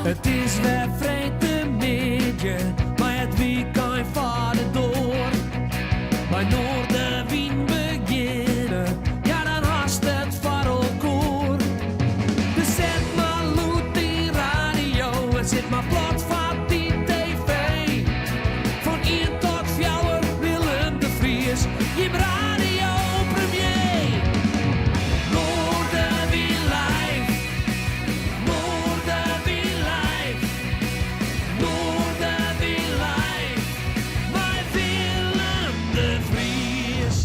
It is wer freedtemiddei mei it wykein foar de doar. Mei Noardewyn begjinne, ja dan hast it foar elkoar. Dus set mar lûd dyn radio en sit mar plat foar dy TV. Fan ien tot fjouwer Willem de Vries, jim radiopremier. Noardewyn live, Noardewyn live, Noardewyn live, mei Willem de Vries.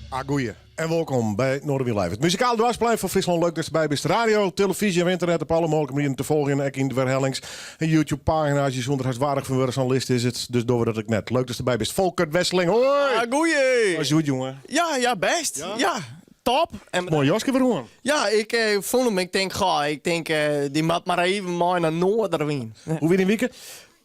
Ah, goeie en wolkom by Noardewyn Live. It muzikale doarpsplein fan Fryslân. Leuk datst derby bist. Radio, televyzje en ynternet op alle mooglike manieren te folgjen. Ek yn de werhellings en YouTube-pagina's. Je soene der hast warch fan wurde, sa'n list is it. Dus dogge we dat ek net. Leuk datst derby bist. Folkert Wesseling, hoi! Ah, goeie! Hoe is it, jonge? Ja, ja, bêst. Ja? Ja, top. En Moai jaske wer oan. Ja, ik eh, fûn him. Ik tink, goh, ik tink, eh, dy moat mar even mei nei Noarderwyn. Hoe wie dyn wike?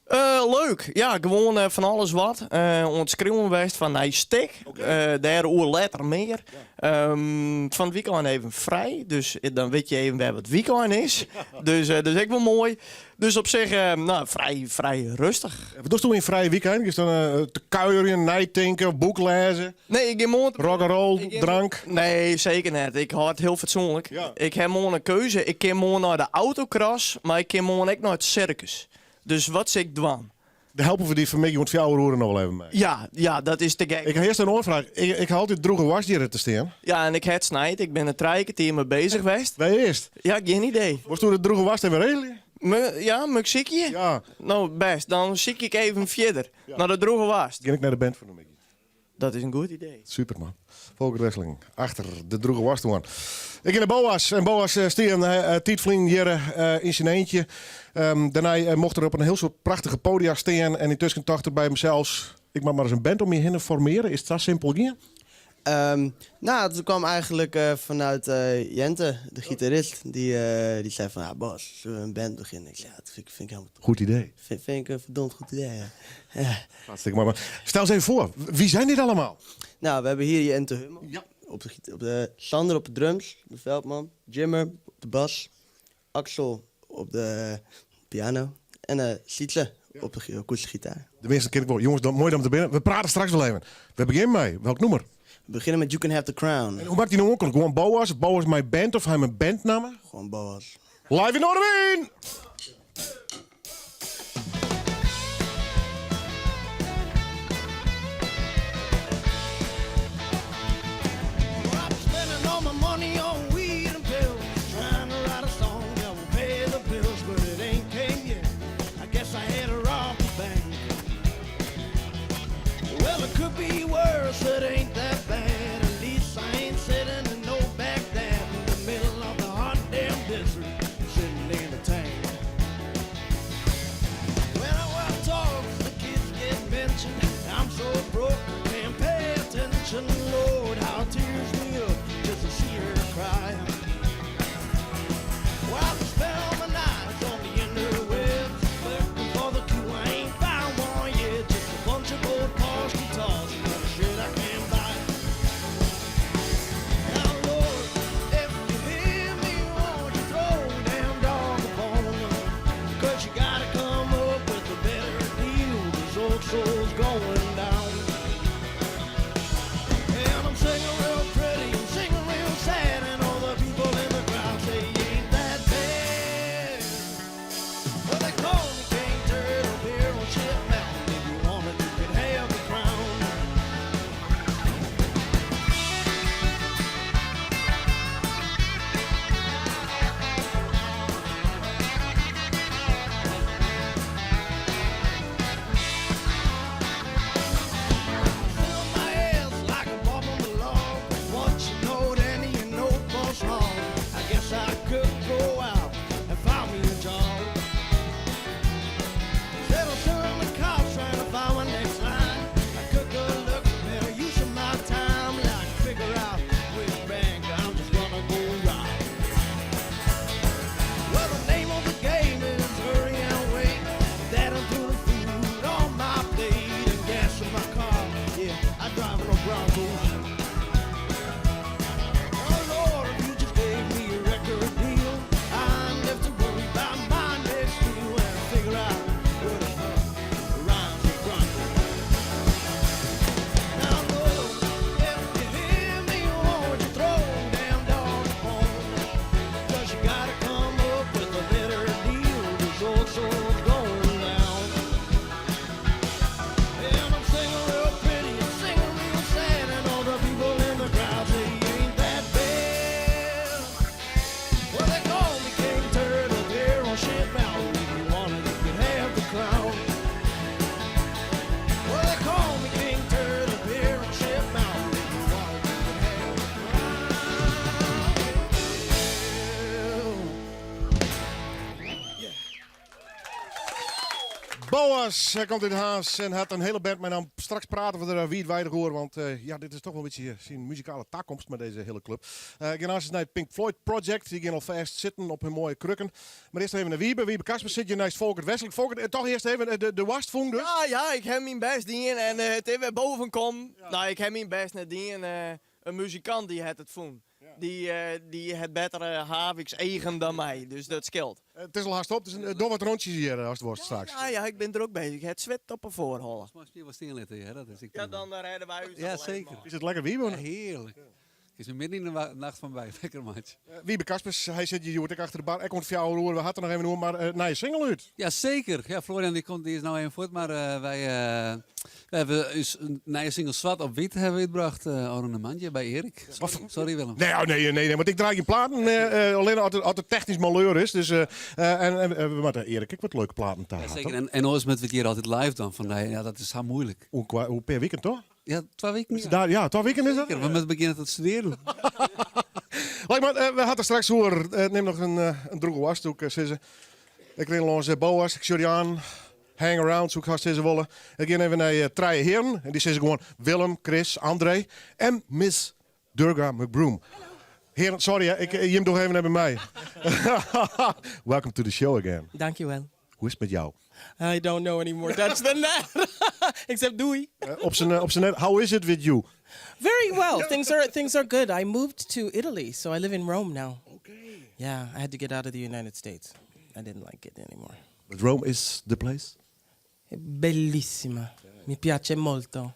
Eh, leuk. Ja, gewoan eh, fan alles wat. Eh, oan it skriuwen west fan nij stik. Eh, dêroer letter mear. Ehm, fan it wykein even frij, dus dan wit je even wer wat wykein is. Dus eh, dat is ek wol moai. Dus op sich, eh, nou, frij, frij rêstich. Wat dochsto yn frije wykein? Giest dan eh, te kuierjen, neitinke, boek lêze, Nee, ik gean moarn... rock and roll, Ik gean- drank? Nee, seker net. Ik hâld it hiel fatsoenlik. Ja. Ik ha moarn in keuze. Ik kin moarn nei de autocross, mar ik kin moarn ek nei it sirkus. Dus wat sil ik dwaan? Dêr helpe we dy fan 'e middei oant 4 oere noch wol even mei. Ja, ja, dat is te gek. Ik ha earst in oare fraach. Ik, ik ha altyd drûge woarst hjir te stean. Ja, en ik ha it snijd. Ik bin der 3 kertier mei beuzich west. Wêr is it? Ja, gjin idee. Wolsto de drûge woarst even regelje? Me, ja, moat ik sykje? Ja. No, bêst. Dan sykje ik even fierder. Nei de drûge woarst. Gean ik nei de band fan de middei. Dat is in goed idee. Super man. Folkert Wesseling, achter de drûge woarst oan. Ik kin Boas. En Boas stie in tiid ferlyn hjir yn syn eentje. Dêrnei mocht er op in hiel soad prachtige podia stean. En yntusken tocht er by himsels, ik moat mar ris in band om my hinne formearje. Is it sa simpel gien? Nou, het kwam eigenlijk vanuit Jente, de gitarist. Die, die zei van, ja, Bas, zullen we een band beginnen? Ik zei, ja, dat vind ik helemaal Goed idee. Vind ik een verdomd goed idee, ja. Ja. Hartstikke moai. Maar stel eens even foar, wie zijn dit allemaal? Nou, we hebben hier Jente Hummel. Op de Sander op de drums, de Veldman. Jimmer op de bas. Axel op de piano. En Sietse op de akoestische gitaar. De measten ken ik wol. Jonges, dan, moai dat we der binne. We prate straks wol even. We begjinne mei welk nûmer? We beginnen met You Can Have The Crown. En hoe moat dy no oankomme? Gewoan Boas? Boas mei band of hy mei bandnamme? Gewoan Boas. Live yn Noardewyn! I'm spending all my money on weed and pills, trying to write a song that will pay the bills, but it ain't came yet. I guess I had to rob the bank. Well, it could be worse, it ain't that bad. At least I ain't sitting in no Baghdad in the middle of the hot damn desert, sitting in a tank. When I wife talks, the kids get mentioned. I'm so broke, I can't pay attention. Lord, how it tears me up just to see her cry. Well, I spend all my nights on the interwebs looking for the clue. I ain't found one yet. Just a bunch of old posh guitars and other shit I can't buy. Now, Lord, if you hear me, won't you throw damn dog a bone? 'Cause you gotta come up with a better deal. This old soul's going down. And I'm singing real pretty and singing real sad, and all the people in the crowd say, ain't that bad? Well, they call me King Turtle here on Shit Mountain. If you want it, you can have the crown. Fill my ass like a bomb on the log. Once you know, then you know boss hog. I guess I could go out and find me a job. Instead of suing the cops trying to find my next line, I could go look for better use of my time. Like figure out which bank I'm just gonna go rob. Well, the name of the game is hurry and wait. That I'm putting food on my plate and gas in my car. Yeah, I drive no Bronco. Oh Lord, if you just gave me a record deal, I'd never to worry about my next meal. Boas, hy komt út Harns en hat in hiele band mei naam. Straks prate we der wiidweidich oer, want ja, dit is toch wol in bytsje syn muzikale takomst mei dizze hiele klup. Ik gean aanst nei it Pink Floyd Project. Dy gean alfêst sitten op hun moaie krukken. Mar earst even nei Wiebe. Wiebe Kaspers sit hjir neist Folkert Wesseling. Folkert, toch earst even de woarst fûn dus? Ja, ja, ik ha myn bêst dien en it is wer boven kommen. No, ik ha myn bêst net dien. In muzikant dy hat it fûn. Dy, dy hat bettere havikseagen dan my, dus dat skeelt. It is al hast op, dus doch wat rûntsjes hjir ast wolst straks. Ja, ja, ik bin drok bezich. Ik ha it swit op 'e foarholle. Meist my wol stean litte, hear. Dat is ek Ja, prima. dan rêde wy ús Ja, noch wol even seker. ôf. Is it lekker, Wiebe? Ja, hearlik. Kinst my midden yn de nacht fan by wekker meitsje. Wiebe Kaspers, hy sit hjir hjoed ek achter de bar. Ek oant fjouwer oere. We ha it der noch even oer, mar nije single út. Ja, seker. Ja, Florian dy komt, dy is no even fuort, mar wy, wy hawwe ús nije single Swart op Wyt hawwe we útbrocht ôfrûne moandei by Erik. Sorry, sorry Willem. Nee, oh, nee, nee, nee, want ik draai gjin platen, allinne as it technysk maleur is. Dus, en we moatte Erik ek wat leuke platen ta Ja, ha, seker. toch? En oars moatte we it hjir altyd live dwaan, fan nee, ja, dat is sa muoilik. Oer in pear wiken, toch? Ja, twa wiken. Ja. Daar, ja, twa wiken is dat? Seker, we moatte begjinne te studearjen. Like, mar we ha it der straks oer. Nim noch in drûge woarst, soe ik sizze. Ik rin lâns Boas, ik sjoch dy oan. Hang around, soe ik hast sizze wolle. Ik gean even nei trije hearen. En dy sizze gewoan Willem, Chris, André en Miss Durga McBroom. Hearen, sorry, hè, ik, jim doch even net by my. Welcome to the show again. Dankjewel. Hoe is it met jou? I don't know any more Dutch than that. Except doei. Op syn net, how is it with you? Very well. Things are good. I moved to Italy, so I live in Rome now. Okay. Yeah, I had to get out of the United States. I didn't like it anymore. But Rome is the place? Bellissima. Mi piace molto.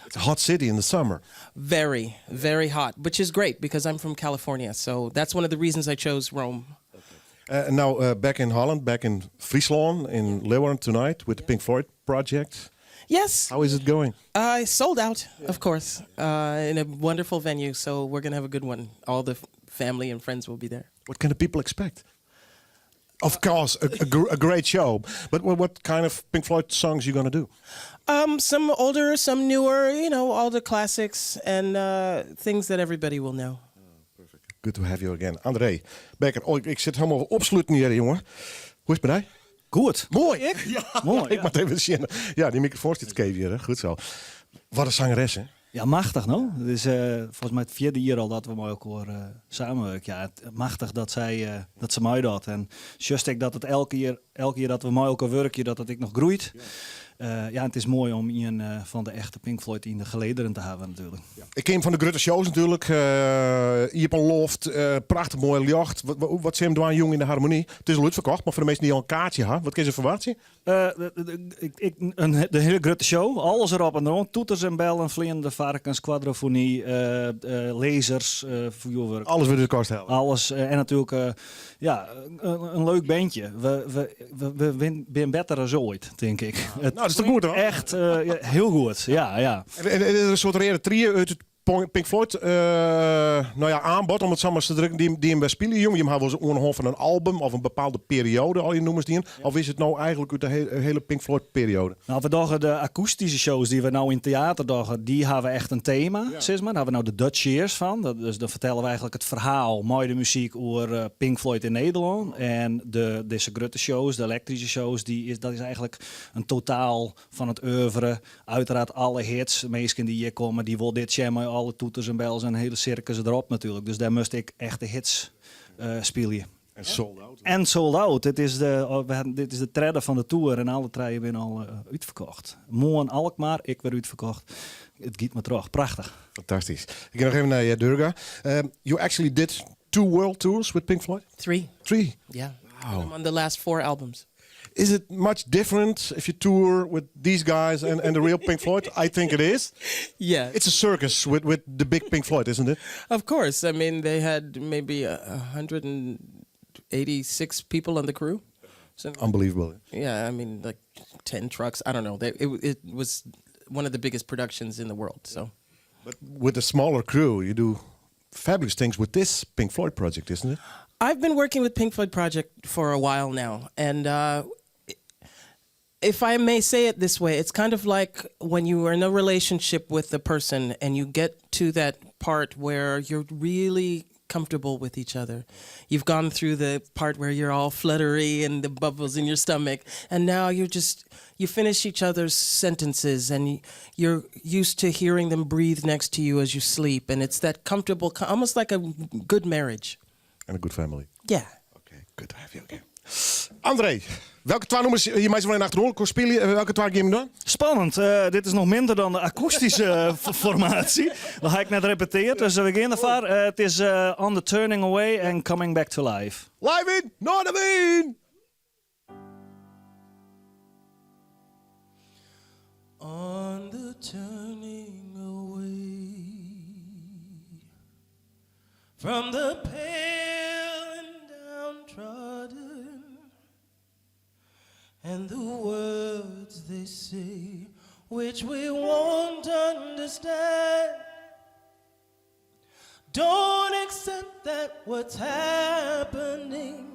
It's a hot city in the summer. Very, very hot, which is great because I'm from California. So that's one of the reasons I chose Rome. And now back in Holland, back in Friesland, in Leeuwarden tonight with the Pink Floyd project. Yes. How is it going? Sold out, of course, in a wonderful venue. So we're going to have a good one. All the family and friends will be there. What can the people expect? Of course, a great show. But what kind of Pink Floyd songs you gonna do? Some older, some newer, all the classics and things that everybody will know. Good to have you again. André Becker, oh, ik sit hielendal opsluten hjir, jongen. Hoe is it mei dy? Goed. Moai. Ja, Moai, ik ja. moat even sjen. Ja, dy mikrofoan sit skeef hjir, hè? Goed zo. Wat in zangeres, hè? Ja, machtich, no? It is folgens my it fjirde jier al dat we mei elkoar samenwurkje. Ja, machtich dat se meidocht. En just ek dat it elk jier dat we mei elkoar wurkje, dat it ek noch groeit. Ja, it is moai om ien fan de echte Pink Floyd yn de gelederen te hawwen natuerlik. Ik ken fan de grutte shows natuerlik. Iepenloft, prachtich moai ljocht. Wat sil him dwaan jûn yn de Harmonie? It is al útferkocht, mar foar de minsken dy't al in kaartsje ha, wat kinne se ferwachtsje? De hiele grutte show, alles derop en deroan. Toeters en bellen, fleanende varkens, kwadrofony, lasers, fjoerwurk. Alles wurdt út de kast helle. Alles. En natuerlik ja, in leuk bandje. We binne better as oait, tink ik. Nou, dat is toch goed, hoor? Echt ja, hiel goed, ja. En is der in soart reade tried út it Pink Floyd nou ja, aanbod, om it sa mar te drukken, dy't jim wer spylje, jong? Jim hawwe wolris oan de hân fan in album of in bepaalde perioade al je nûmers dien. Of is it no eigentlik út de hiele Pink Floyd periode? No, we dogge de akoestyske shows dy't we no yn teäter dogge, dy hawwe echt in tema, sis mar. Dêr hawwe we no de Dutch Years fan. Dus dan fertelle we eigentlik it ferhaal mei de muzyk oer Pink Floyd yn Nederlân. En dizze grutte shows, de elektryske shows, dat is eigentlik in totaal fan it oeuvre. Uiteraard alle hits. De minsken dy't hjir komme, dy wolle dit sjen mei alle toeters en bellen en hiele sirkus derop natuerlik. Dus dêr moast ik echt de hits spylje. En sold out. En sold out. Oh, dit is de tredde fan de tour en alle trije binne al útferkocht. Moarn Alkmaar, ek wer útferkocht. It giet mar troch. Prachtich. Fantastysk. Ik gean noch even nei Durga. You actually did two world tours with Pink Floyd? Three. Three? Yeah. Wow. I'm on the last four albums. Is it much different if you tour with these guys and the real Pink Floyd? I think it is. Yeah. It's a circus with the big Pink Floyd, isn't it? Of course. I mean, they had maybe 186 people on the crew. So, Unbelievable. Yeah, I mean, like 10 trucks. I don't know. It was one of the biggest productions in the world. So, But with a smaller crew, you do fabulous things with this Pink Floyd project, isn't it? I've been working with Pink Floyd Project for a while now, and if I may say it this way, it's kind of like when you are in a relationship with a person and you get to that part where you're really connected. comfortable with each other. You've gone through the part where you're all fluttery and the bubbles in your stomach, and now you're just you finish each other's sentences and you're used to hearing them breathe next to you as you sleep, and it's that comfortable, almost like a good marriage. And a good family. Yeah. Okay, good to have you again. André, welke twee nummers, je meisje van in achterhoek spelen, welke twee game dan? Spannend. Dit is nog minder dan de akoestische formatie. Dat heb ik net repeteerd, dus we gaan ervoor. Het is On the Turning Away en Coming Back to Life. Live in Noardewyn! On the turning away from the pale and downtrodden and the words they say which we won't understand. Don't accept that what's happening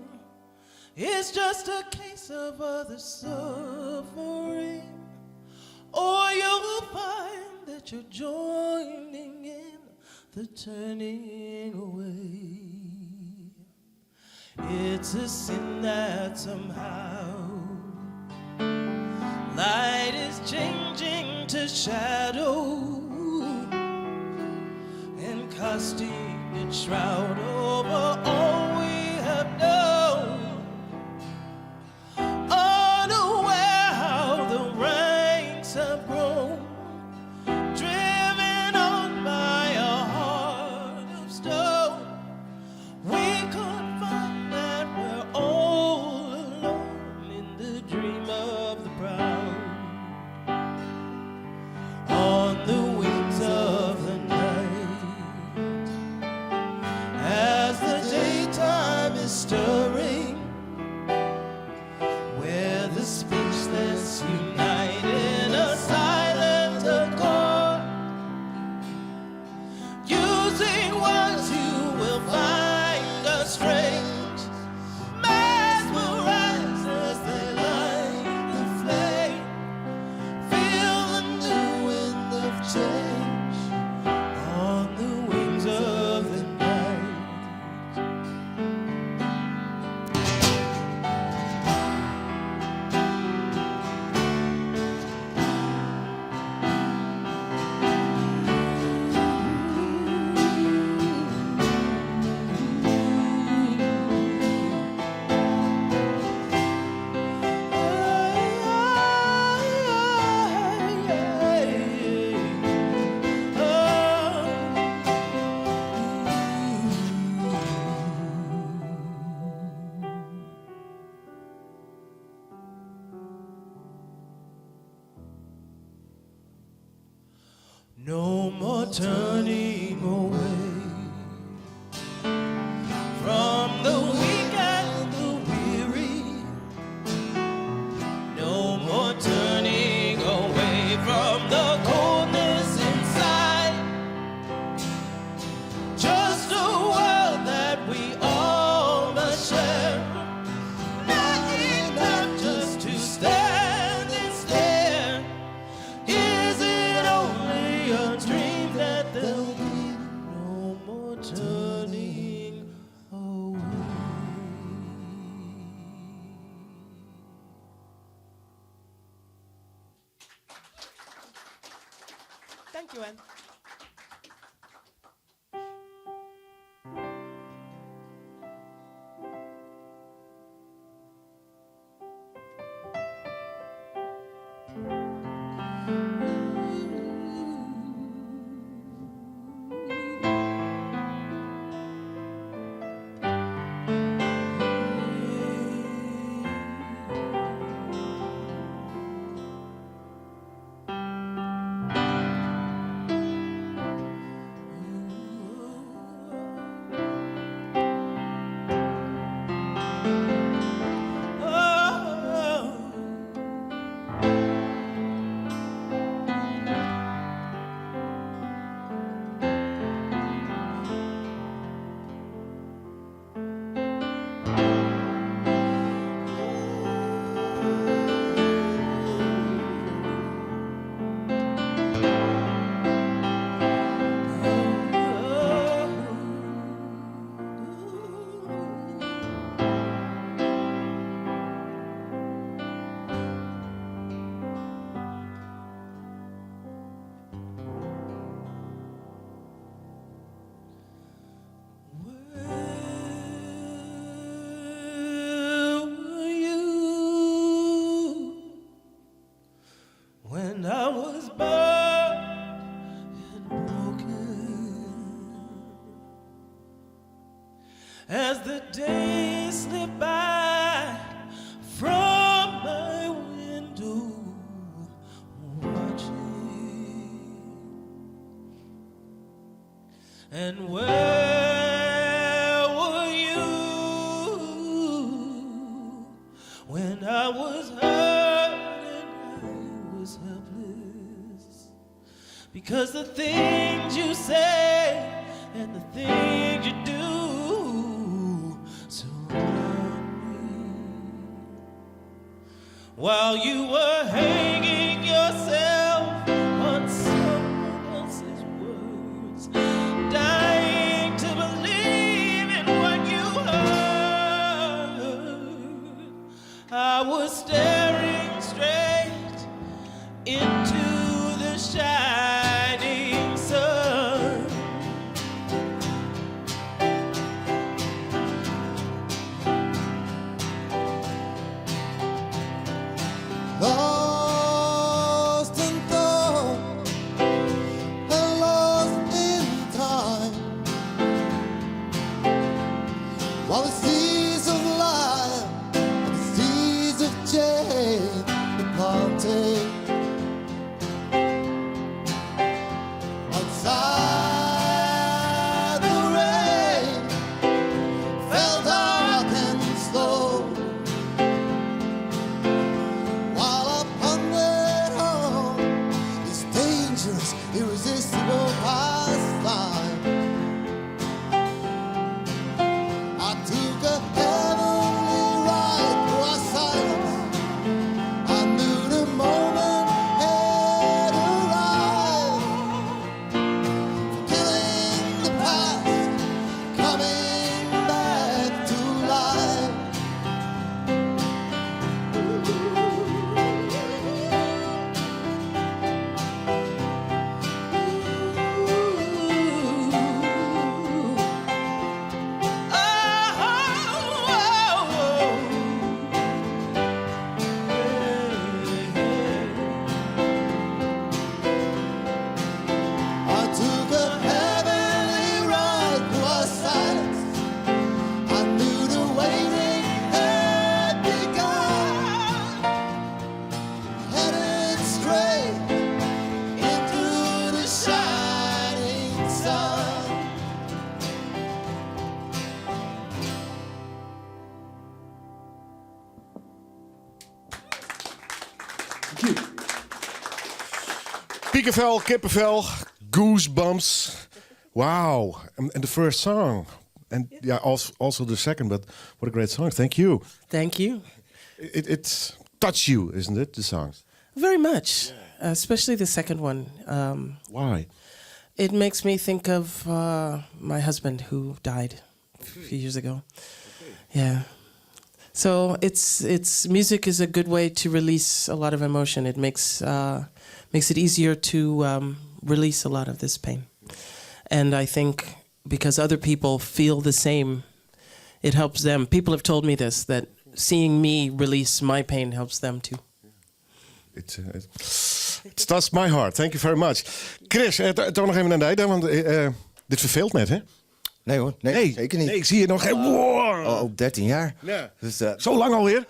is just a case of other suffering. Or you'll find that you're joining in the turning away. It's a sin that somehow light is changing to shadow and casting its shroud over all we have known. Unaware how the ranks have grown, driven on by a heart of stone. We could find that we're all alone in the dream of the proud. On the wings of the night, as the daytime is stirring, where the speechless unite in a silent accord. Using words you will find us strange, mesmerized as they light the flame. Feel the new wind of change on the wings of the night. No more turning away from the weak and the weary. No more turning away from the coldness inside. Just a world that we all must share. Not enough just to stand and stare. Is it only a dream that there'll be no more turning away? Thank you, Anne. And where were you when I was hurt and I was helpless? Because the things you say and the things you do surround me. While you were hanging yourself on someone else's words, dying to believe in what you heard, I was staring straight into the shining sun. Lost in thought and lost in time. While the seas of life and the seas of change were planting. Outside the rain fell dark and slow. While I pondered on this dangerous, irresistible pastime, I took a heavenly ride through our silence. I knew the moment had arrived for killing the past, coming back to life. I took a heavenly ride through our silence. I knew the waiting had begun. Headed straight into the shining sun. Piekenvel, kippenvel, goosebumps. Wow. And the first song. And yeah, also the second, but what a great song. Thank you. Thank you. It touched you, isn't it, the songs? Very much, especially the second one. Why? It makes me think of my husband who died a few years ago. Yeah. So it's music is a good way to release a lot of emotion. It makes it easier to release a lot of this pain. And I think because other people feel the same, it helps them. People have told me this, that seeing me release my pain helps them too. It touched my heart. Thank you very much. Chris, toch nog even naar de, want dit verveelt net, hè? Nee hoor, nee, zeker niet. Nee, ik zie je nog geen. Wow. Al 13 jaar. Ja. Dus, Zo lang alweer?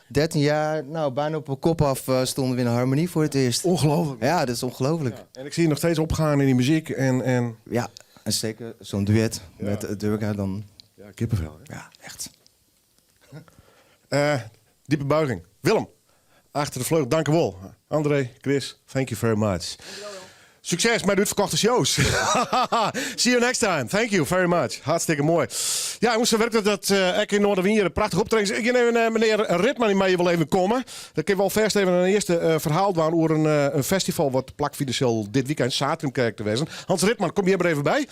13 jaar, nou bijna op mijn kop af stonden we in de harmonie voor het eerst. Ongelooflijk. Ja, dat is ongelooflijk. Ja. En ik zie je nog steeds opgaan in die muziek. En Ja, en zeker zo'n duet met Durga dan. Ja, kippenvel. Hè? Ja, echt. Diepe buiging. Willem, achter de vleugel, dank u wel. André, Chris, thank you very much. Succes met uitverkochte shows. See you next time. Thank you very much. Hartstikke mooi. Ja, jongens, zo werkt het dat ik in Noardewyn prachtig optreden. Ik neem meneer Ritman, die mij wel even komen. Dan kunnen we alvast even een eerste verhaal doen over een festival wat plakvinden zal dit weekend, Satrumkerk te wezen. Hans Ritman, kom je er even bij.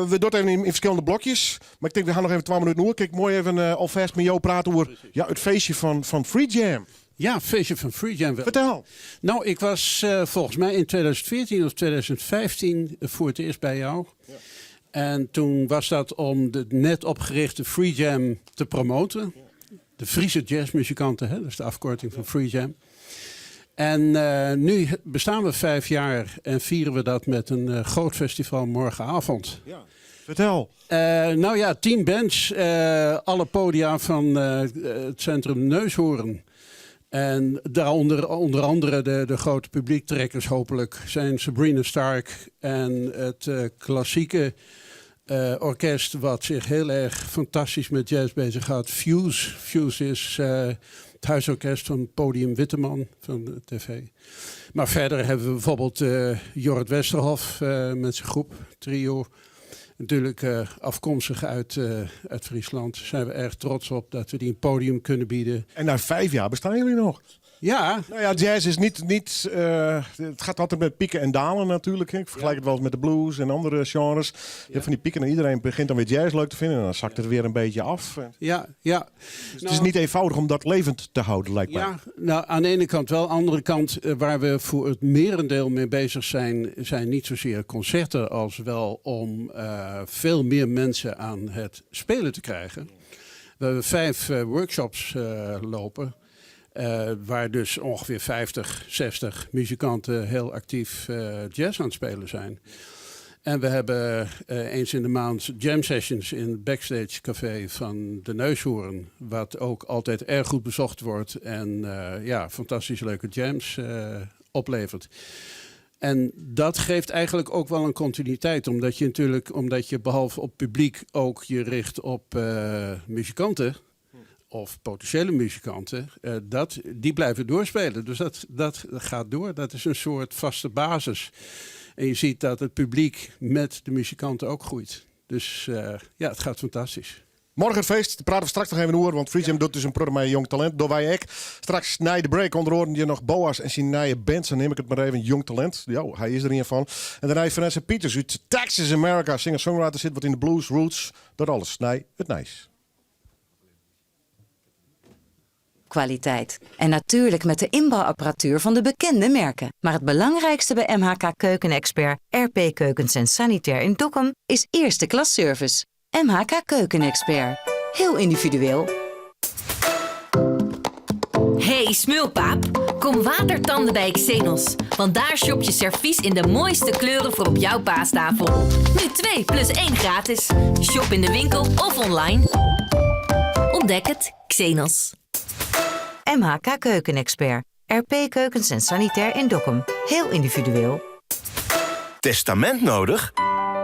We doen het even in verschillende blokjes. Maar ik denk, we gaan nog even 12 minuten door. Kijk, mooi even alvast met jou praten over, ja, het feestje van Free Jam. Ja, feestje van Free Jam. Vertel. Nou, ik was volgens mij in 2014 of 2015 voor het eerst bij jou. Ja. En toen was dat om de net opgerichte Free Jam te promoten. Ja. De Friese jazzmuzikanten, hè, dat is de afkorting van Free Jam. En nu bestaan we 5 jaar en vieren we dat met een groot festival morgenavond. Ja. Vertel. Nou ja, 10 bands, alle podia van het centrum Neushoorn. En daaronder onder andere de, de grote publiektrekkers hopelijk zijn Sabrina Stark en het eh, klassieke eh, orkest wat zich heel erg fantastisch met jazz bezighoudt, Fuse. Fuse is eh, het huisorkest van Podium Witteman van de tv. Maar verder hebben we bijvoorbeeld uh, Jorrit Westerhof met zijn groep, trio. Natuurlijk afkomstig uit, uit Friesland. Zijn we erg trots op dat we die een podium kunnen bieden. En na 5 jaar bestaan jullie nog? Ja. Nou ja, jazz is niet... niet het gaat altijd met pieken en dalen natuurlijk. Ik vergelijk het wel eens met de blues en andere genres. Je hebt van die pieken en iedereen begint dan weer jazz leuk te vinden. En dan zakt het weer een beetje af. Dus het is niet eenvoudig om dat levend te houden, lijkt mij. Ja, nou, aan de ene kant wel. Aan de andere kant, waar we voor het merendeel mee bezig zijn, zijn niet zozeer concerten als wel om veel meer mensen aan het spelen te krijgen. We hebben vijf workshops lopen. Waar dus ongeveer 50, 60 muzikanten heel actief jazz aan het spelen zijn. En we hebben eens in de maand jam sessions in het backstage café van de Neushoorn. Wat ook altijd erg goed bezocht wordt en ja, fantastisch leuke jams oplevert. En dat geeft eigenlijk ook wel een continuïteit. Omdat je natuurlijk, omdat je behalve op publiek ook je richt op muzikanten of potentiële muzikanten, die blijven doorspelen. Dus dat gaat door. Dat is een soort vaste basis. En je ziet dat het publiek met de muzikanten ook groeit. Dus ja, het gaat fantastisch. Morgen het feest, daar praten we straks nog even over, want Free Jam doet dus een programma met Jong Talent. Door wij ek. Straks na de break onder je nog Boas en zijn nije band. Zo neem ik het maar even, Jong Talent. Ja, hij is er een van. En daarna Vanessa Peters uit Texas, America. Singer-songwriter zit wat in de blues, roots. Dat alles. Nee, het nice. Kwaliteit. En natuurlijk met de inbouwapparatuur van de bekende merken. Maar het belangrijkste bij MHK Keukenexpert, RP Keukens en Sanitair in Dokkum is eerste klas service. MHK Keukenexpert. Heel individueel. Hey smulpaap, kom watertanden bij Xenos. Want daar shop je servies in de mooiste kleuren voor op jouw paastafel. Nu 2 plus 1 gratis. Shop in de winkel of online. Ontdek het, Xenos. MHK Keukenexpert. RP Keukens en Sanitair in Dokkum. Heel individueel. Testament nodig?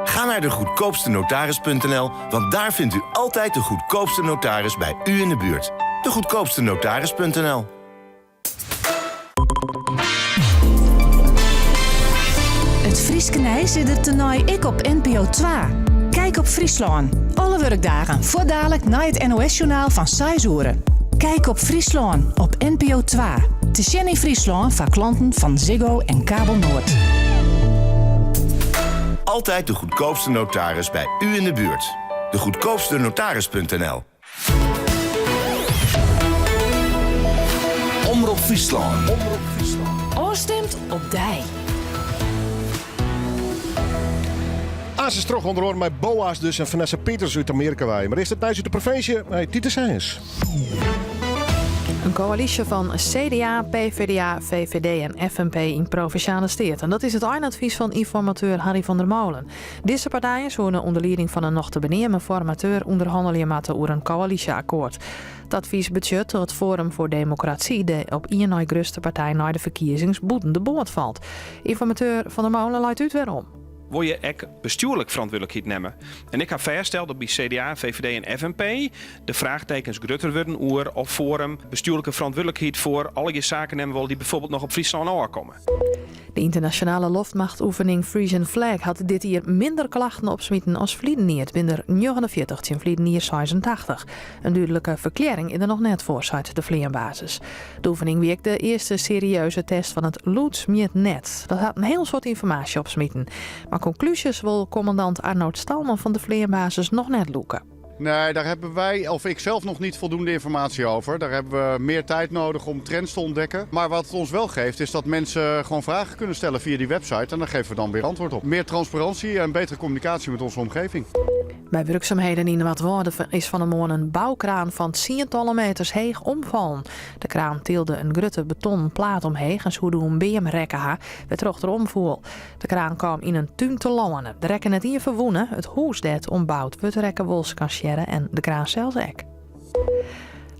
Ga naar de goedkoopste notaris.nl, want daar vindt u altijd de goedkoopste notaris bij u in de buurt. De goedkoopste notaris.nl. It Fryske nijs is der tenei ek op NPO 2. Kijk op Fryslân. Alle wurkdagen, fuortdalik nei it NOS-sjoernaal fan 6 oere. Kijk op Fryslân op NPO 2. Te sjen yn Fryslân foar klanten fan Ziggo en Kabel Noord. Altijd de goedkoopste notaris bij u in de buurt. De goedkoopste notaris.nl. Omrop Fryslân. Ofstimd op dy. Aansens troch ûnder oare mei Boas dus en Vanessa Peters út Amearika wei. Mar earst it nijs út de provinsje mei Titus Heijens. In koälysje fan CDA, PVDA, VVD en FNP yn Provinsjale Steaten. En dat is it einadvys fan ynformateur Harry van der Molen. Dizze partijen soene ûnder lieding fan in noch te beneamen formateur ûnderhannelje moatte oer in koälysje-akkoart. Dat advys betsjut dat Forum voor Democratie, de op ien nei grutste partij nei de ferkiezings, bûten de boat falt. Ynformateur Van der Molen leit út wêrom. Wol je ek bestjoerlik ferantwurdlikheid nimme. En ik ha fêststeld dat by CDA, VVD en FNP de fraachtekens grutter wurde oer oft Forum bestjoerlike ferantwurdlikheid foar allegear saken nimme wol dy't bygelyks noch op Fryslân ôfkomme. De ynternasjonale loftmachtoefening Frisian Flag hat dit jier minder klachten opsmiten as ferline jier. It binne der 49 tsjin ferline jier 86. In dúdlike ferklearring is der noch net foar, seit de fleanbasis. De oefening wie de earste serieuze test fan it lûdsmjitnet. Dat hat in hiel soad ynformaasje opsmiten. Mar konklúzjes wol kommandant Arnold Stalman fan de fleanbasis noch net lûke. Nee, daar hebben wij, of ik zelf, nog niet voldoende informatie over. Daar hebben we meer tijd nodig om trends te ontdekken. Maar wat het ons wel geeft, is dat mensen gewoon vragen kunnen stellen via die website. En daar geven we dan weer antwoord op. Meer transparantie en betere communicatie met onze omgeving. By wurksumheden yn Noardwâlde is fan 'e moarn in boukraan fan tsientallen meters heech omfallen. De kraan tilde in grutte betonnen plaat omheech en soe doe in beam rekke ha, wêrtroch't er omfoel. De kraan kaam yn in tún telâne. Der rekke net ien ferwûne, it hûs dêr't oan boud wurdt rekke wol skansearre en de kraan sels ek.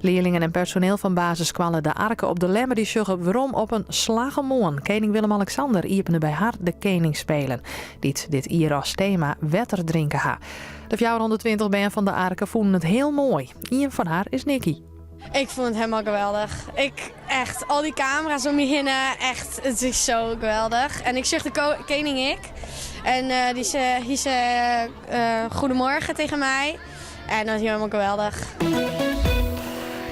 Learlingen en personeel fan basisskoalle De Arke op De Lemmer dy sjogge werom op in slagge moarn. Kening Willem-Alexander iepene by har de Keningsspelen, dy't dit jier as tema wetter drinke ha. De 420 bern fan De Arke fûnen it hiel moai. Ien fan har is Nicky. Ik fûn it hielendal geweldich. Ik echt, al dy kamera's om my hinne, echt, it is sa geweldich. En ik sjoch de kening ek. En dy sei, hy sei goedemorgen tsjin my. En dat is hielendal geweldich.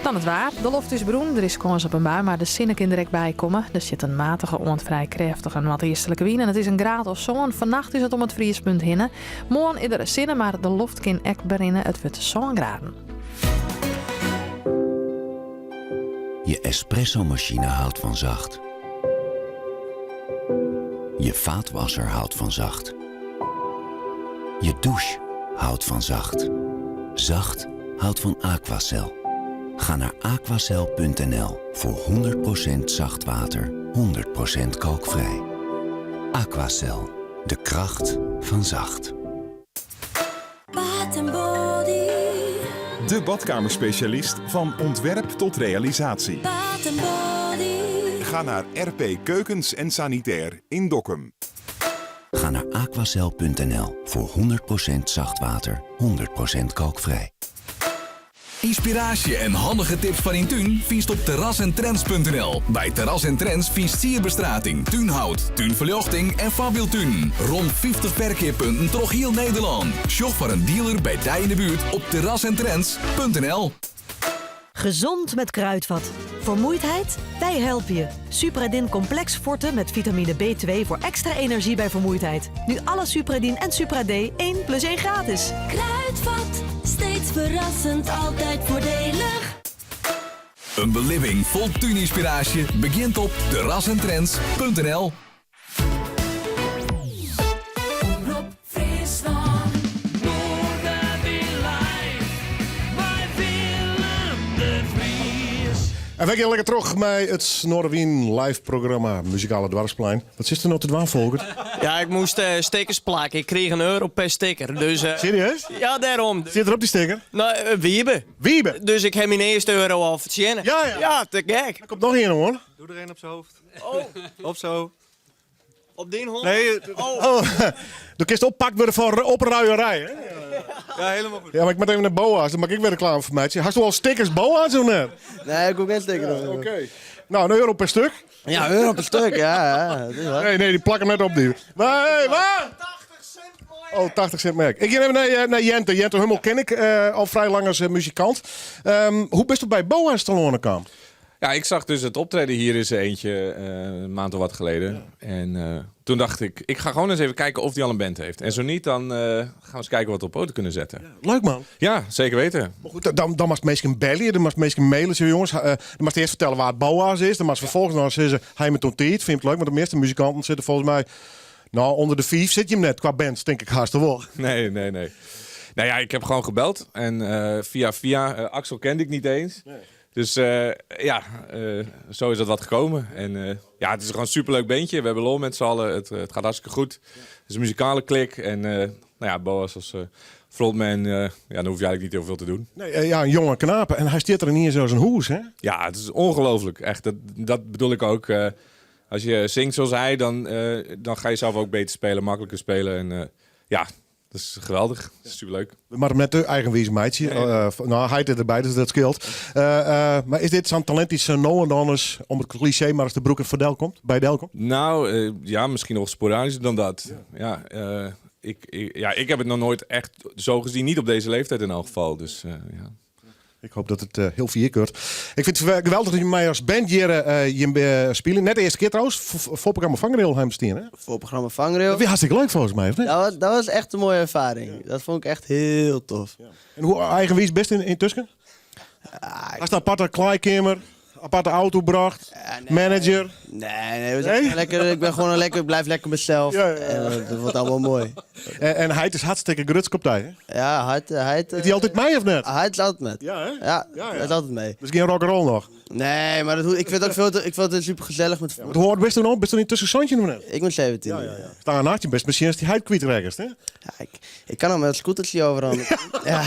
Dan it waar. De loft is berûn, der is kâns op in bui, mar de sinne kin der ek by komme. Der sit in matige oant frij krêftige noardeastlike wyn en it is in graad of sân. Fannacht is it om it friespunt hinne. Moarn is der sinne, mar de loft kin ek berinne. It wurdt sân graden. Je espressomachine houdt van zacht. Je vaatwasser houdt van zacht. Je douche houdt van zacht. Zacht houdt van Aquacel. Ga naar aquacel.nl voor 100% zacht water, 100% kalkvrij. Aquacel, de kracht van zacht. Bath Body. De badkamerspecialist van ontwerp tot realisatie. Bath Body. Ga naar RP Keukens en Sanitair in Dokkum. Ga naar aquacel.nl voor 100% zacht water, 100% kalkvrij. Ynspiraasje en handige tips foar dyn tún fynst op terrasentrends.nl. By Terras en Trends fynst sierbestrating, túnhout, túnferljochting en foarbyldtunen. Rom 50 ferkeappunten troch hiel Nederlân. Sjoch foar in dealer by dy yn de buert op terrasentrends.nl. Gezond met Kruidvat. Vermoeidheid? Wij helpen je. Supradin Complex Forte met vitamine B2 voor extra energie bij vermoeidheid. Nu alle Supradin en Supra-D 1 plus 1 gratis. Kruidvat, steeds verrassend, altijd voordelig. In belibbing fol túnynspiraasje begjint op terrasentrends.nl. Omrop Fryslân, Noardewyn live, mei Willem de Vries. En wy gean lekker troch mei it Noardewyn live programma Muzikale Doarpsplein. Wat sitst der no te dwaan, Folkert? Ja, ik moast stickers plakke. Ik krige in euro per sticker. Dus, Serieus? Ja, dêrom. Sit der op dy sticker? No, Wiebe. Wiebe? Dus ik ha myn earste euro al fertsjinne. Ja, ja. Ja, te gek. Der komt noch ien oan. Doe der een op zijn hoofd. Oh. Op zo. Op dyn hân? Nee. Oh. Do kinst oppakt wurde foar opruierij, hè? Ja, helemaal goed. Ja, mar ik moat even nei Boa's, dan moat ik wer reklame foar meitsje. Hasto al stickers Boa's of net? Nee, ik hoech gjin sticker. Ja, Oké. No, in euro per stuk? Ja, euro per stuk, ja. ja, dat is wat. Nee, nee, dy plakke net op dy. Nee, wat? Oh, 80 cent merk. Ik gean even nei Jente. Jente Hummel ken ik al frij lang as muzikant. Hoe bisto by Boa's telâne kaam? Ja, ik zag dus het optreden hier in zijn eentje een maand of wat geleden. En toen dacht ik, ik ga gewoon eens even kijken of die al een band heeft. En zo niet, dan gaan we eens kijken wat we op poten kunnen zetten. Ja, leuk man. Ja, zeker weten. Mar goed, dan moatst minsken belje, dan moatst minsken mailen. Zeg, jongens, dan moatst earst fertelle wa't Boa's is. Dan moatst ferfolgens noch sizze, hy met tiid. Fyn it leuk, want de measte muzikanten sitte folgens my... No, ûnder de fiif sit jim net qua bands, tink ik hast wol. Nee, nee, nee. Nou ja, ik heb gewoon gebeld. En via via, Axel kende ik niet eens. Nee. Dus ja, zo is dat wat gekomen. En ja, het is gewoon een superleuk bandje. We hebben lol met z'n allen. Het gaat hartstikke goed. Het is een muzikale klik. En nou ja, Boas als frontman, ja, dan hoef je eigenlijk niet heel veel te doen. Nee, ja, in jonge knaap. En hy stiet der ynienen as in hûs, hè? Ja, het is ongelooflijk. Echt, dat bedoel ik ook. Als je zingt zoals hij, dan ga je zelf ook beter spelen, makkelijker spelen. En ja, dat is geweldig. Dat is superleuk. Mar net de eigenwize meitsje. Nee. No, hy is derby, dus dat skeelt. Mar is dit sa'n talint dy't sa no en dan ris, om it klisjee mar ris te brûken, foar del komt? By del komt? Nou, ja, misschien nog sporadischer dan dat. Ja. Ja, ik, ja, ik heb het nog nooit echt zo gezien. Niet op deze leeftijd in elk geval. Dus, ja. Ik hoop dat it hiel fier giet. Ik fyn it geweldich dat jim mei as band hjir jim spylje. Net de earste kear trouwens. Foarprogramma Vangrail ha jim stien, hè? Foarprogramma Vangrail. Dat wie hartstikke leuk folgens my, of net? Dat was echt in moaie erfaring. Dat fûn ik echt hiel tof. Ja. En hoe eigenwiis bist yntusken? Ah, Hast in aparte klaaikeamer, aparte auto brocht, Ja, nee. manager? Nee, nee, we zijn Nee? lekker, ik ben gewoon een lekker, ik blijf lekker mezelf. Ja. En dat wordt allemaal mooi. En hy is hartstikke grutsk op dy, hè? Ja, hy, Is dy altyd mei of net? Hy is altyd mei. Ja, hè? Ja, hy is altyd mei. Dus gjin rock'n'roll noch? Nee, mar ik fyn it ek folle te, ik fyn it super gesellich met. Ja, want hoe âld bisto no? Bisto yntusken 17 of net? Ik bin 17. Ja. Sta in 18 bist, miskien ast dy heit kwytrekkest, hè? Ja, ik kin al mei it scootertsje overal. Ja.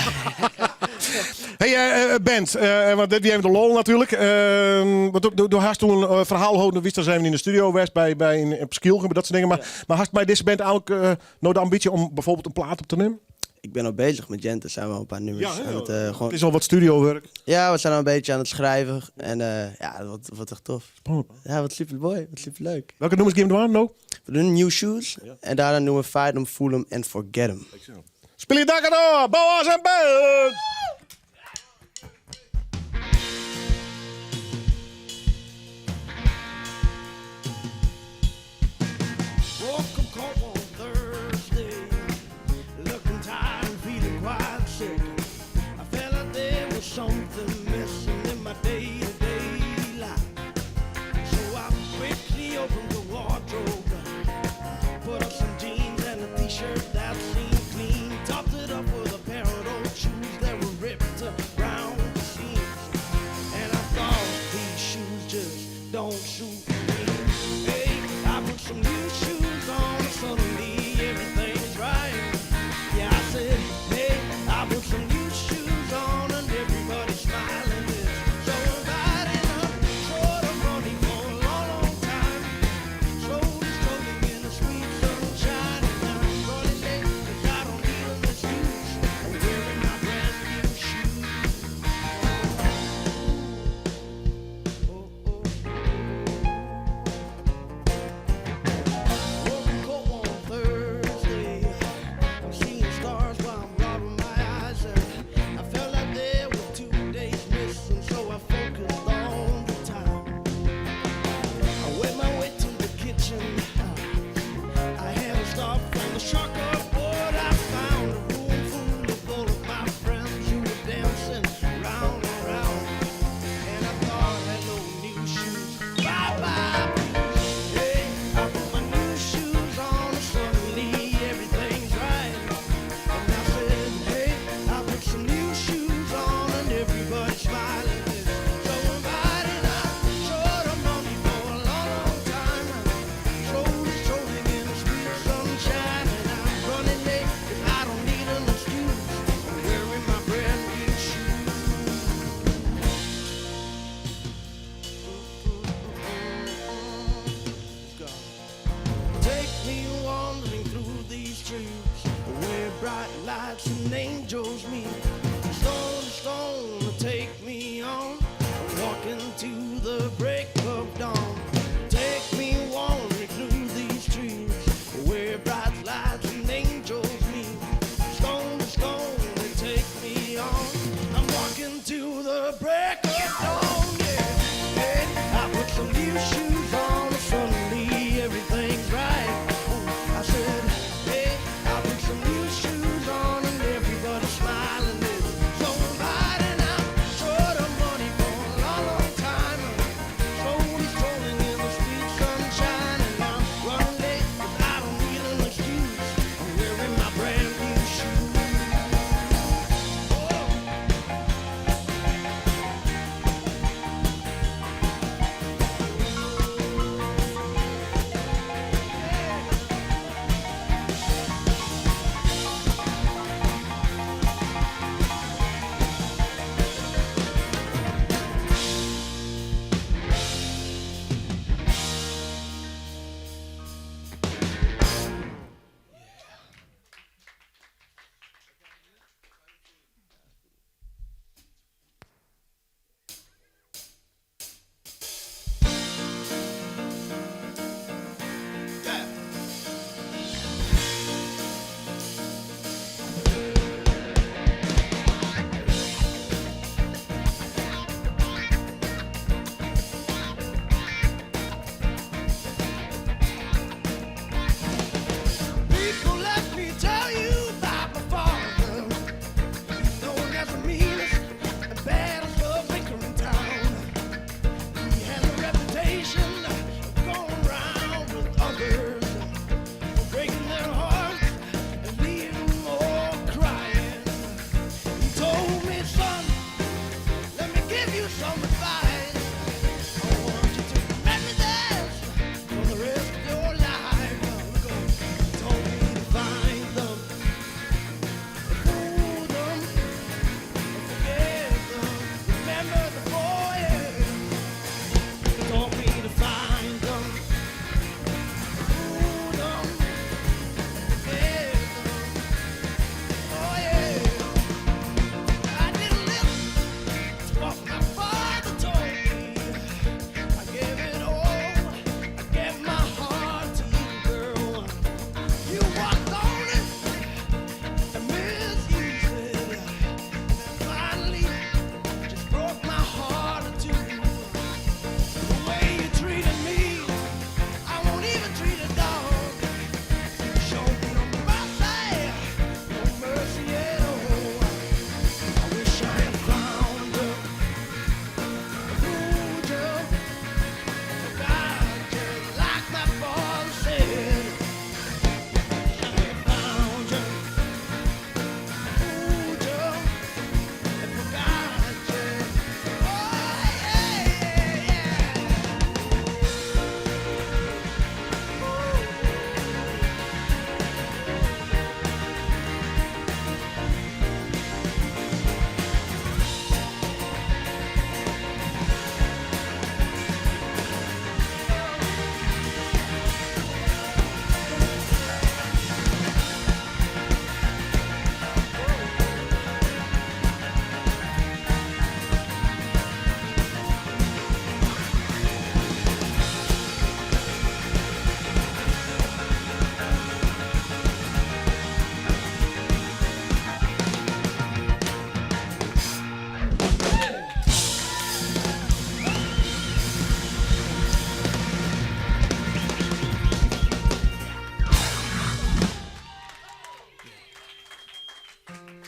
Hey, band, want dit wie even de lol natuerlik. Want do hast toen in ferhaal holden, wist even yn de studio west by in, op Skylge, dat soart dingen. Mar hast by dizze band ek no de ambysje om byfoarbyld in plaat op te nimmen? Ik ben al bezig met Jente, zijn we al een paar nummers Ja, hè? aan het, gewoon... Het is al wat studiowurk. Ja, we zijn al een beetje aan het schrijven. En ja, dat wordt echt tof. Spannend. Ja, wat super mooi, wat super leuk. Welke nummers gean we dwaan no? We doen New Shoes en daarna doen we Fight 'em, Fool 'em en Forget 'em. Spylje dak door, Boaz en Band! Woke up cold on Thursday, looking tired and feeling quite sick. I felt like there was something missing in my day-to-day life. So I quickly opened the wardrobe, put on some jeans and a t-shirt that seemed clean, topped it up with a pair of old shoes that were ripped around the seams. And I thought these shoes just don't suit me. Hey, I put some new shoes on, and suddenly everything's right. Yeah, I said, hey, I put some new shoes on, and everybody's smiling. It's so inviting. I'm short of money for a long, long time. Slowly strolling in the sweet sunshine, and I'm running late 'cause I don't need an excuse. I'm wearing my brand new shoes. Woke up on Thursday. I'm seeing stars while I'm rubbing my eyes, and I felt like there were 2 days missing, so I focused on the time. I went my way to the kitchen. I had a stop from the chalkboard. I found a room full of all of my friends who were dancing round and round. And I thought, hello, new shoes. Bye bye. Hey, I put my new shoes on, and suddenly everything's right. And I said, hey, I put some new shoes on, and everybody's smiling. It's so inviting. I'm short of money for a long, long time. Slowly strolling in the sweet sunshine, and I'm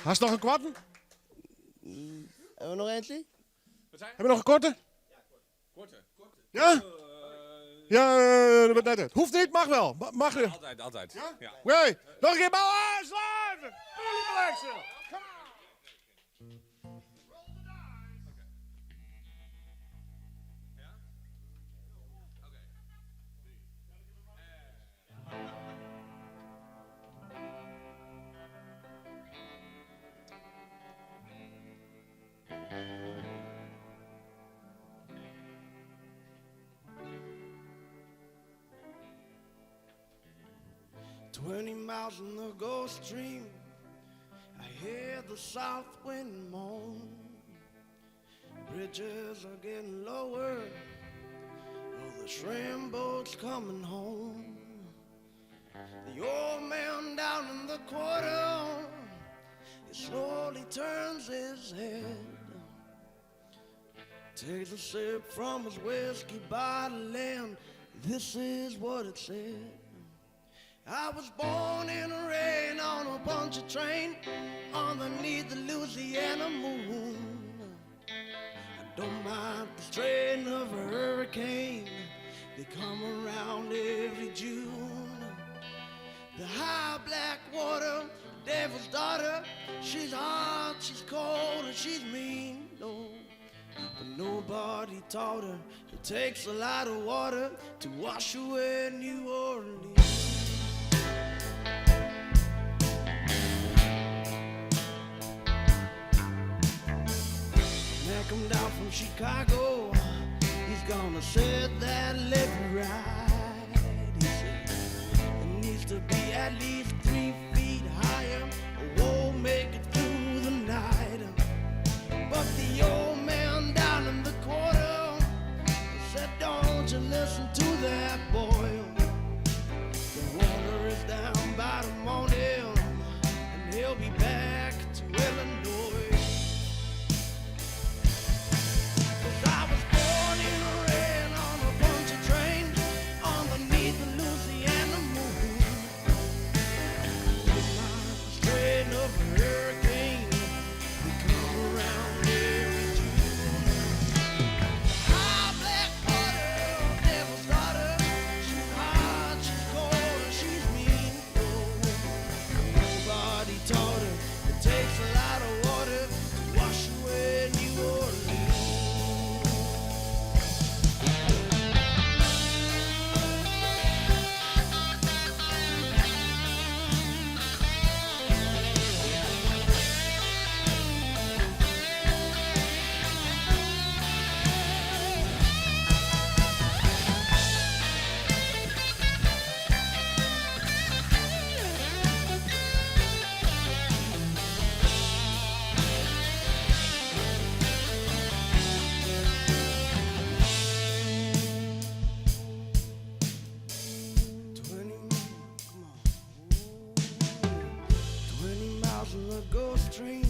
Hast noch in koarten? Hebben we nog eentje? Hebben we nog een korte? Ja? Ja, dat net uit. Hoeft niet, mag wel. Mag. Altijd, altijd. Ja? Oké, nog een keer Boas live! Fully 20 miles in the Gulf Stream, I hear the south wind moan. Bridges are getting lower, all the shrimp boats coming home. The old man down in the quarter, he slowly turns his head. Takes a sip from his whiskey bottle and this is what it said. I was born in the rain on a Pontchartrain underneath the Louisiana moon. I don't mind the strain of a hurricane. They come around every June. The high black water, devil's daughter. She's hot, she's cold, and she's mean. No, but nobody taught her. It takes a lot of water to wash away New Orleans. Man come down from Chicago. He's gonna set that levee right. He said it needs to be at least 3 feet higher, or won't make it through the night. But the old man down in the quarter said, "Don't you listen to that boy. The water is down by the morning, and he'll be back to Illinois." 'Cause I was born in the rain on a Pontchartrain underneath the Louisiana moon. With my strain of a hurricane, they come around every June. High black water, devil's daughter. She's hot, she's cold, and she's mean. Oh, nobody taught her. It takes a lot of water to wash away New Orleans. 20 miles in the Gulf Stream,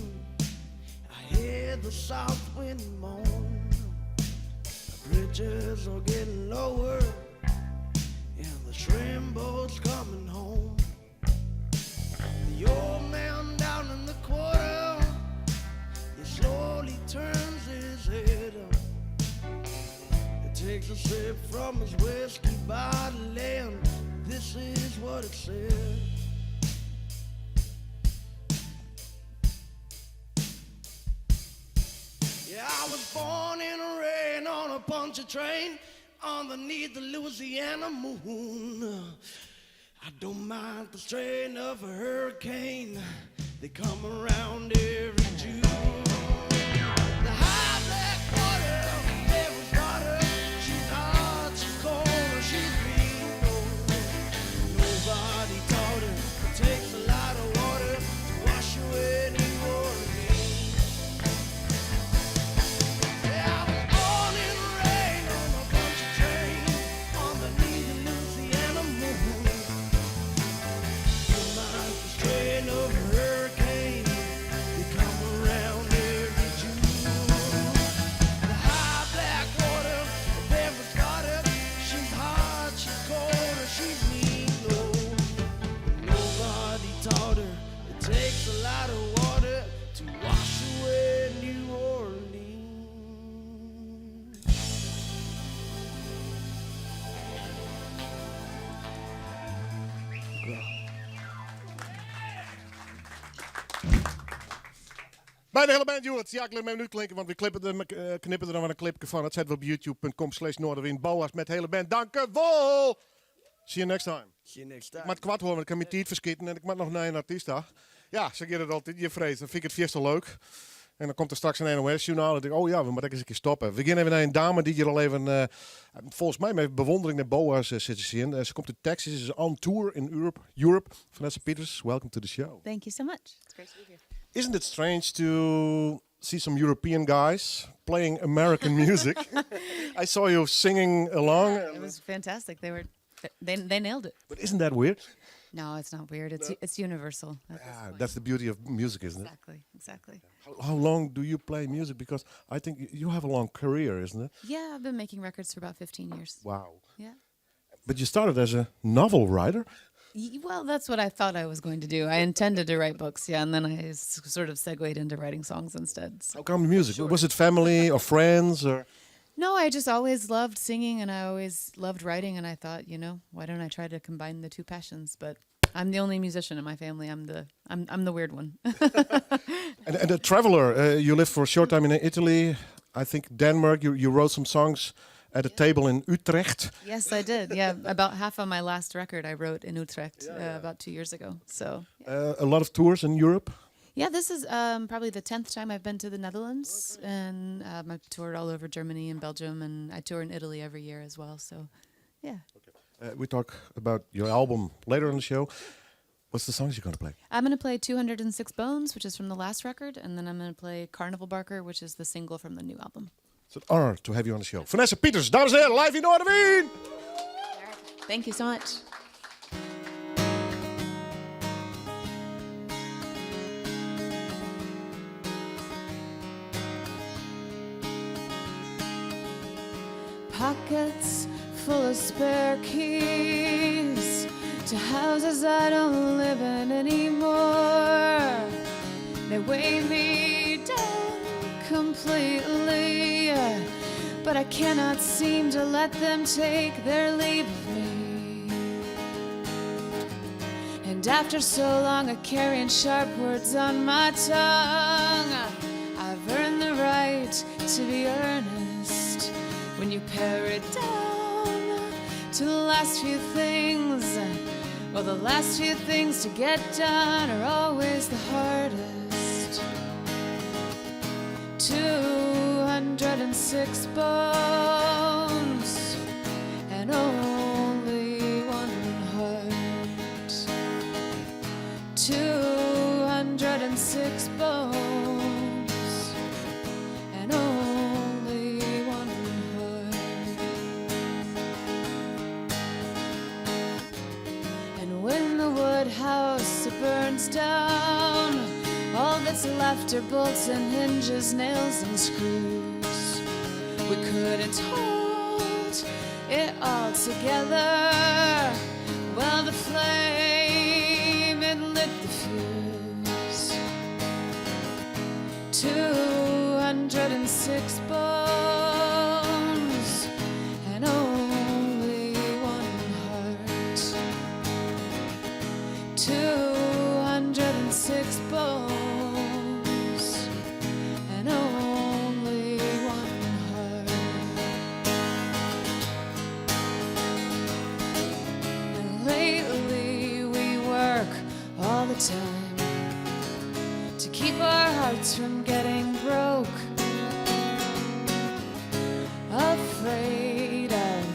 I hear the south wind moan. The bridges are getting lower, and the shrimp boat's coming home. The old man down in the quarter, he slowly turns his head up. He takes a sip from his whiskey bottle, and this is what it said. Yeah, I was born in the rain on a Pontchartrain underneath the Louisiana moon. I don't mind the strain of a hurricane. They come around every June. The high black water, devil's daughter. She's hot, she's cold, and she's mean. Oh, nobody taught her. It takes a lot of water to wash away New Orleans. Yeah, I was born in the rain on a Pontchartrain underneath the Louisiana moon. Like the strain of a hurricane, they come around every June. The high black water, the devil's daughter. She's hot, she's cold, and she's mean. Oh, nobody taught her. It takes a lot of water To wash away New Orleans. By de hiele band hjoed. Ja, ik lit 'm even útklinke, want we klippe der, eh, knippe der noch wer in klipke fan. Dat sette we op youtube.com slash Noardewyn. Boaz mei de hiele band. Dankjewol! See you next time. See you next Ik time. moat koart hâlde, want ik ha myn tiid ferskiten en ik moat noch nei in artyst ta. Ja, sa giet it altyd. Je freed, dan fyn ik it fierste leuk. En dan komt der straks in NOS-journaal en denk ik, oh ja, we moatte ek ris in kear stoppe. We gean even nei in dame dy't hjir al even, eh, folgens my mei bewondering nei Boaz eh, sit te sjen. Eh, se komt út Texas, is on tour in Europe. Europe. Vanessa Peters, welcome to the show. Thank you so much. It's great to be here. Isn't it strange to see some European guys playing American music? I saw you singing along. It was fantastic. They were they nailed it. But isn't that weird? No, it's not weird. It's universal at this Ah, point. that's the beauty of music, isn't it? Exactly. How long do you play music? Because I think you have a long career, isn't it? Yeah, I've been making records for about 15 years. Wow. Yeah. But you started as a novel writer. Well, that's what I thought I was going to do. I intended to write books, yeah, and then I sort of segued into writing songs instead. So. How come music? Was it family or friends or? No, I just always loved singing and I always loved writing, and I thought, why don't I try to combine the two passions? But I'm the only musician in my family. I'm the weird one. And a traveler, you lived for a short time in Italy, I think Denmark. You wrote some songs at a table in Utrecht. Yes, I did. Yeah, about half of my last record I wrote in Utrecht about 2 years ago. So, A lot of tours in Europe. yeah, this is probably the 10th time I've been to the Netherlands, and I've toured all over Germany and Belgium, and I tour in Italy every year as well. So, yeah. We talk about your album later on the show. What's the songs you're going to play? I'm going to play 206 Bones, which is from the last record, and then I'm going to play Carnival Barker, which is the single from the new album. It's an honor to have you on the show. Vanessa Peters, dames en heren, live in Noardewyn! Thank you so much. Pockets full of spare keys to houses I don't live in anymore. They weigh me down completely, but I cannot seem to let them take their leave of me. And after so long of carrying sharp words on my tongue, I've earned the right to be earnest. When you pare it down to the last few things, well, the last few things to get done are always the hardest. 206 bones and only one heart. 206 bones and only one heart. And when the wood house burns down, all that's left are bolts and hinges, nails and screws. We couldn't hold it all together. Well, the flame, it lit the fuse. 206 bones and only one heart. 206 bones and only one heart. And lately we work all the time to keep our hearts from getting broke. Afraid of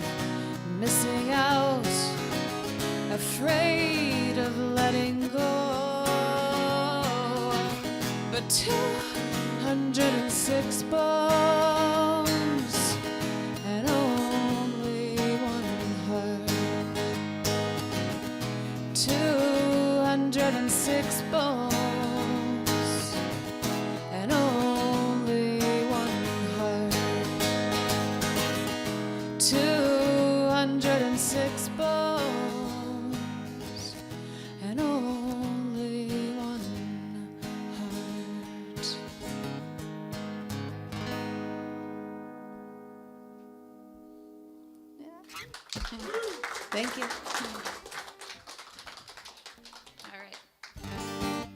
missing out, afraid of letting go. But 206 bones and only one heart. 206 bones and only one heart. 206 bones and only one heart. Thank you. All right.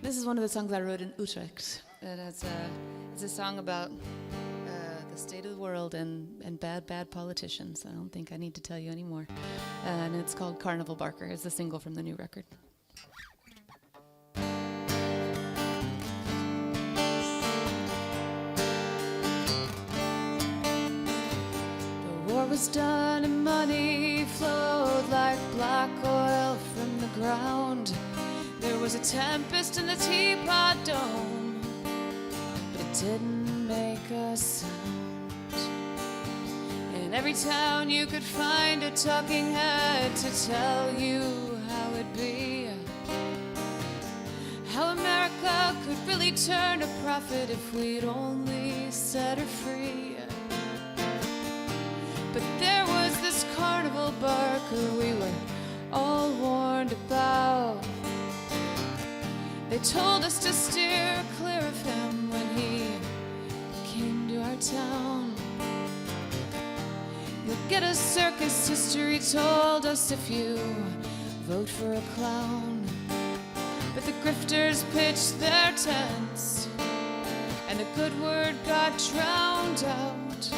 This is one of the songs I wrote in Utrecht. And it's a, it's a song about uh, the state of the world and, and bad, bad politicians. I don't think I need to tell you anymore. And it's called Carnival Barker. It's a single from the new record. The war was done and money flowed like black oil from the ground. There was a tempest in the teapot dome, but it didn't make a sound. In every town you could find a talking head to tell you how it'd be. How America could really turn a profit if we'd only set her free. But there was this carnival barker we were all warned about. They told us to steer clear of him when he came to our town. You'll get a circus history told us if you vote for a clown. But the grifters pitched their tents, and the good word got drowned out.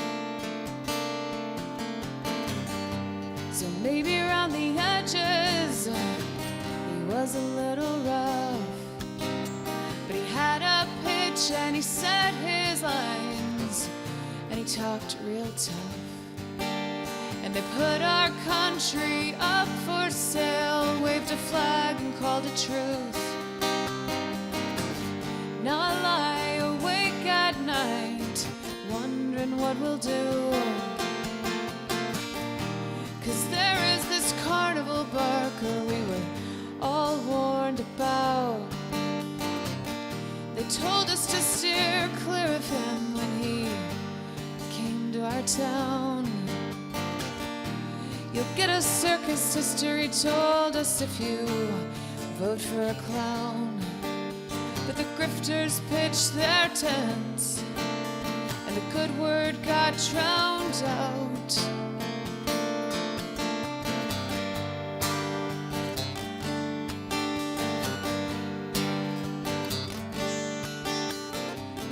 So maybe around the edges, he was a little rough. But he had a pitch and he said his lines, and he talked real tough. And they put our country up for sale, waved a flag and called it truth. Now I lie awake at night, wondering what we'll do. Cause there is this carnival barker we were all warned about. They told us to steer clear of him when he came to our town. You'll get a circus history told us if you vote for a clown. But the grifters pitched their tents, and the good word got drowned out.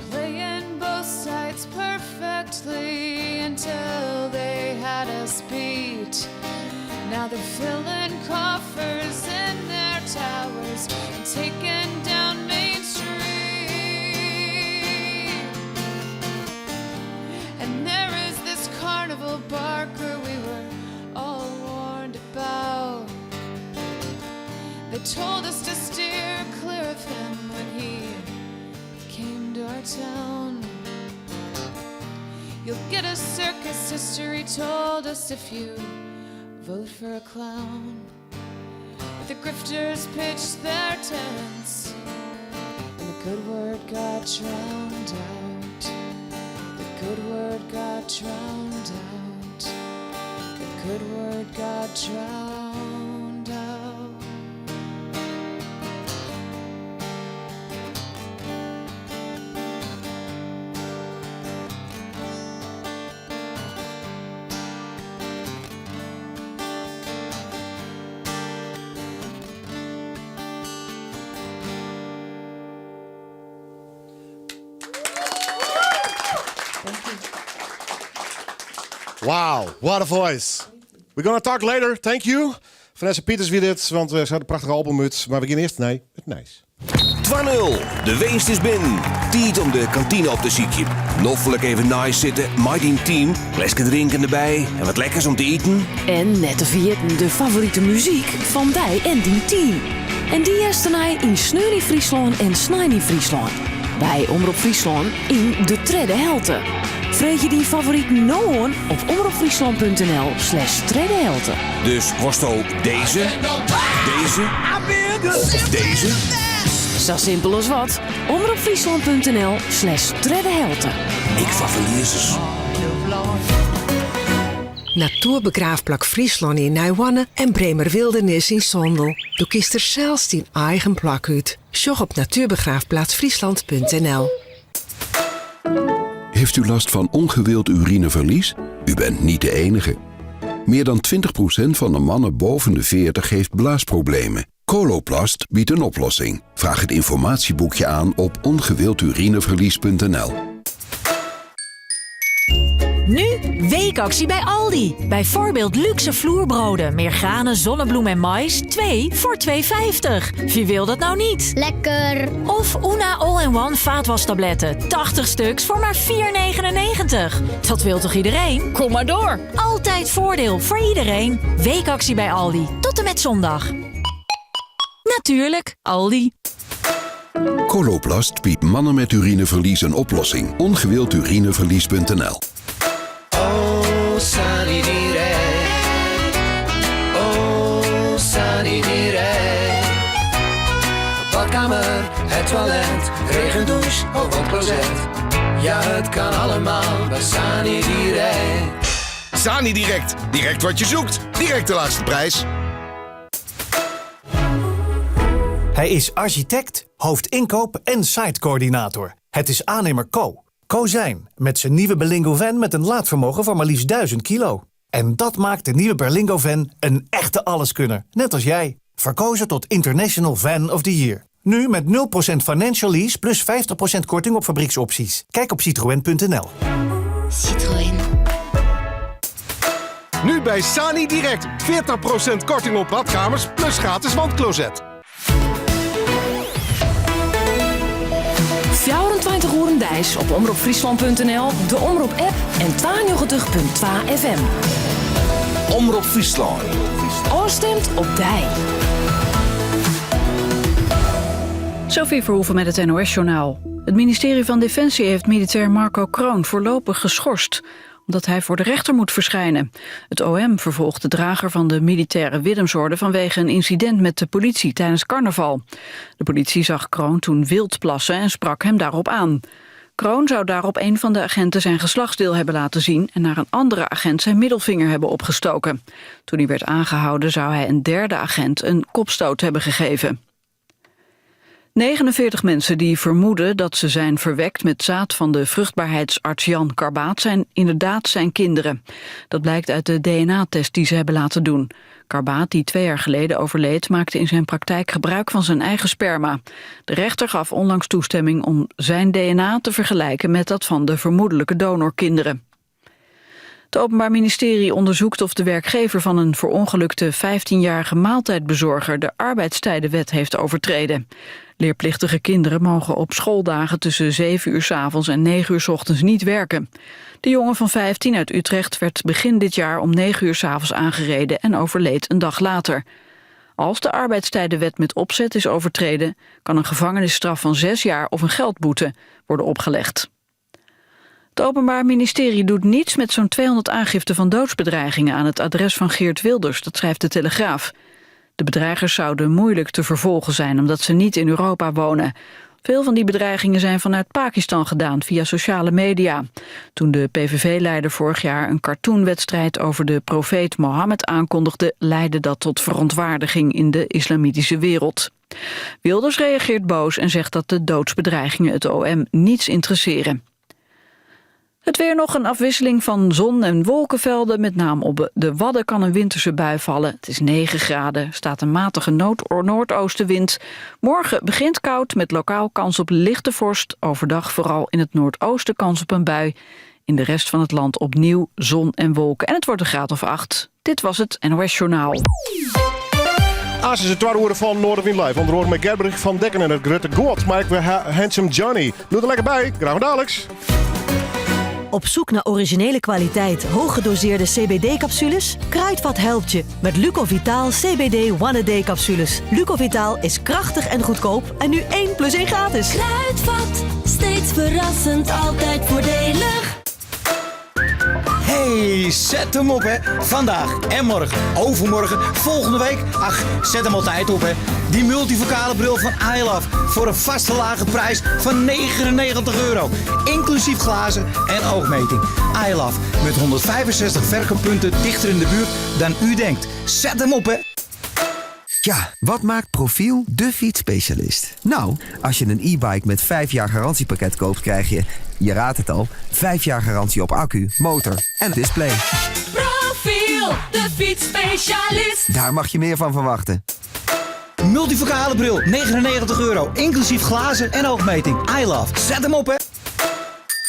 Playing both sides perfectly until they had us beat. Now they're filling coffers in their towers and taking down Main Street. And there is this carnival barker we were all warned about. They told us to steer clear of him when he came to our town. You'll get a circus history told us if you vote for a clown. But the grifters pitched their tents, and the good word got drowned out. The good word got drowned out. The good word got drowned out. Wow, what a voice. We're gonna talk later, thank you. Vanessa Pieters wie dit, want we hadden een prachtig album uit. Maar we gaan eerst naar it nijs. 2-0. De winst is binnen. Tiid om de kantine op te sykjen. Noflik even neist sitte mei dyn team. Gleske drinken derby en wat lekkers om te iten. En net te ferjitten de favorite muzyk fan dy en dyn team. En dy hearst tenei yn Sneon yn Fryslân en Snein yn Fryslân. By Omrop Fryslân yn De Tredde Helte. Freegje dyn favoriten no oan op omropfryslân.nl slash tredde helte. Dus wolsto dizze, dizze of dizze? Sa simpel as wat. Omropfryslân.nl slash tredde helte. Ik foar ferliezers. Natoerbegraafplak Fryslân yn Nijhoarne en Bremer Wildernis yn Sondel. Do kiest der sels dyn eigen plak út. Sjoch op natuurbegraafplaatsfriesland.nl. Heeft u last van ongewild urineverlies? U bent niet de enige. Meer dan 20% van de mannen boven de 40 heeft blaasproblemen. Coloplast biedt een oplossing. Vraag het informatieboekje aan op ongewildurineverlies.nl. Nu weekactie bij Aldi. Bijvoorbeeld luxe vloerbroden, meer granen, zonnebloem en mais. 2 voor 2,50. Wie wil dat nou niet? Lekker! Of Una All-in-One vaatwastabletten. 80 stuks voor maar 4,99. Dat wil toch iedereen? Kom maar door! Altijd voordeel voor iedereen. Weekactie bij Aldi. Tot en met zondag. Natuurlijk, Aldi. Coloplast biedt mannen met urineverlies een oplossing. Ongewildurineverlies.nl Oh, Sunny Direct. Oh, Sunny Direct. Badkamer, het toilet, regendouche of wandcloset. Ja, het kan allemaal bij Sani Direct. Sani Direct. Direct wat je zoekt. Direct de laagste prijs. Hij is architect, hoofdinkoop en sitecoördinator. Het is aannemer Co. Co zijn, met zijn nieuwe Berlingo Van met een laadvermogen van maar liefst 1000 kilo. En dat maakt de nieuwe Berlingo Van een echte alleskunner, net als jij. Verkozen tot International Van of the Year. Nu met 0% financial lease plus 50% korting op fabrieksopties. Kijk op citroën.nl. Citroën. Nu bij Sani Direct 40% korting op badkamers plus gratis wandcloset. 24 oeren deis op omropfriesland.nl, de Omrop app en 92.2 FM. Omrop Fryslân. Ofstemt op dei. Sophie Verhoeven met het NOS-journaal. Het ministerie van Defensie heeft militair Marco Kroon voorlopig geschorst omdat hij voor de rechter moet verschijnen. Het OM vervolgt de drager van de militaire Willemsorde vanwege een incident met de politie tijdens carnaval. De politie zag Kroon toen wild plassen en sprak hem daarop aan. Kroon zou daarop een van de agenten zijn geslachtsdeel hebben laten zien en naar een andere agent zijn middelvinger hebben opgestoken. Toen hij werd aangehouden zou hij een derde agent een kopstoot hebben gegeven. 49 mensen die vermoeden dat ze zijn verwekt met zaad van de vruchtbaarheidsarts Jan Karbaat zijn inderdaad zijn kinderen. Dat blijkt uit de DNA-test die ze hebben laten doen. Karbaat, die twee jaar geleden overleed, maakte in zijn praktijk gebruik van zijn eigen sperma. De rechter gaf onlangs toestemming om zijn DNA te vergelijken met dat van de vermoedelijke donorkinderen. Het Openbaar Ministerie onderzoekt of de werkgever van een verongelukte 15-jarige maaltijdbezorger de arbeidstijdenwet heeft overtreden. Leerplichtige kinderen mogen op schooldagen tussen 7 uur 's avonds en 9 uur 's ochtends niet werken. De jongen van 15 uit Utrecht werd begin dit jaar om 9 uur 's avonds aangereden en overleed een dag later. Als de arbeidstijdenwet met opzet is overtreden, kan een gevangenisstraf van 6 jaar of een geldboete worden opgelegd. Het Openbaar Ministerie doet niets met zo'n 200 aangiften van doodsbedreigingen aan het adres van Geert Wilders, dat schrijft de Telegraaf. De bedreigers zouden moeilijk te vervolgen zijn omdat ze niet in Europa wonen. Veel van die bedreigingen zijn vanuit Pakistan gedaan via sociale media. Toen de PVV-leider vorig jaar een cartoonwedstrijd over de profeet Mohammed aankondigde, leidde dat tot verontwaardiging in de islamitische wereld. Wilders reageert boos en zegt dat de doodsbedreigingen het OM niets interesseren. Het weer nog een afwisseling van zon- en wolkenvelden. Met name op de Wadden kan een winterse bui vallen. Het is 9 graden, staat een matige noordoostenwind. Morgen begint koud met lokaal kans op lichte vorst. Overdag vooral in het noordoosten kans op een bui. In de rest van het land opnieuw zon en wolken. En het wordt een graad of 8. Dit was het NOS Journaal. Aas is het tweede uur van Noardewyn Live. Onder andere met Gerbrich van Dekken en het Grutte God. Maar ik weer Handsome Johnny. Doe er lekker bij. Graag dadelijks. Op zoek naar originele kwaliteit, hooggedoseerde CBD-capsules? Kruidvat helpt je met Lucovitaal CBD One A Day capsules. Lucovitaal is krachtig en goedkoop en nu 1 plus 1 gratis. Kruidvat, steeds verrassend, altijd voordelig. Hey, zet hem op hè. Vandaag en morgen, overmorgen, volgende week. Ach, zet hem altijd op hè. Die multifocale bril van iLove voor een vaste lage prijs van 99 euro. Inclusief glazen en oogmeting. iLove met 165 verkooppunten dichter in de buurt dan u denkt. Zet hem op hè. Ja, wat maakt Profiel de fietsspecialist? Nou, als je een e-bike met 5 jaar garantiepakket koopt, krijg je, je raadt het al, 5 jaar garantie op accu, motor en display. Profiel. Profiel, de fietsspecialist. Daar mag je meer van verwachten. Multifocale bril, 99 euro, inclusief glazen en oogmeting. I love. Zet hem op, hè.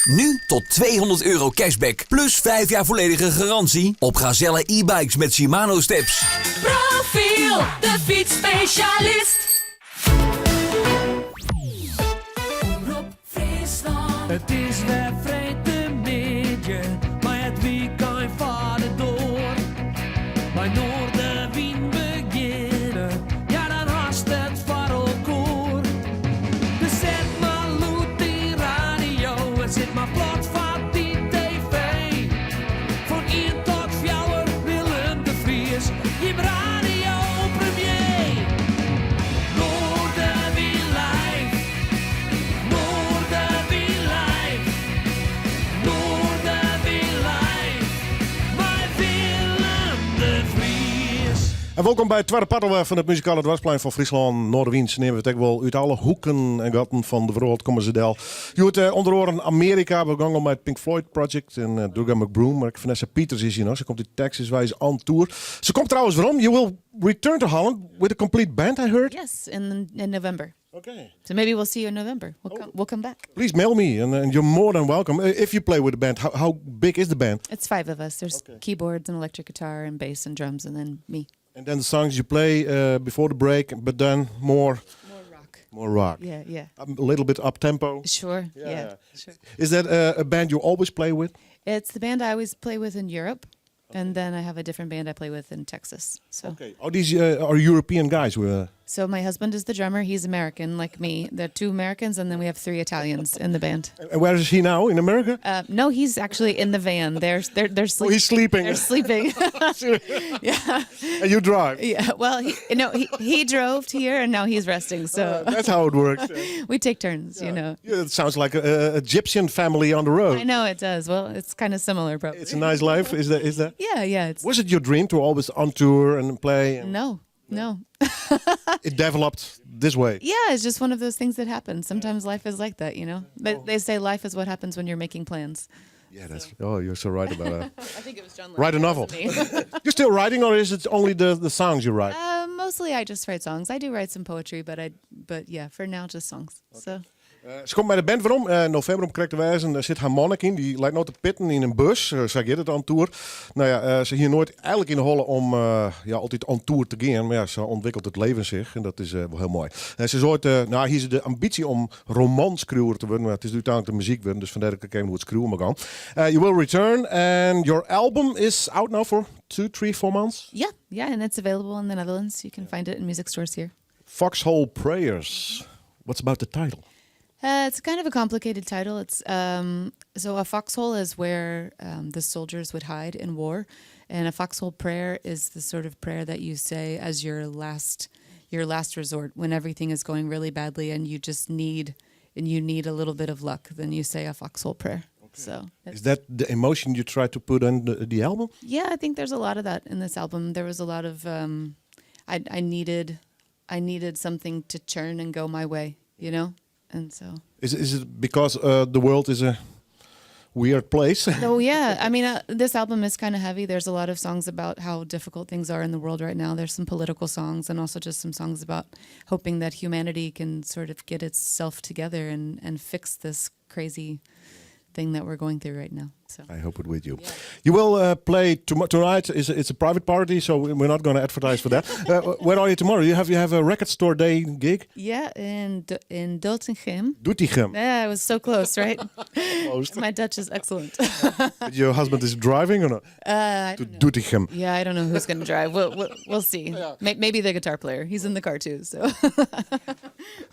Nu tot 200 euro cashback. Plus 5 jaar volledige garantie op Gazelle e-bikes met Shimano steps. Profiel, de fietsspecialist. It is wer freedtemiddei, mei it wykein foar de doar. By Noardewyn begjinne, ja dan hast it foar elkoar. Dus set mar lûd dyn radio en sit mar plat foar dyn TV. Fan ien tot fjouwer Willem de Vries, jim radiopremier. Noardewyn live, Noardewyn live, Noardewyn live, mei Willem de Vries. En wolkom by it twadde part alwer fan it muzikale doarpsplein fan Fryslân. Noardewyn, se neame it ek wol. Út alle hoeken en gatten fan de wrâld komme se del. Hjoed ûnder oaren Amearika. We gongen mei it Pink Floyd Project en Durga McBroom. Mar ek Vanessa Peters is hjir noch. Se komt út Texas, wy is on tour. Se komt trouwens werom. You will return to Holland with a complete band, I heard. Yes, in November. Okay. So maybe we'll see you in November. We'll come back. Please mail me, and you're more than welcome. If you play with the band, how big is the band? It's five of us. There's keyboards and electric guitar and bass and drums, and then me. And then the songs you play before the break, but then more More rock. More rock. Yeah. A little bit up tempo. Sure. Yeah. Sure. Is that a band you always play with? It's the band I always play with in Europe, and then I have a different band I play with in Texas. So. Okay. Are these are European guys? Who, So my husband is the drummer. He's American, like me. There are two Americans, and then we have three Italians in the band. And where is he now? In America? No, he's actually in the van. They're Oh, he's sleeping. They're sleeping. Yeah. And you drive. Yeah. Well, he, no, he drove here, and now he's resting. So That's how it works. We take turns, you know. Yeah, it sounds like a Egyptian family on the road. I know it does. Well, it's kind of similar, probably. It's a nice life. Is that? Is that? Yeah. It's Was it your dream to always on tour and play? And No. It developed this way. Yeah, it's just one of those things that happens. Sometimes life is like that, you know. But they say life is what happens when you're making plans. Yeah, that's. Oh, you're so right about that. I think it was John Lennon. Write a novel. Wasn't me. You're still writing, or is it only the songs you write? Mostly, I just write songs. I do write some poetry, but yeah, for now, just songs. So. Se komt mei de band werom. Novimber om krekt te wêzen. Der sit har man ek yn. Dy leit no te pitten yn in bus. Sa giet it on tour. No ja, se hie noait eigenlik yn 'e holle om ja, altyd on tour te gean. Mar ja, sa ûntwikkelt it leven sich. En dat is wol hiel moai. Se is oait, no, hie se de ambysje om romanskriuwer te wurden. Mar it is úteinlik de muzyk wurden. Dus fandêr dat ik even oer it skriuwen mar gong. You will return and your album is out now for 2, 3, 4 months? Yeah, and it's available in the Netherlands. You can find it in music stores here. Foxhole Prayers. What's about the title? It's kind of a complicated title. It's so a foxhole is where the soldiers would hide in war, and a foxhole prayer is the sort of prayer that you say as your last resort when everything is going really badly and you just need and you need a little bit of luck. Then you say a foxhole prayer. So Is that the emotion you try to put on the album? Yeah, I think there's a lot of that in this album. There was a lot of I needed something to turn and go my way. And so Is it because the world is a weird place? Oh yeah, I mean, this album is kind of heavy. There's a lot of songs about how difficult things are in the world right now. There's some political songs and also just some songs about hoping that humanity can sort of get itself together and fix this crazy thing that we're going through right now. So I hope it with you. You will play tonight. Is it's a private party, so we're not going to advertise for that. Where are you tomorrow? You have a record store day gig. Yeah, in Doetinchem. Doetinchem. Yeah, I was so close, right? Almost. My Dutch is excellent. But your husband is driving or not? I To don't know. Doetinchem. Yeah, I don't know who's going to drive. We'll see. Maybe the guitar player. He's in the car too. So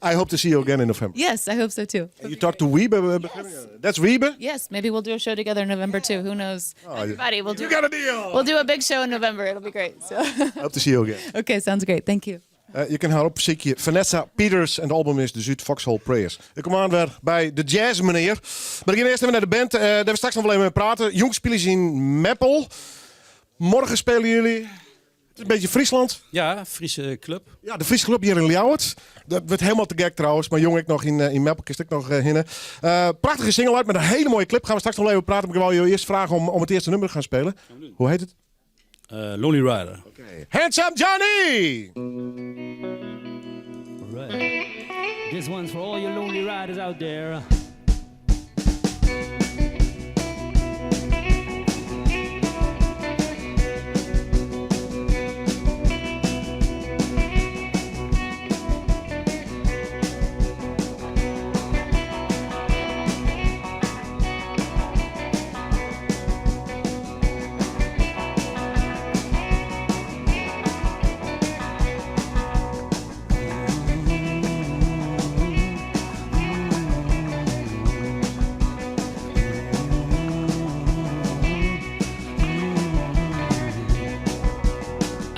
I hope to see you again in November. Yes, I hope so too. You talked to Wiebe. That's Wiebe. Yes, maybe we'll do a show together in November too. Who knows? Oh, Everybody, we'll do. You got a deal. We'll do a big show in November. It'll be great. So. Hope to see you again. Okay, sounds great. Thank you. Je kan har opsykje. Vanessa Peters en het album is dus út Foxhole Prayers. Ik kom oan wer by de jazz menear. Mar ik gean earst even nei de band. Dêr we straks noch wol even mei prate. Jûn spylje se yn Meppel. Morgen spelen jullie. Het is een beetje Friesland. Ja, Friese club. Ja, de Friese club hjir yn Ljouwert. Dat wurdt hielendal te gek trouwens. Mar jong, ik noch yn Meppel, kinst ek noch hinne. Prachtige single út met in hiele moaie clip. Gean we straks noch even praten. Mar ik wol jo earst freegje om it earste nûmer te gean spyljen. Hoe hjit it? Lonely Rider. Handsome Johnny! Right. This one's for all you lonely riders out there.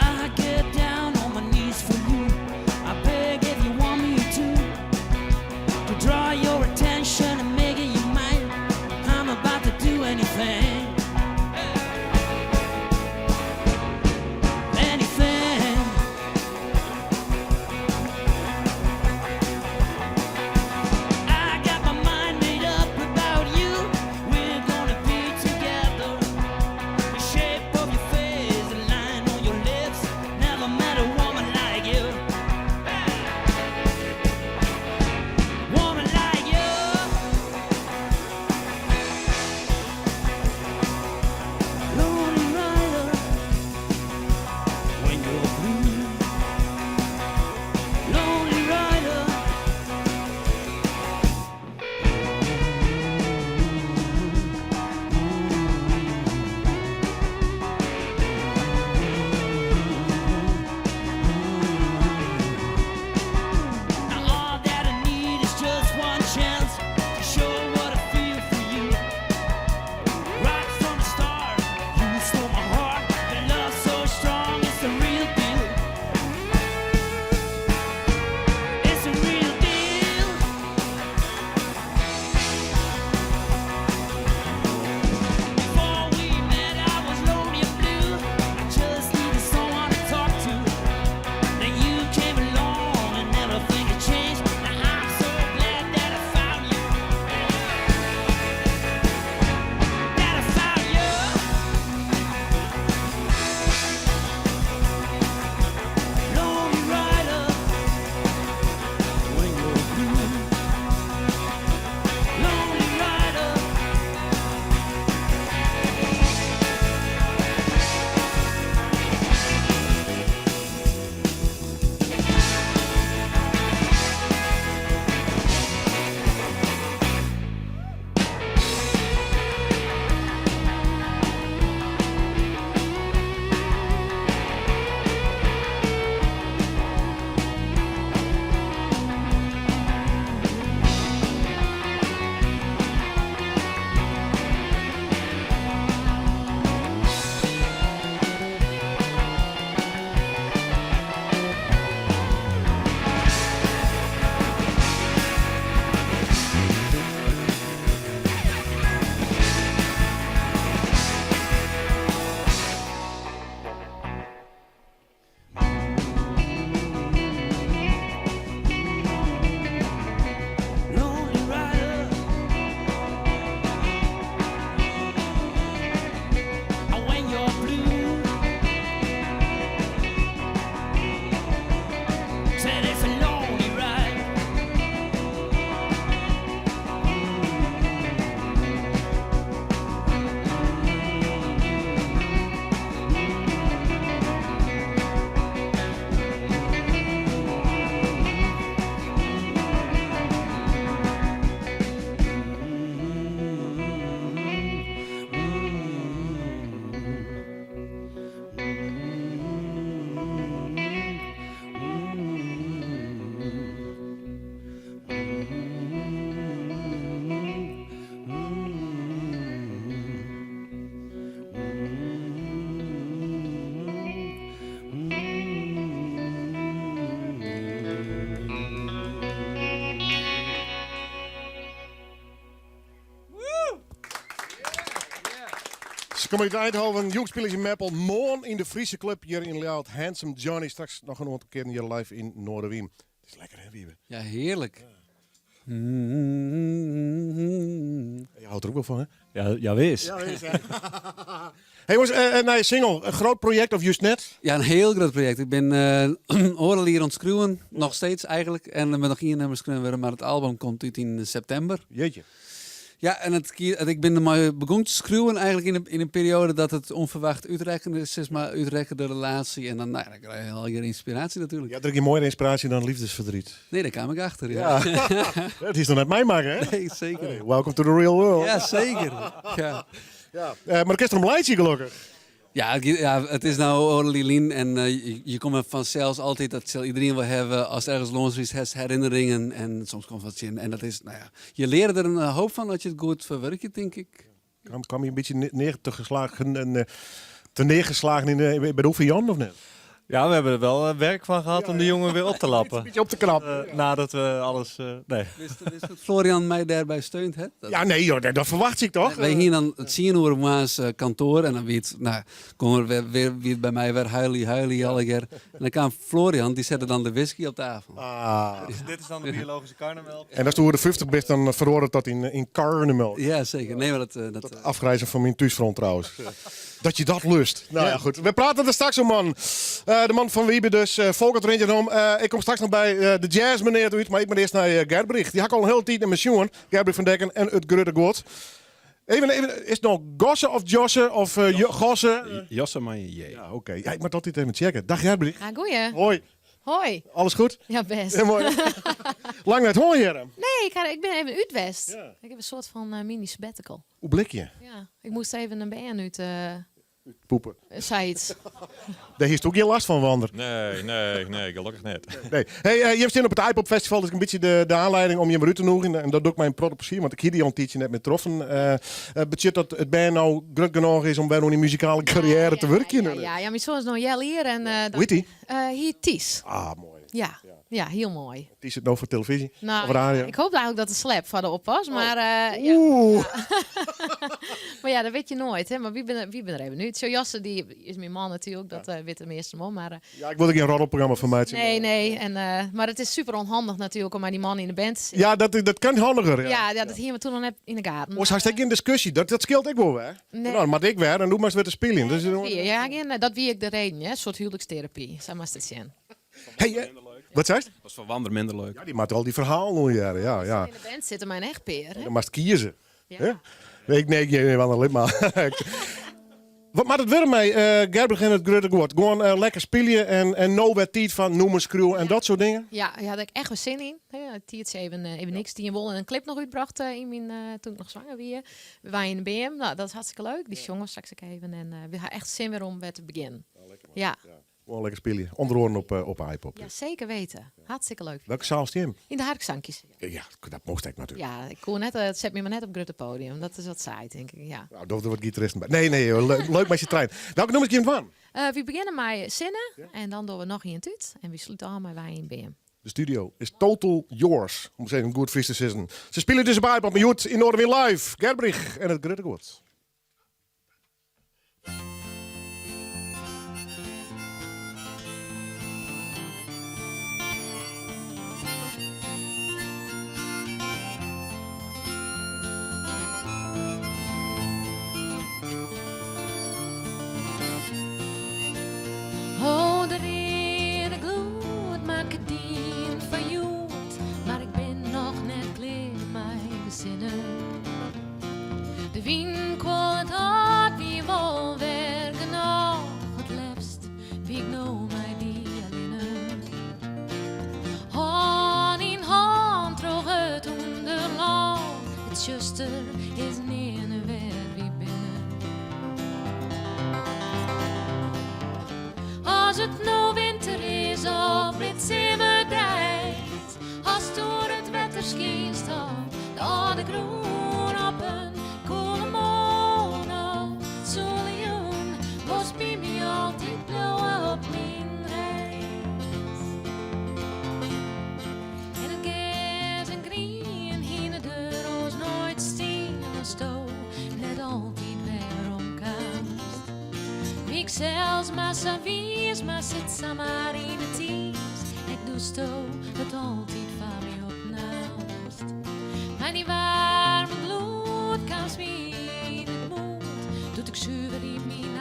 I get down on my knees for you. I beg if you want me to. To draw your attention and make it your mine. I'm about to do anything. Anything. I got my mind made up about you. We're gonna be together. The shape of your face, the line on your lips. Never met a woman like you. Woman like you. Lonely rider, when you're blue. Lonely rider. Now all that I need is just one chance to show what I feel for you. Right from the start, you stole my heart. The love so strong, it's the real deal. It's the real deal. Before we met, I was lonely and blue. I just needed someone to talk to. Then you came along and everything had changed. Now I'm so glad that I found you. That I found you. Lonely rider, when you're blue. Lonely rider. Lonely rider. When you're blue, said it's a lonely ride. Ze komme út Eindhoven, jûn spylje se yn Meppel. Moarn yn de Friese Club hjir yn Ljouwert. Handsome Johnny, straks noch in oantal kearen hjir live yn Noardewyn. It is lekker hè, Wiebe? Ja, hearlik. Je hâldt der ek wol fan, hè? Ja, ja wis. Ja, wis, hè? Hey jongens, eh, nije single. In groot project of juist net? Ja, in hiel grut projekt. Ik bin oardel jier oan it skriuwen, noch steeds eigenlijk. En der moat noch ien nûmer skreaun wurde, mar it album komt út yn septimber. Jeetje. Ja, en it, ik bin dermei begûn te skriuwen eigenlijk yn in perioade dat it ûnferwacht útrekke is, sis mar, útrekke de relaasje. En dan, nou ja, dan krije je allegear ynspiraasje natuerlik. Ja, der is gjin moaiere ynspiraasje dan liefdesverdriet. Nee, dêr kaam ik achter, ja. Ja. Dat is noch net meimakke, hè? Nee, seker. Hey, welcome to the real world. Ja, seker. Ja. Ja. Mar do kinst derom laitsje, gelokkich. Ja, ja, it is no oardel jier lyn en je komme fansels altyd, dat sil iderien wol hawwe, ast ergens lâns rydst, hast herinneringen en soms komt wat tsjin. En dat is, nou ja, je leare der in hoop fan as je it goed ferwurkje, tink ik. Kwam je in bytsje neer te geslagen en te neergeslagen in de, by de Oefenjan of net? Ja, we hebben er wel werk van gehad om de jongen weer op te lappen. Beetje op te knappen. Nadat we alles... nee. Wist dat Florian my dêrby steund hat? Ja, nee joh, dat ferwacht ik toch? Wy hiene dan tsien oere moarns kantoar en dan wie it, nou, kom er wer, wer, wie it by my wer huilie, huilie allegear. En dan kaam Florian, dy sette dan de whisky op tafel. Ah. Dit is dan de biologische karnemelk. En ast oer de 50 bist, dan feroaret dat yn karnemelk. Ja, seker. Nee, mar dat, Dat afgrijzen van myn thúsfront trouwens. Dat je dat lust. Nou ja, goed. We prate der straks om, man. De man fan Wiebe dus. Folkert rint om. Ik kom straks noch by de jazz menear út, mar ik moat earst nei Gerbrich. Dy ha ik al in hiele tiid net mear sjoen. Gerbrich van Dekken en it Grutte Guod. Even, even, is it no Gosse of Josse of Gosse? Josse mei in J. Ja, oké. Ja, ik moat altyd even checken. Dag Gerbrich. Ah, goeie. Hoi. Hoi. Alles goed? Ja, bêst. Ja, moai. Lang net hân hjir. Nee, ik bin even út west. Ik ha in soart fan mini sabbatical. Hoe blik je? Ja, ik moast even in bern út. Poepen. Sayts. Dêr hiest ek gjin lêst fan, Wander. Nee, nee, nee, gelokkich net. Nee. Hey, jim steane op it Aaipop Festival, dus in bytsje de oanlieding om jim út te nûgjen. En dat doch ik mei in protte plezier, want ik hie dy al in tiidsje net mear troffen. Betsjut dat it bern no grut genôch is om wer oan dy muzikale karriêre te wurkjen? Ja, ja, ja, myn soan is no healjier. En, Hoe hjit hy? Hy hjit Ties. Ah, moai. Ja, ja, hiel moai. Ties it no foar telefyzje Nou, of radio? ik hoop eigenlijk dat de slep foar de oppas, mar ja. Oeh. Mar ja, dat witte je noait, hè. Mar wy binne der even út. Sjo, Josse, dy is myn man natuerlik, dat wit de measten wol, mar Ja, ik wol der gjin roddelprogramma fan meitsje. Nee, nee. En, mar it is super ûnhandich natuerlik om mei dy man yn de band te sitten. Ja, dat kin handiger. Ja. Ja, ja, dat hiene we toen noch net yn de gaten. Oars hast ek gjin diskusje, dat skeelt ek wol wer. Nee. Nou, dan moat ik wer en do moatst wer te spyljen. Dus, Dat wie, ja, gjin, dat wie ek de reden, hè. In soart huwelijkstherapy, sa moatst it sjen. Hey, wat seist? Dat is foar Wander minder leuk. Ja, dy moat al dy ferhalen oanhearre. Ja, ja. Yn de band sitte mei in echtpear, hè? Dan moatst kieze. Ja. Hè? Nee, ik, nee, ik nee, Wander Lipma. Wat moat it wurde mei Gerbrich en it Grutte Guod? Gewoan lekker spylje en no wer tiid foar nûmers skriuwe en dat soart dingen? Ja, ja, dêr ha ik echt wer sin yn. Ja, tiid even niks. Dien wol in klip noch útbrocht yn myn, doe't ik noch swanger wie. Wy yn de beam. Nou, dat is hartstikke leuk. Dy sjonge straks ek even. En we ha echt sin wer om wer te begjinnen. Ja. Gewoan lekker spylje. Ûnder oaren op Aaipop. Ja, seker weten. Hartstikke leuk. Welke saal stean jim? Yn de Harksankjes. Ja, dat moast ek natuerlik. Ja, ik koe net, it set my mar net op grutte podium. Dat is wat saai, tink ik. Ja. Nou, doch der wat gitaristen by. Nee, nee, joh, leuk mei syn trijen. Welke nûmers gean dwaan? Wy begjinne mei Sinne en dan dogge we noch ien út. En wy slute ôf mei Wy yn Beam. De studio is total yours, om it even goed Frysk te sizzen. Se spylje dus op Aaipop mar hjoed yn Noardewyn Live. Gerbrich en it Grutte Guod. Oh, de reade gloed makke dien foar hjoed, mar ik bin noch net klear mei de sinne. De wyn kuolle it hart wie wol wer genôch. It leafst wie ik no mei dy allinne. Hân yn hân troch it ûnderlân. It tsjuster is nearne wêr't wy binne. As it no winter is of midsimmerdeis, Ast oer it wetter skynst of de âlde grûn op in koele moarn of soele jûn, wolst by my altyd bliuwe op myn reis. En it gers en grien hiene der oars noait stien asto net altyd weromkaamst. Wie ik sels mar sa wiis, mar sit samar yn 'e tiis. Ek doe'tsto it altyd foar my opnaamst. Mei dyn waarme gloed kaamst my yn it moed, doe't ik suver yn myn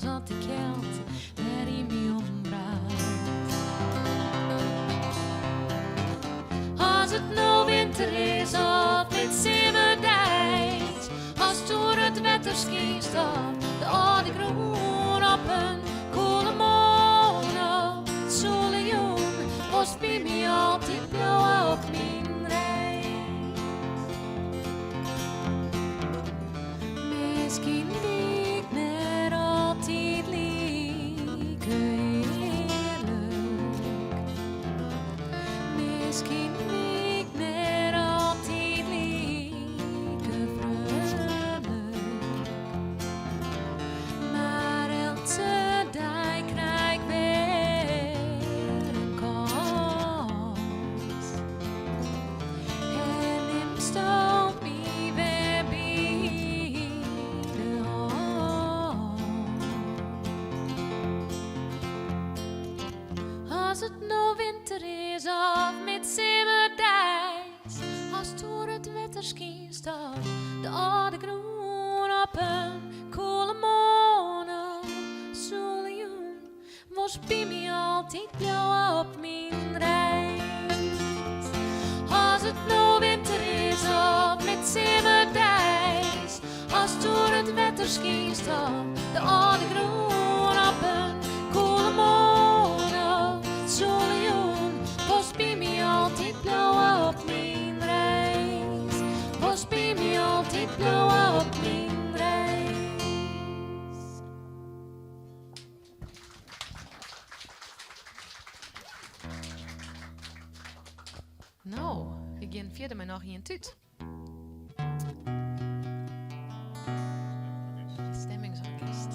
sels at de kjeld wer yn my ompraat. As it no winter is of midsimmerdeis, as oer it wetter skynst of de âlde grûn op in koele moarn of soele jûn, wolst by my altyd bliuwe op myn reis. Miskien wie ik net altyd like earlik. Miskien wie ik net altyd like freonlik. Mar eltse dei krij ik wer in kâns. En nimsto my wer by de hân. As it no winter is of midsimmerdeis, as oer it wetter skynst of de âlde grûn op in koele moarn of soele jûn, wolst by my altyd bliuwe op myn reis. As it no winter is of midsimmerdeis, as oer it wetter skynst of de âlde grûn op in koele moarn of soele jûn, wolst by my altyd bliuwe op myn reis. Wolst by my altyd bliuwe op myn reis. No, wy gean fierder mei noch ien tút. Stemmingsorkest.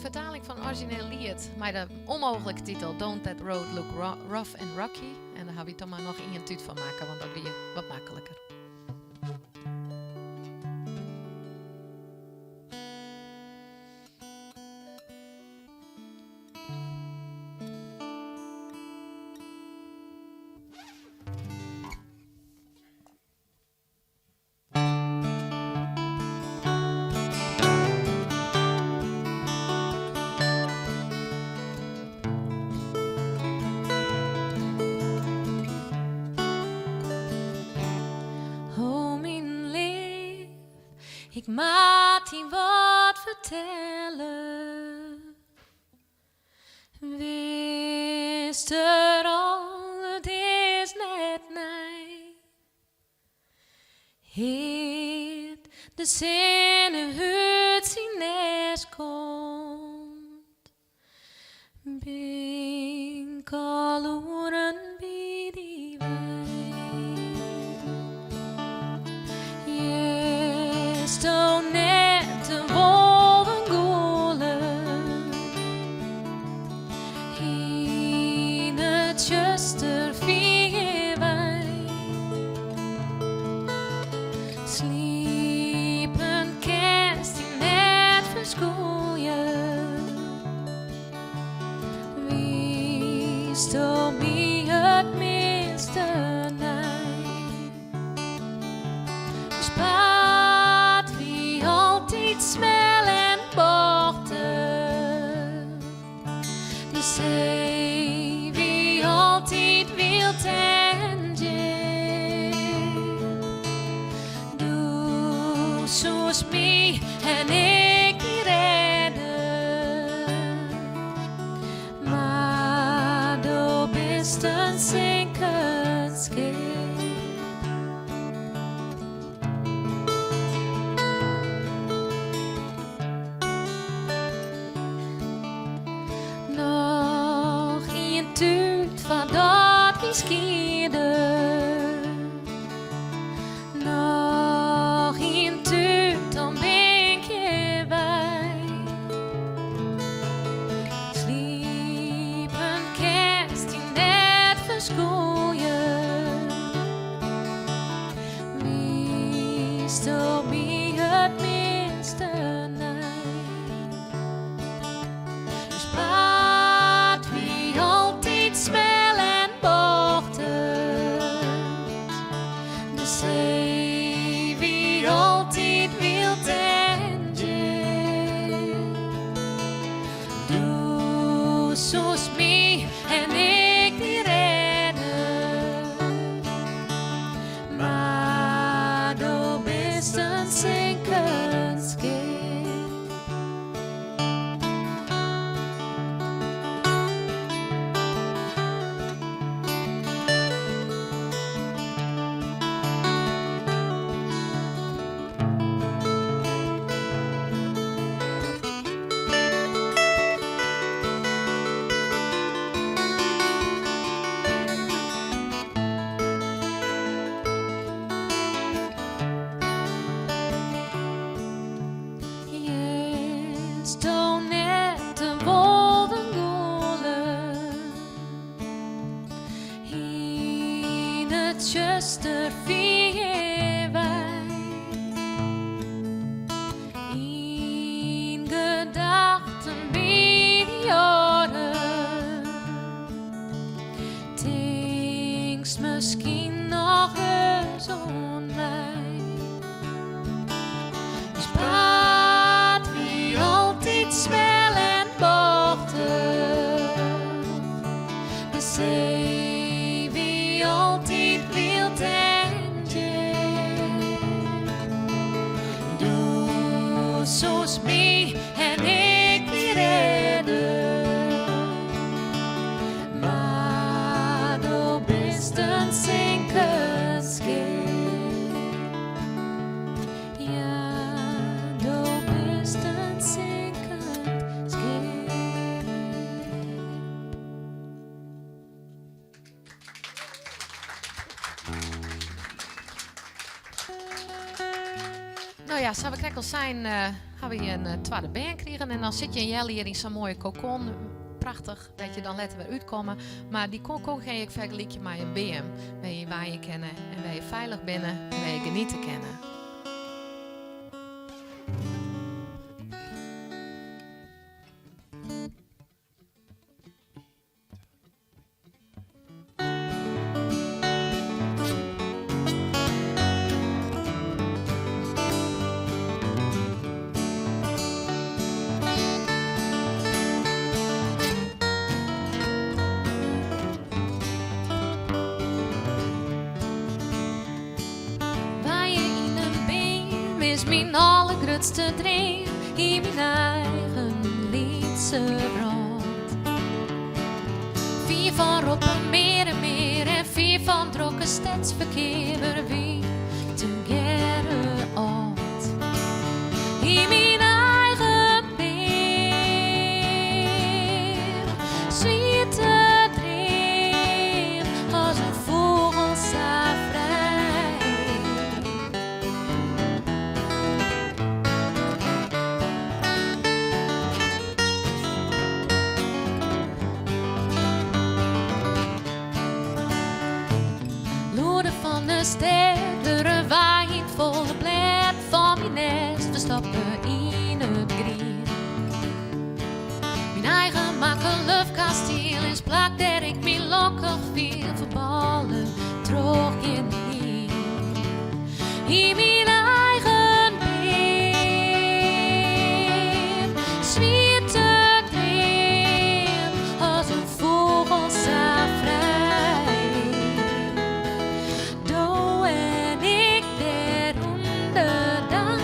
Fertaling fan orizjineel liet mei de ûnmooglike titel Don't That Road Look Rough and Rocky. En dêr ha wy toch mar noch ien tút fan makke, want dat wie wat makliker. O myn leaf, ik moat dy wat fertelle. Witst it al, it is net nij. Ear't de sinne út syn nêst komt, bin 'k al oeren by dy wei. Hearsto net de wolven gûlen yn it tsjuster fier wei? Sliepend kinst dy net ferskûlje. Wiesto my it measte nei? Us paad wie altyd smel en bochtich. De see wie altyd wyld en djip. Do soest my en ik dy rêde. Mar do bist in sinkend skip. Noch ien tút foardat wy skiede. Noch ien tút, dan bin ik hjirby. Sliepend kinst dy net ferskûlje. Wiesto my it measte nei? Us paad wie altyd smel en bochtich. in sinkend skip. Hearsto net de wolven gûlen yn it tsjuster fier wei? Yn gedachten by dy oaren tinkst miskien noch ris oan my. Us paad wie altyd smel en bochtich. De see wie altyd wyld en djip. Do soest my en ik dy rêde. Mar do bist in sinkend skip. Ja, do bist in sinkend skip. No ja, sa't we krekt al seinen, ha we in twadde bern krigen. En dan sitte je in healjier yn sa'n moaie kokon. Prachtich, dêr't je dan letter wer útkomme. Mar dy kokon kin je ek fergelykje mei in beam. Wêr je wenje kinne en wêr je feilich binne en wêr je geniete kinne. Wenje yn in beam is myn allergrutste dream yn myn eigen lytse wrâld. Fier fan roppen mear en mear en fier fan drokke stedsferkear wurde wy tegearre âld. Yn myn eigen beam, swiete dream, as in fûgel sa frij. Lûden fan de stêd wurde wy yn it folle blêd fan myn nêst ferstoppe yn it grien. Myn eigen makke luchtkastiel is plak dêr't ik my lokkich fiel, ferballe troch gjinien. Yn myn eigen beam, swiete dream, as in fûgel sa frij. Do en ik dêr ûnder dak,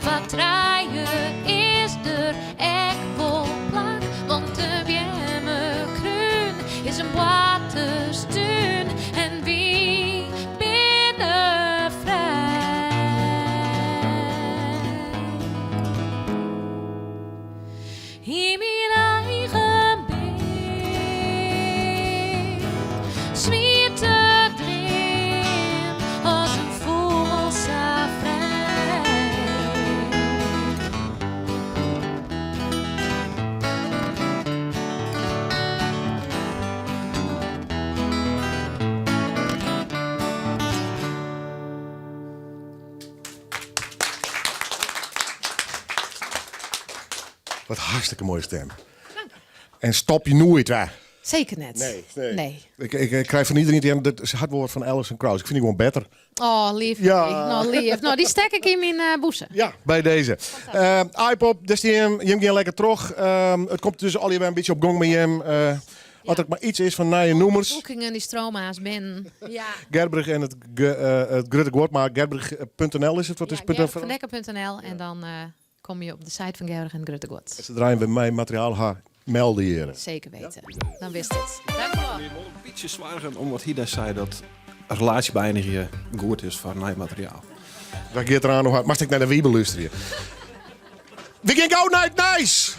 foar trije is der ek wol plak, want de beammekrún is in boarterstún en wy binne frij. Yn myn eigen beam, swiete dream, as in fûgel sa frij. Wat hartstikke moaie stim. En stop je noait, hè? Seker net. Nee, nee. Nee. Ik krij fan iderien dy dat se hat wol wat fan Alison Krauss. Ik fyn dy gewoan better. Oh, leaf. Ja. No, leaf. No, dy stek ik yn myn bûse. Ja, by dizze. Aaipop, dêr stean jim. Jim gean lekker troch. It komt dus allegear wer in bytsje op gong mei jim. As der mar iets is fan nije nûmers. Boekingen dy strome aanst binnen. Ja. Gerbrich en it, it grutte guod, mar gerbrich.nl is it? Wat is ja, gerbrichvandekker.nl en dan komme je op de site fan Gerbrich en it grutte guod. Se draaien we mei materiaal ha melde hjir. Zeker weten. Dan wist it. Dank u wel. Ik wol in bytsje soargen om wat hy dêr sei dat relaasje beëinigje goed is foar nij materiaal. Dat giet eraan noch. Moatst ek nei de Wiebe lústerje. We gean gau nei it nijs!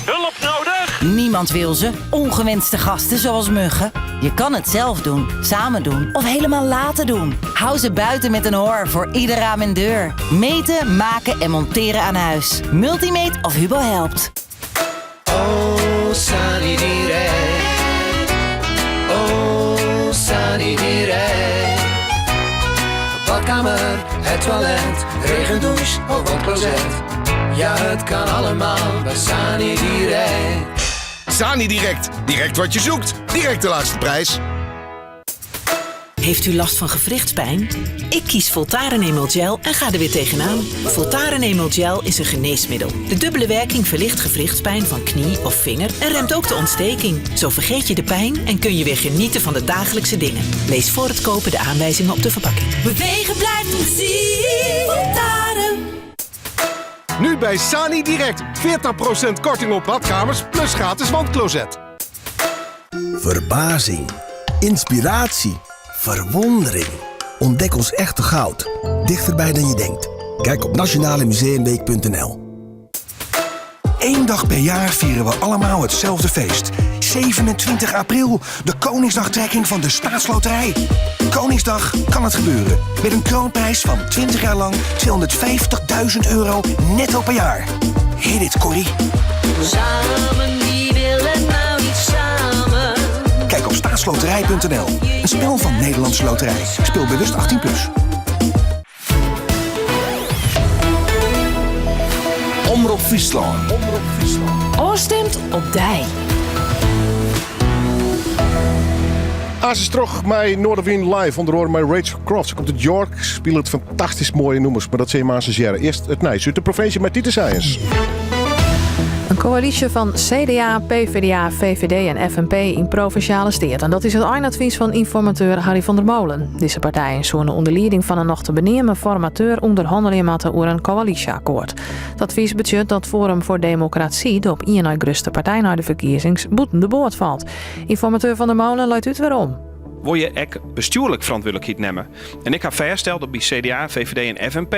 Hulp nodig? Niemand wil ze. Ongewenste gasten zoals muggen. Je kan het zelf doen, samen doen of helemaal laten doen. Hou ze buiten met een hor voor ieder raam en deur. Meten, maken en monteren aan huis. Multimate of Hubo helpt. Oh, Sani Direct. Oh, Sani Direct. Badkamer, het toilet, regendouche of wandcloset. Ja, het kan allemaal bij Sani Direct. Sani Direct. Direct wat je zoekt. Direct de laagste prijs. Heeft u last van gewrichtspijn? Ik kies Voltaren Emel Gel en ga er weer tegenaan. Voltaren Emel Gel is een geneesmiddel. De dubbele werking verlicht gewrichtspijn van knie of vinger en remt ook de ontsteking. Zo vergeet je de pijn en kun je weer genieten van de dagelijkse dingen. Lees voor het kopen de aanwijzingen op de verpakking. Bewegen blijft plezier. Voltaren. Nu bij Sani Direct. 40% korting op badkamers plus gratis wandcloset. Verbazing, inspiratie, verwondering. Ontdek ons echte goud. Dichterbij dan je denkt. Kijk op nationalemuseumweek.nl. Eén dag per jaar vieren we allemaal hetzelfde feest. 27 april, de Koningsdagtrekking van de Staatsloterij. Koningsdag kan het gebeuren. Met een kroonprijs van 20 jaar lang 250.000 euro netto per jaar. Hit it, Corrie. Samen, wie wil het nou niet samen? Kijk op staatsloterij.nl. Een spel van Nederlandse Loterij. Speel bewust 18+. Plus. Omrop Fryslân. Ofstimd op dy. Aanst troch mei Noardewyn live, ûnder oare mei Rachel Croft. Se komt út York, spilet fantastysk moaie nûmers, mar dat sille jim aanst hearre. Earst it nijs út de provinsje mei Titus Sijens. In koälysje fan CDA, PvdA, VVD en FNP yn Provinsjale Steaten. Dat is it einadvys fan ynformateur Harry van der Molen. Dizze partijen soene ûnder lieding fan in noch te beneamen formateur ûnderhannelje moatte oer in koälysje-akkoart. It advys betsjut dat Forum voor Democratie, de op ien nei grutste partij nei de ferkiezings, bûten de boat falt. Ynformateur Van der Molen leit út wêrom. Wol je ek bestjoerlik ferantwurdlikheid nimme? En ik ha fêststeld dat by CDA, VVD en FNP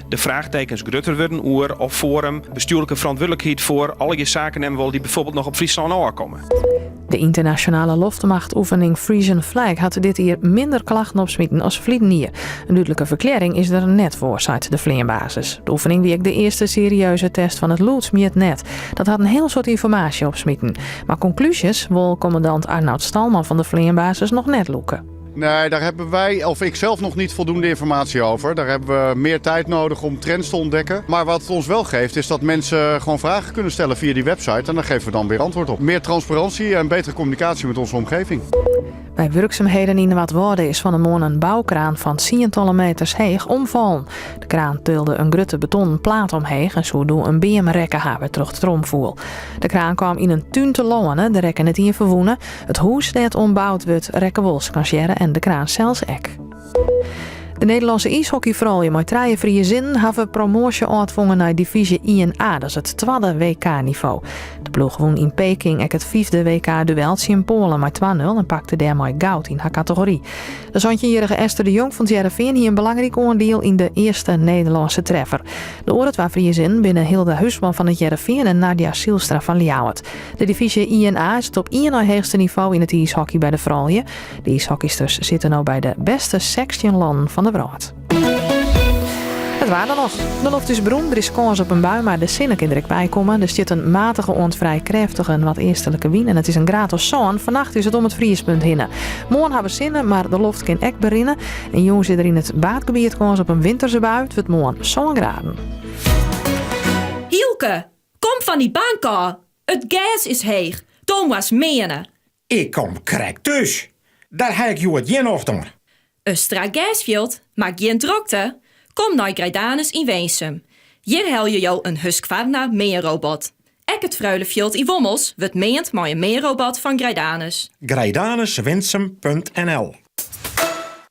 de fraachtekens grutter wurden oer of Forum bestjoerlike ferantwurdlikheid foar allegear saken nimme wol dy't byfoarbyld noch op Fryslân ôfkomme. De ynternasjonale loftmachtoefening Frisian Flag hat dit jier minder klachten opsmiten as ferliden jier. In dúdlike ferklearring is der net foar, seit de fleanbasis. De oefening wie ek de earste serieuze test fan it lûdsmjitnet. Dat hat in hiel soad ynformaasje opsmiten. Mar konklúzjes wol kommandant Arnoud Stalman fan de fleanbasis noch net lûke. Nee, daar hebben wij, of ik zelf, nog niet voldoende informatie over. Daar hebben we meer tijd nodig om trends te ontdekken. Maar wat het ons wel geeft, is dat mensen gewoon vragen kunnen stellen via die website. En daar geven we dan weer antwoord op. Meer transparantie en betere communicatie met onze omgeving. By wurksumheden yn Noardwâlde is fan 'e moarn in boukraan fan tsientallen meters heech omfallen. De kraan tilde in grutte betonnen plaat omheech en soe doe in beam rekke ha wêrtroch't it omfoel. De kraan kaam yn in tún telâne, der rekke net ien ferwûne. It hûs dêr't oan boud wurdt rekke wol skansearre en de kraan sels ek. De Nederlânske iishockeyfroulju mei trije Friezinnen hawwe promoasje ôftwongen nei divyzje 1A, dat is it twadde WK-nivo. De ploech wûn yn Peking ek it fyfde WK-duel tsjin Poalen mei 2-0 en pakte dêrmei goud yn har kategory. De santjinjierrige Esther de Jong fan Hearrenfean hie in belangryk oandiel yn de earste Nederlânske treffer. De oare twa Friezinnen binne Hilda Huisman fan it Hearrenfean en Nadia Sylstra fan Ljouwert. De divyzje 1A is it op ien nei heechste nivo yn it iishockey by de froulju. De iishockeysters sitte no by de bêste 16 lannen fan de wrâld. It waar dan noch. De loft is berûn, der is kâns op in bui, mar de sinne kin der ek by komme. Der stiet in matige oant frij krêftige noardeastlike wyn en it is in graad of sân. Fannacht is it om it friespunt hinne. Moarn ha we sinne, mar de loft kin ek berinne. En jûns is der yn it Waadgebiet kâns op in winterse bui. It wurdt moarn sân graden. Hielke, kom fan dy bank ôf. It gers is heech, do moatst meane. Ik kom krekt thús. Dêr ha ik hjoed gjin nocht oan. In strak gersfjild, mar gjin drokte? Kom nei Greidanus yn Winsum. Hjir helje jo in Husqvarna meanrobot. Ek it Freulefjild yn Wommels wurdt meand mei in meanrobot fan Greidanus. Greidanuswinsum.nl.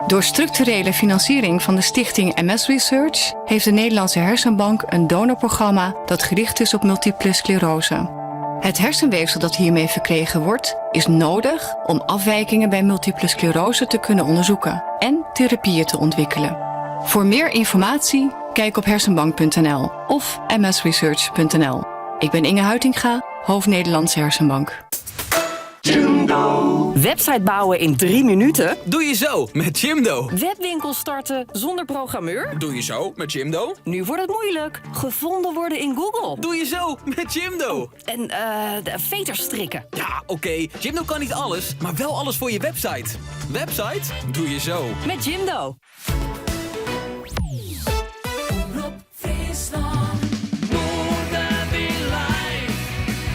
Door structurele financiering van de stichting MS Research heeft de Nederlandse Hersenbank een donorprogramma dat gericht is op multiple sclerose. Het hersenweefsel dat hiermee verkregen wordt, is nodig om afwijkingen bij multiple sclerose te kunnen onderzoeken en therapieën te ontwikkelen. Voor meer informatie kijk op hersenbank.nl of msresearch.nl. Ik ben Inge Huitinga, hoofd Nederlandse Hersenbank. Website bouwen in drie minuten? Doe je zo met Jimdo. Webwinkel starten zonder programmeur? Doe je zo met Jimdo. Nu wordt het moeilijk. Gevonden worden in Google. Doe je zo met Jimdo. En eh de veters strikken. Ja, oké. Jimdo kan niet alles, maar wel alles voor je website. Website? Doe je zo. Met Jimdo. Omrop Fryslân, Noardewyn live,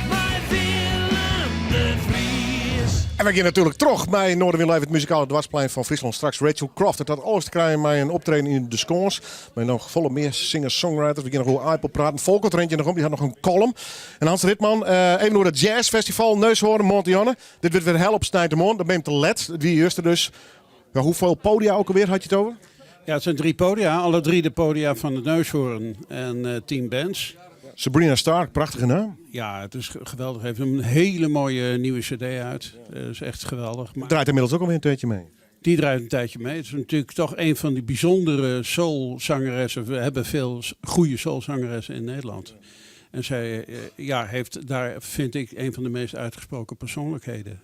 mei Willem de Vries. En we gaan natuurlijk terug bij Noardewyn Live, het muzikale dwarsplein van Friesland. Straks Rachel Croft. Het had alles te krijgen met een optreden in de Skâns. Maar nog volle meer singer-songwriters. We gaan nog over Apple praten. Volkert rent je nog om, die had nog een column. En Hans Ritman, even door het jazzfestival Neushoorn, Montianne. Dit wordt weer hel op Snijtemon. Dan ben je te let. Wie juist er dus. Ja, hoeveel podia ook alweer had je het over? Ja, het zijn drie podia. Alle drie de podia van het Neushoorn en 10 bands. Sabrina Stark, prachtige naam. Ja, het is geweldig. Heeft een hele mooie nieuwe cd uit. Dat is echt geweldig. Maar Draait inmiddels ook alweer een tijdje mee. Die draait een tijdje mee. Het is natuurlijk toch een van die bijzondere soulzangeressen. We hebben veel goede soulzangeressen in Nederland. En zij heeft daar, vind ik, een van de meest uitgesproken persoonlijkheden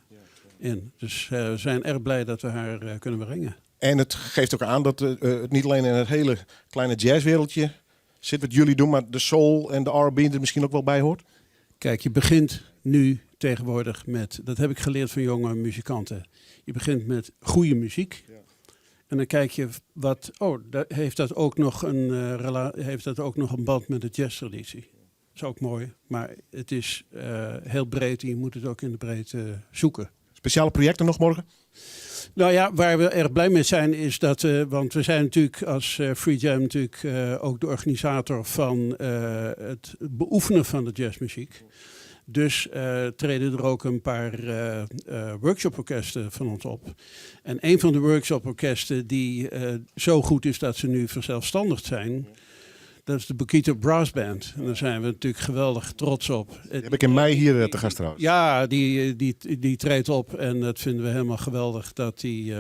in. Dus we zijn erg blij dat we haar kunnen brengen. En het geeft ook aan dat het niet alleen in het hele kleine jazzwereldje zit wat jullie doen, maar de soul en de R&B er misschien ook wel bij hoort? Kijk, je begint nu tegenwoordig met, dat heb ik geleerd van jonge muzikanten. Je begint met goede muziek. En dan kijk je wat, oh, heeft dat ook nog een heeft dat ook nog een band met de jazztraditie? Dat is ook mooi, maar het is heel breed en je moet het ook in de breedte zoeken. Speciale projecten nog morgen? Waar we erg blij mee zijn is dat, want we zijn natuurlijk als Free Jam natuurlijk ook de organisator van het beoefenen van de jazzmuziek. Dus treden er ook een paar workshoporkesten van ons op. En een van de workshoporkesten die zo goed is dat ze nu verzelfstandigd zijn, dat is de Bokito Brass Band. En daar zijn we natuurlijk geweldig trots op. Die heb ik in mei hier te gast trouwens. Ja, die treedt op en dat vinden we helemaal geweldig dat die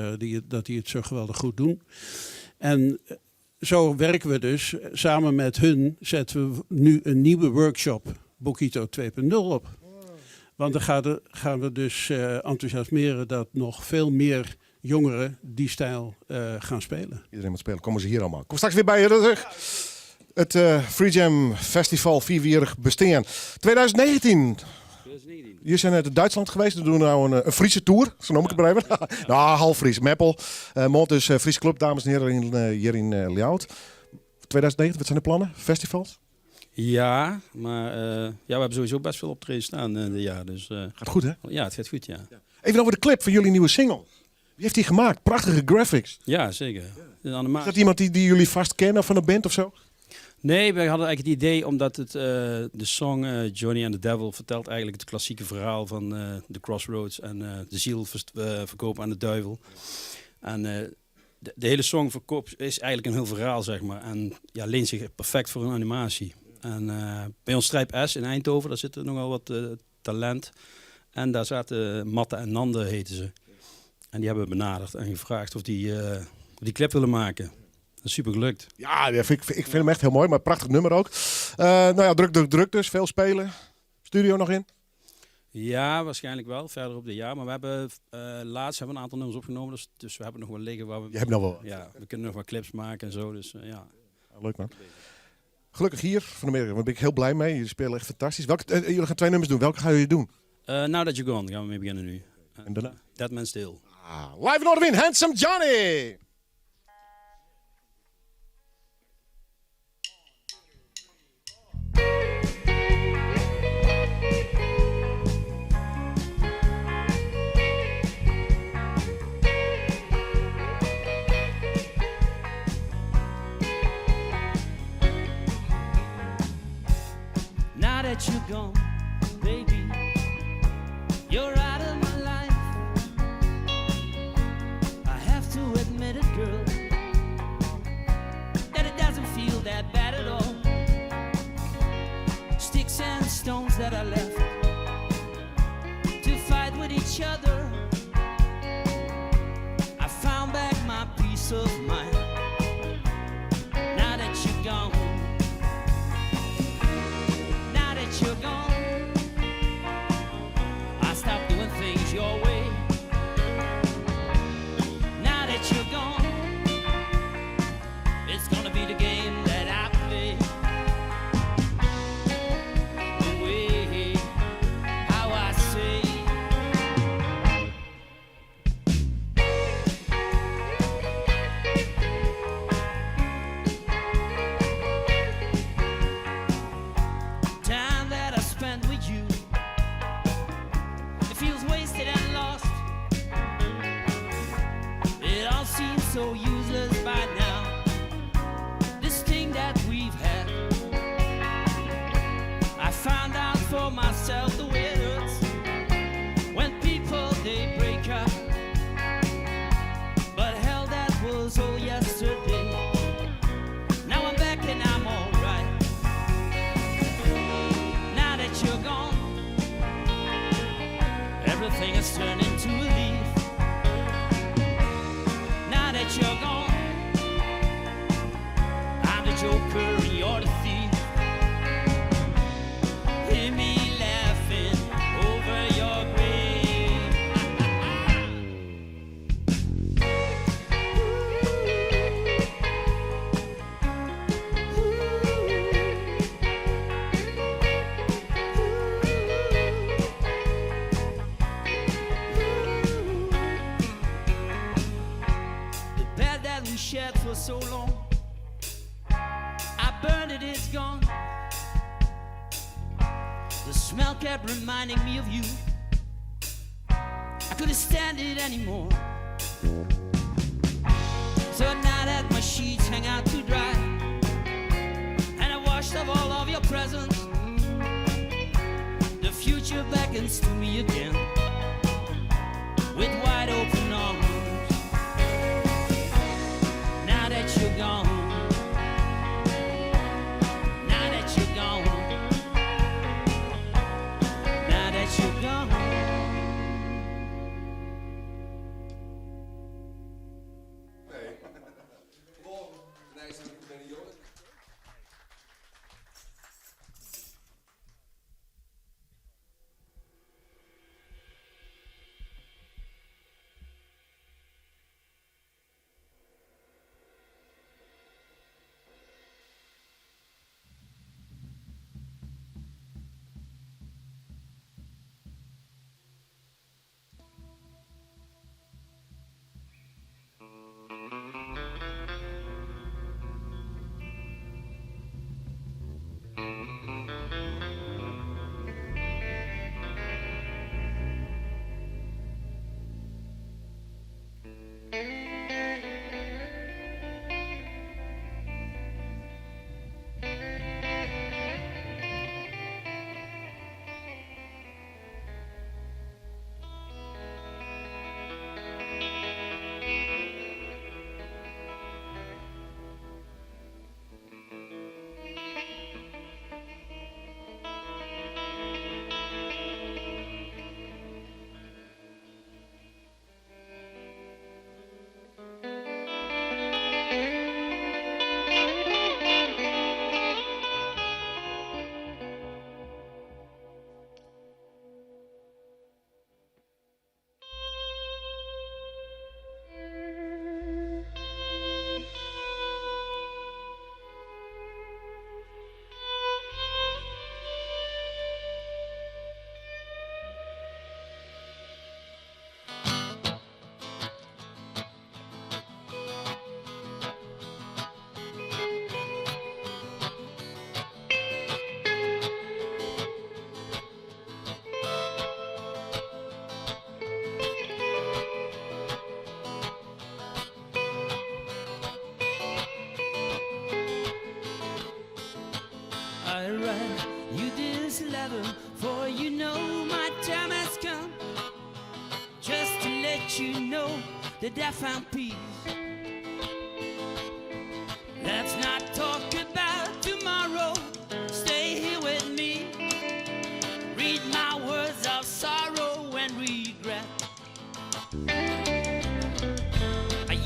het zo geweldig goed doen. En zo werken we dus. Samen met hun zetten we nu een nieuwe workshop Bokito 2.0 op. Want dan gaan we dus enthousiasmeren dat nog veel meer jongeren die stijl gaan spelen. Iedereen moet spelen. Komen ze hier allemaal. Kom straks weer bij je terug. Het Free Jam Festival vierjarig bestaan. 2019. 2019. Jullie zijn uit Duitsland geweest. We doen nou een Friese tour. Zo noem ik het maar even. Nou, half Fries. Meppel. Mont is Friese club, dames en heren, hier in Ljouwert. 2019, wat zijn de plannen? Festivals? Ja, maar we hebben sowieso best veel optredens staan dit jaar. Dus Gaat goed, hè? Ja, het gaat goed, ja. Ja. Even over de clip van jullie nieuwe single. Wie heeft die gemaakt? Prachtige graphics. Ja, zeker. De animatie. Is dat iemand die jullie vast kennen of van een band of zo? Nee, wij hadden eigenlijk het idee omdat de song Johnny and the Devil vertelt eigenlijk het klassieke verhaal van de Crossroads en de ziel verkopen aan de duivel. En de hele song is eigenlijk een heel verhaal. En leent zich perfect voor een animatie. En bij ons Strijp S in Eindhoven, daar zit er nogal wat talent. En daar zaten Matte en Nande, heten ze. En die hebben we benaderd en gevraagd of die clip willen maken. Dat is super gelukt. Ja, ja, ik vind hem echt heel mooi, maar prachtig nummer ook. Druk, druk, druk dus. Veel spelen. Studio nog in? Ja, waarschijnlijk wel. Verder op de jaar. Maar laatst hebben we een aantal nummers opgenomen. Dus we hebben nog wel liggen waar we Je hebt nog wel wat. Ja, we kunnen nog wat clips maken. Dus ja. Ja, leuk man. Gelukkig hier van Amerika, daar ben ik heel blij mee. Jullie spelen echt fantastisch. Jullie gaan 2 nummers doen. Welke gaan jullie doen? Now That You're Gone gaan we mee beginnen nu. En daarna? Dead Man's Tale. Ah, live in Noardewyn, Handsome Johnny! Now that you're gone, baby, you're out of my life. I have to admit it, girl, that it doesn't feel that bad at all. Sticks and stones that I left to fight with each other. I found back my peace of mind now that you're gone. Now that you're gone, I stopped doing things your way. Now that you're gone, it's gonna be the game that I play. The way how I say. Time that I spent with you, it feels wasted and lost. It all seems so useless by now. This thing that we've had, I found out for myself the way it hurts when people they break up. But hell, that was all yesterday. Now I'm back and I'm alright. Now that you're gone, everything has turned into a leaf. Now that you're gone, I'm the joker and you're the thief. Hear me laughing over your grave. The bed that we shared for so long, I burned it, it's gone. The smell kept reminding me of you. I couldn't stand it anymore. So now that my sheets hang out to dry, and I washed off all of your presents, the future beckons to me again with wide open arms. Now that you're gone, now that you're gone, now that you're gone. I write you this letter, for you know. know my time has come. Just to let you know that I found peace. Let's not talk about tomorrow. Stay here with me. Read my words of sorrow and regret.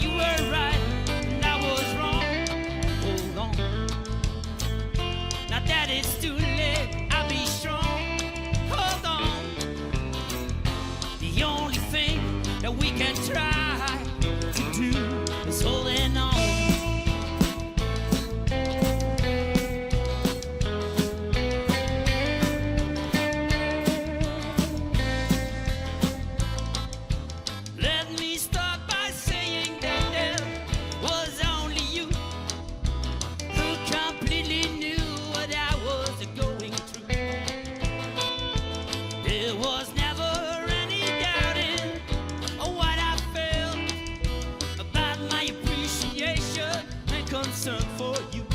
You were right and I was wrong. Hold on. Now that it's too late, I'll be strong. Hold on. The only thing that we can try to do is holding on. Let me start by saying that there was only you who completely knew what I was going through. There was never any doubting what I felt about my appreciation and concern for you.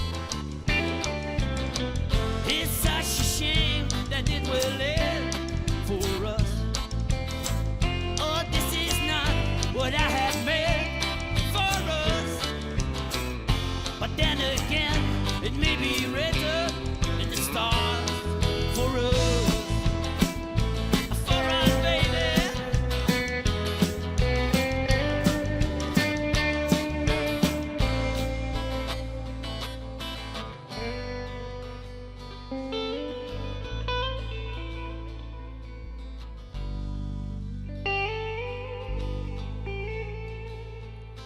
It's such a shame that it will end for us. Oh, this is not what I had meant for us. But then again, it may be written in the stars for us. For us, baby.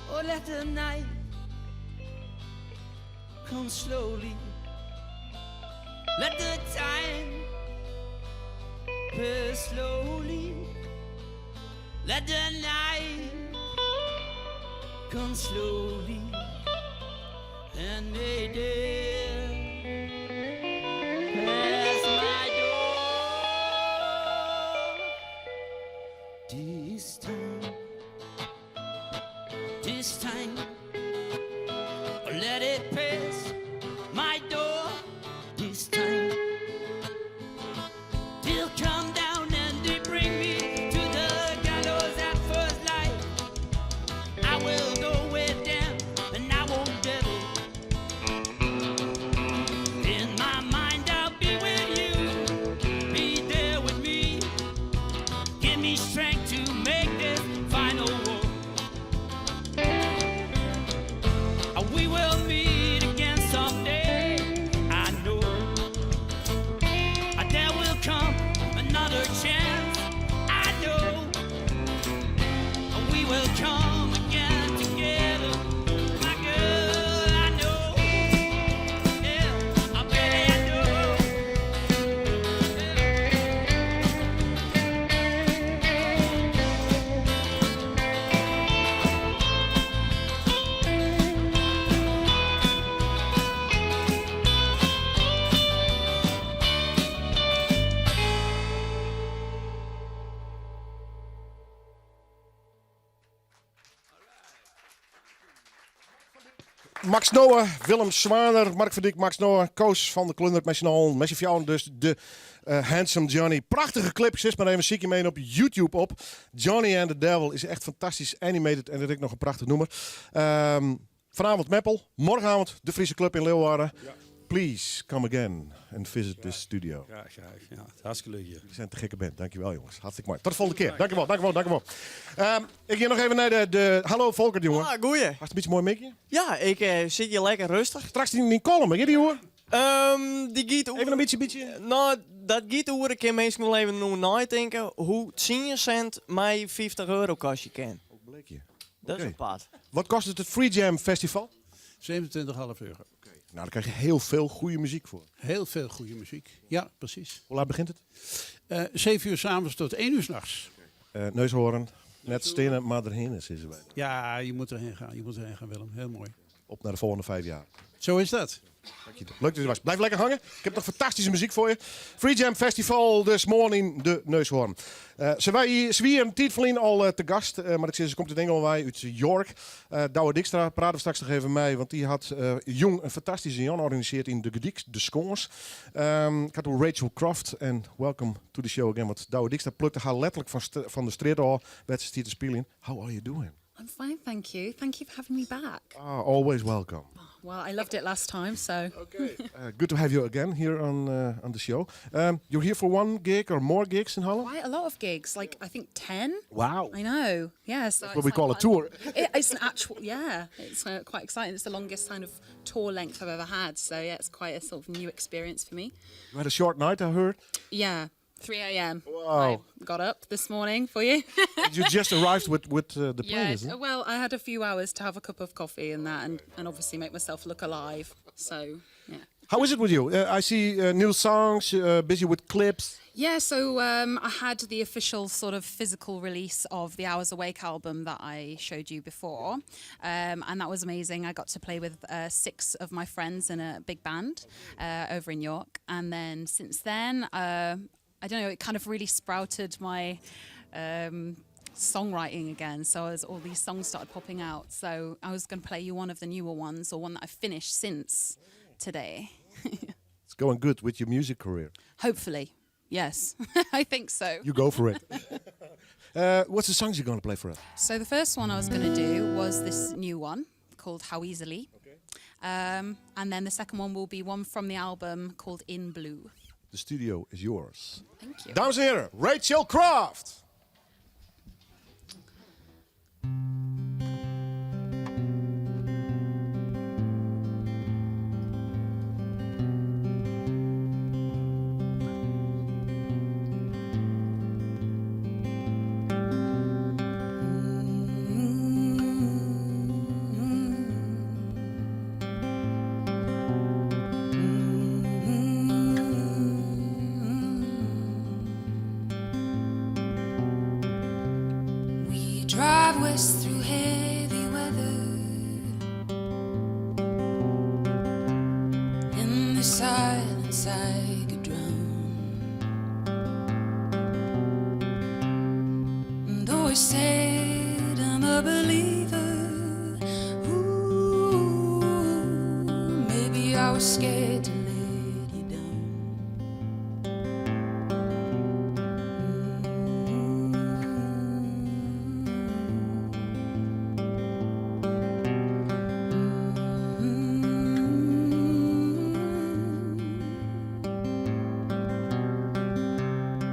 Oh, let the night come slowly. Let the time pass slowly. Let the night come slowly. And may death pass my door. This time, this time, let it pass my door. This time, they'll come down and they bring me to the gallows at first light. I will go with them and I won't devil. In my mind, I'll be with you. Be there with me. Give me strength to make this final war. We will meet again someday. I know. There will come another chance. I know. We will come again together. My girl, I know. Yeah, I bet I know. Max Noah, Willem Zwaner, Mark van Dijk, Max Noah, Koos van de Klundert met z'n allen, met z'n fjouwen dus de Handsome Johnny. Prachtige clip, zit maar even ziekje mee op YouTube op. Johnny and the Devil is echt fantastisch animated en dat is nog een prachtig nummer. Vanavond Meppel, morgenavond de Friese Club in Leeuwarden. Please come again and visit this studio. Graag, graag. Ja, het is hartstikke leuk hier. Jullie zijn te gekke band. Dankjewel jongens. Hartstikke mooi. Tot de volgende keer. Dankjewel, dankjewel, dankjewel. Ik ga nog even naar de... Hallo Volkert, jongen. Ah, goeie. Hartstikke een beetje mooi mikje. Ja, ik zit hier lekker rustig. Straks die column, hè, die hoor? Die giet Even een beetje, beetje. Nou, dat giet oer. Ik kan mensen nog even nog nadenken hoe 10 cent mij 50 euro kostje kan. Ook blikje. Dat is Oké. een paard. Wat kost het, het Free Jam Festival? 27,5 euro. Oké. Nou, daar krijg je heel veel goede muziek voor. Heel veel goede muziek, ja, precies. Hoe laat begint het? 7 uur 's avonds tot 1 uur 's nachts. Neushoorn, net stenen, maar erheen is ze bij. Ja, je moet erheen gaan, je moet erheen gaan, Willem. Heel mooi. Op naar de volgende 5 jaar. Zo is dat. Dank je. Leuk dat je er was. Blijf lekker hangen. Ik heb nog fantastische muziek voor je. Free Jam Festival dus morgen in de Neushoorn. Se wie, se wie in tiid ferlyn al te gast, mar ik sis, se komt út Ingelân wei, út York. Douwe Dijkstra prate we straks noch even mei, want dy hat jûn in fantastyske jûn organisearre yn De Gordyk, De Skâns. Ik ha it oer Rachel Croft en welcome to the show again, want Douwe Dijkstra plukte har letterlik fan de strjitte ôf wêr't se stie te spyljen. How are you doing? I'm fine, thank you. Thank you for having me back. Ah, always welcome. Well, I loved it last time, so. Okay. Good to have you again here on the show. You're here for one gig or more gigs in Holland? Quite a lot of gigs, like I think 10. Wow. I know, yeah. So That's what we it's call a like tour. It's an actual, yeah. It's quite exciting. It's the longest kind of tour length I've ever had. So yeah, it's quite a sort of new experience for me. You had a short night, I heard. Yeah, 3 a.m. Wow. I got up this morning for you. You just arrived with the plane, Yeah, isn't it? well, I had a few hours to have a cup of coffee and that, and obviously make myself look alive. So, yeah. How is it with you? I see new songs, busy with clips. Yeah, so I had the official sort of physical release of the Hours Awake album that I showed you before, and that was amazing. I got to play with six of my friends in a big band over in York, and then since then, I don't know, it kind of really sprouted my songwriting again. So as all these songs started popping out, so I was going to play you one of the newer ones or one that I've finished since today. It's going good with your music career. Hopefully, yes, I think so. You go for it. What's the songs you're going to play for us? So the first one I was going to do was this new one called How Easily. And then the second one will be one from the album called In Blue. The studio is yours. Thank you. Dames en heren, Rachel Croft! We drive west through heavy weather. In the silence, I could drown. And though I said I'm a believer, ooh, maybe I was scared to let you down.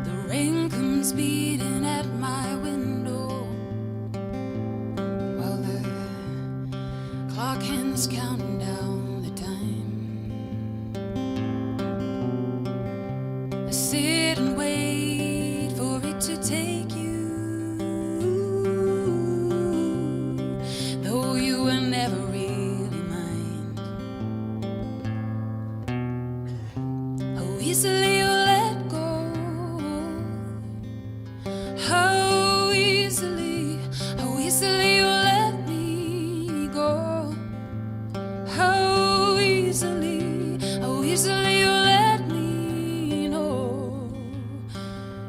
The rain comes beating at my window while the clock hands counting down the time. I sit and wait for it to take you, though you were never really mine. How easily you let go. How easily you let me go. How easily you let me know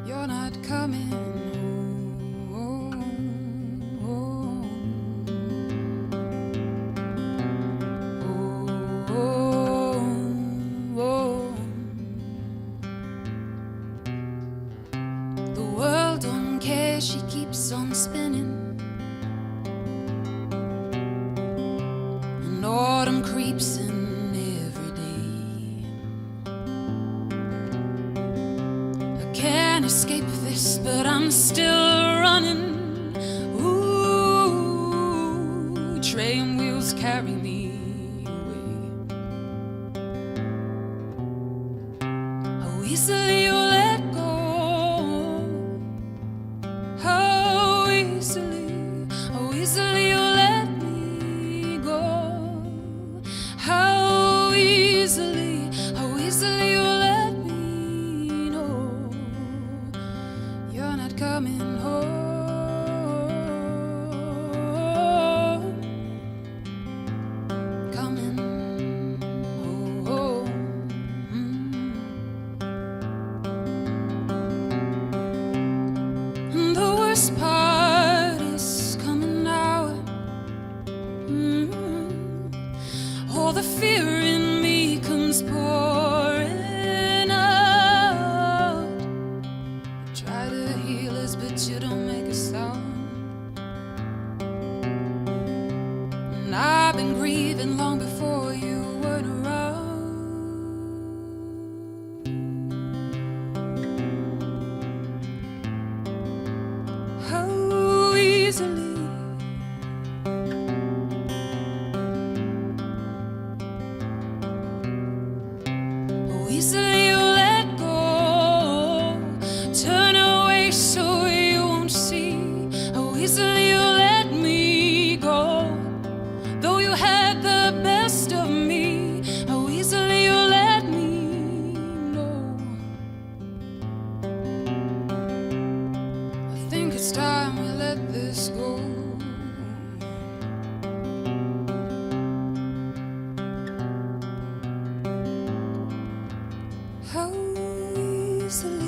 you're not coming home. Oh. The world don't care, she keeps on spinning. And autumn creeps in every day. I can't escape this, but I'm still running. Ooh, train wheels carry me away. How easily you let go. How easily you let me go. How easily you let me know you're not coming home. easily you let go. Turn away so you won't see how easily you let me go. Though you had the best of me, how easily you let me know. I think it's time we let this go. How easily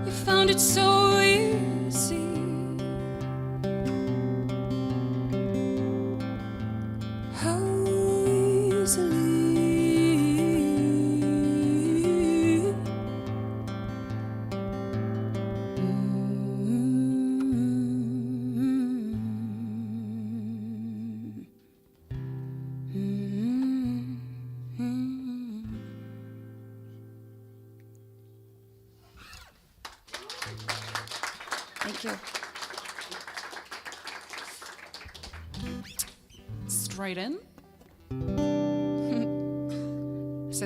you found it so easy. How easily. Thank you. Straight in.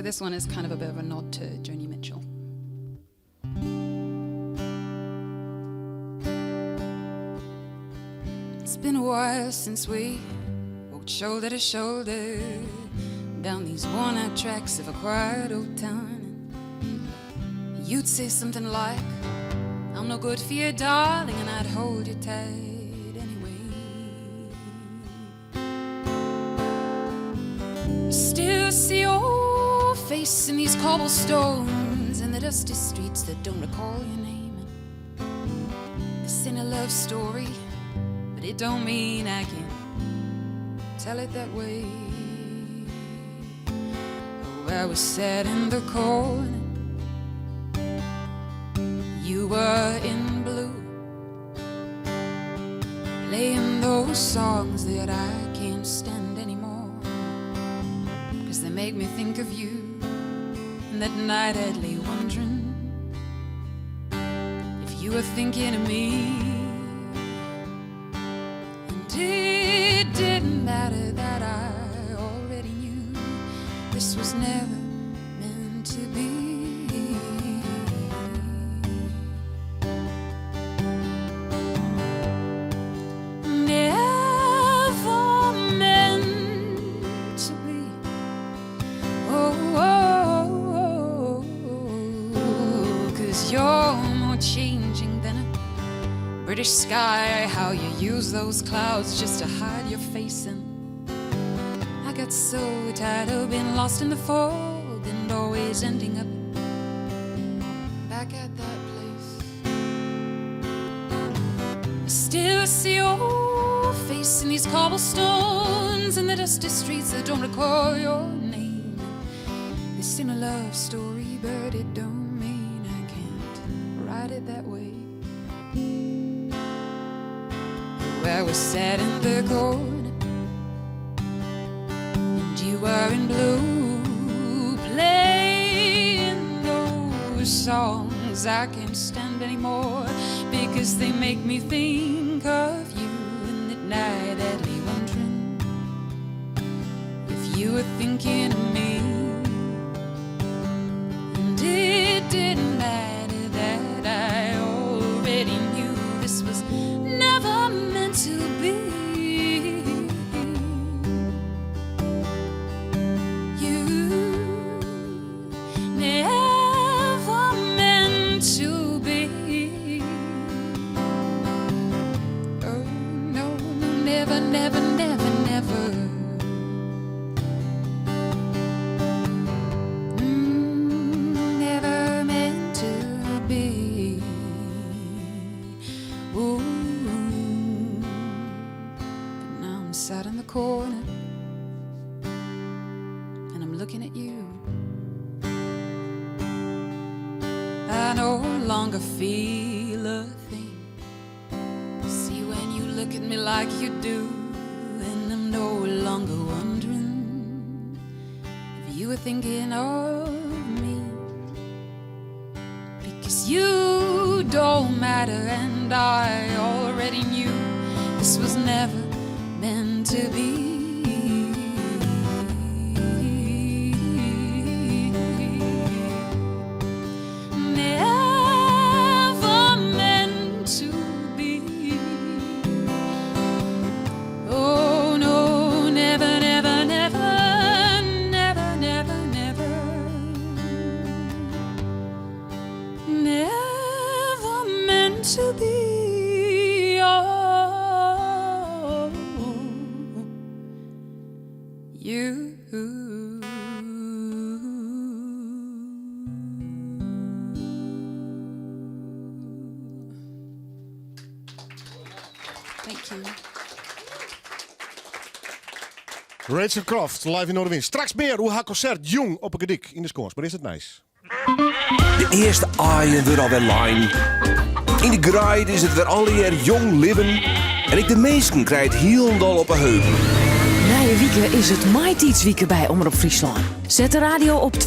so this one is kind of a bit of a nod to Joni Mitchell. It's been a while since we walked shoulder to shoulder down these worn out tracks of a quiet old town. You'd say something like, I'm no good for you, darling, and I'd hold you tight anyway. I still see your face in these cobblestones and the dusty streets that don't recall your name. This ain't a love story, but it don't mean I can tell it that way. Oh, I was sat in the corner. You were in blue, playing those songs that I can't stand anymore. Cause they make me think of you. And that night I'd lay wondering if you were thinking of me. And it didn't matter that I already knew this was never meant to be. Never meant to be. Oh, oh, oh, oh, 'cause you're more changing than a British sky. How you use those clouds just to hide your face. And I got so tired of being lost in the fog and always ending up back at that place. I still see your face in these cobblestones and the dusty streets that don't recall your name. This ain't a love story, but it don't mean I can't write it that way. Where we sat in the corner and you were in blue, playing those songs I can't stand anymore because they make me think of you. And at night I'd lay wondering if you were thinking of me. And it didn't matter that I already knew this was never meant to be. You never meant to be. Oh no, no, never, never, never, never. Never meant to be. Ooh. But now I'm sat in the corner and I'm looking at you. I no longer feel a thing. See when you look at me like you do, and I'm no longer wondering if you were thinking of me. Because you don't matter, and I already knew this was never meant to be. You. Thank you. Rachel Croft, live yn Noardewyn. Straks mear oer har konsert jûn op 'e Gerdyk yn de Skâns. Mar earst it nijs. De earste aaien wurde alwer lein. Yn de greide is it wer allegear jong libben. En ek de minsken krije it hielendal op 'e heupen. Nije wike is it maitiidswike by Omrop Fryslân. Set de radio op 92.2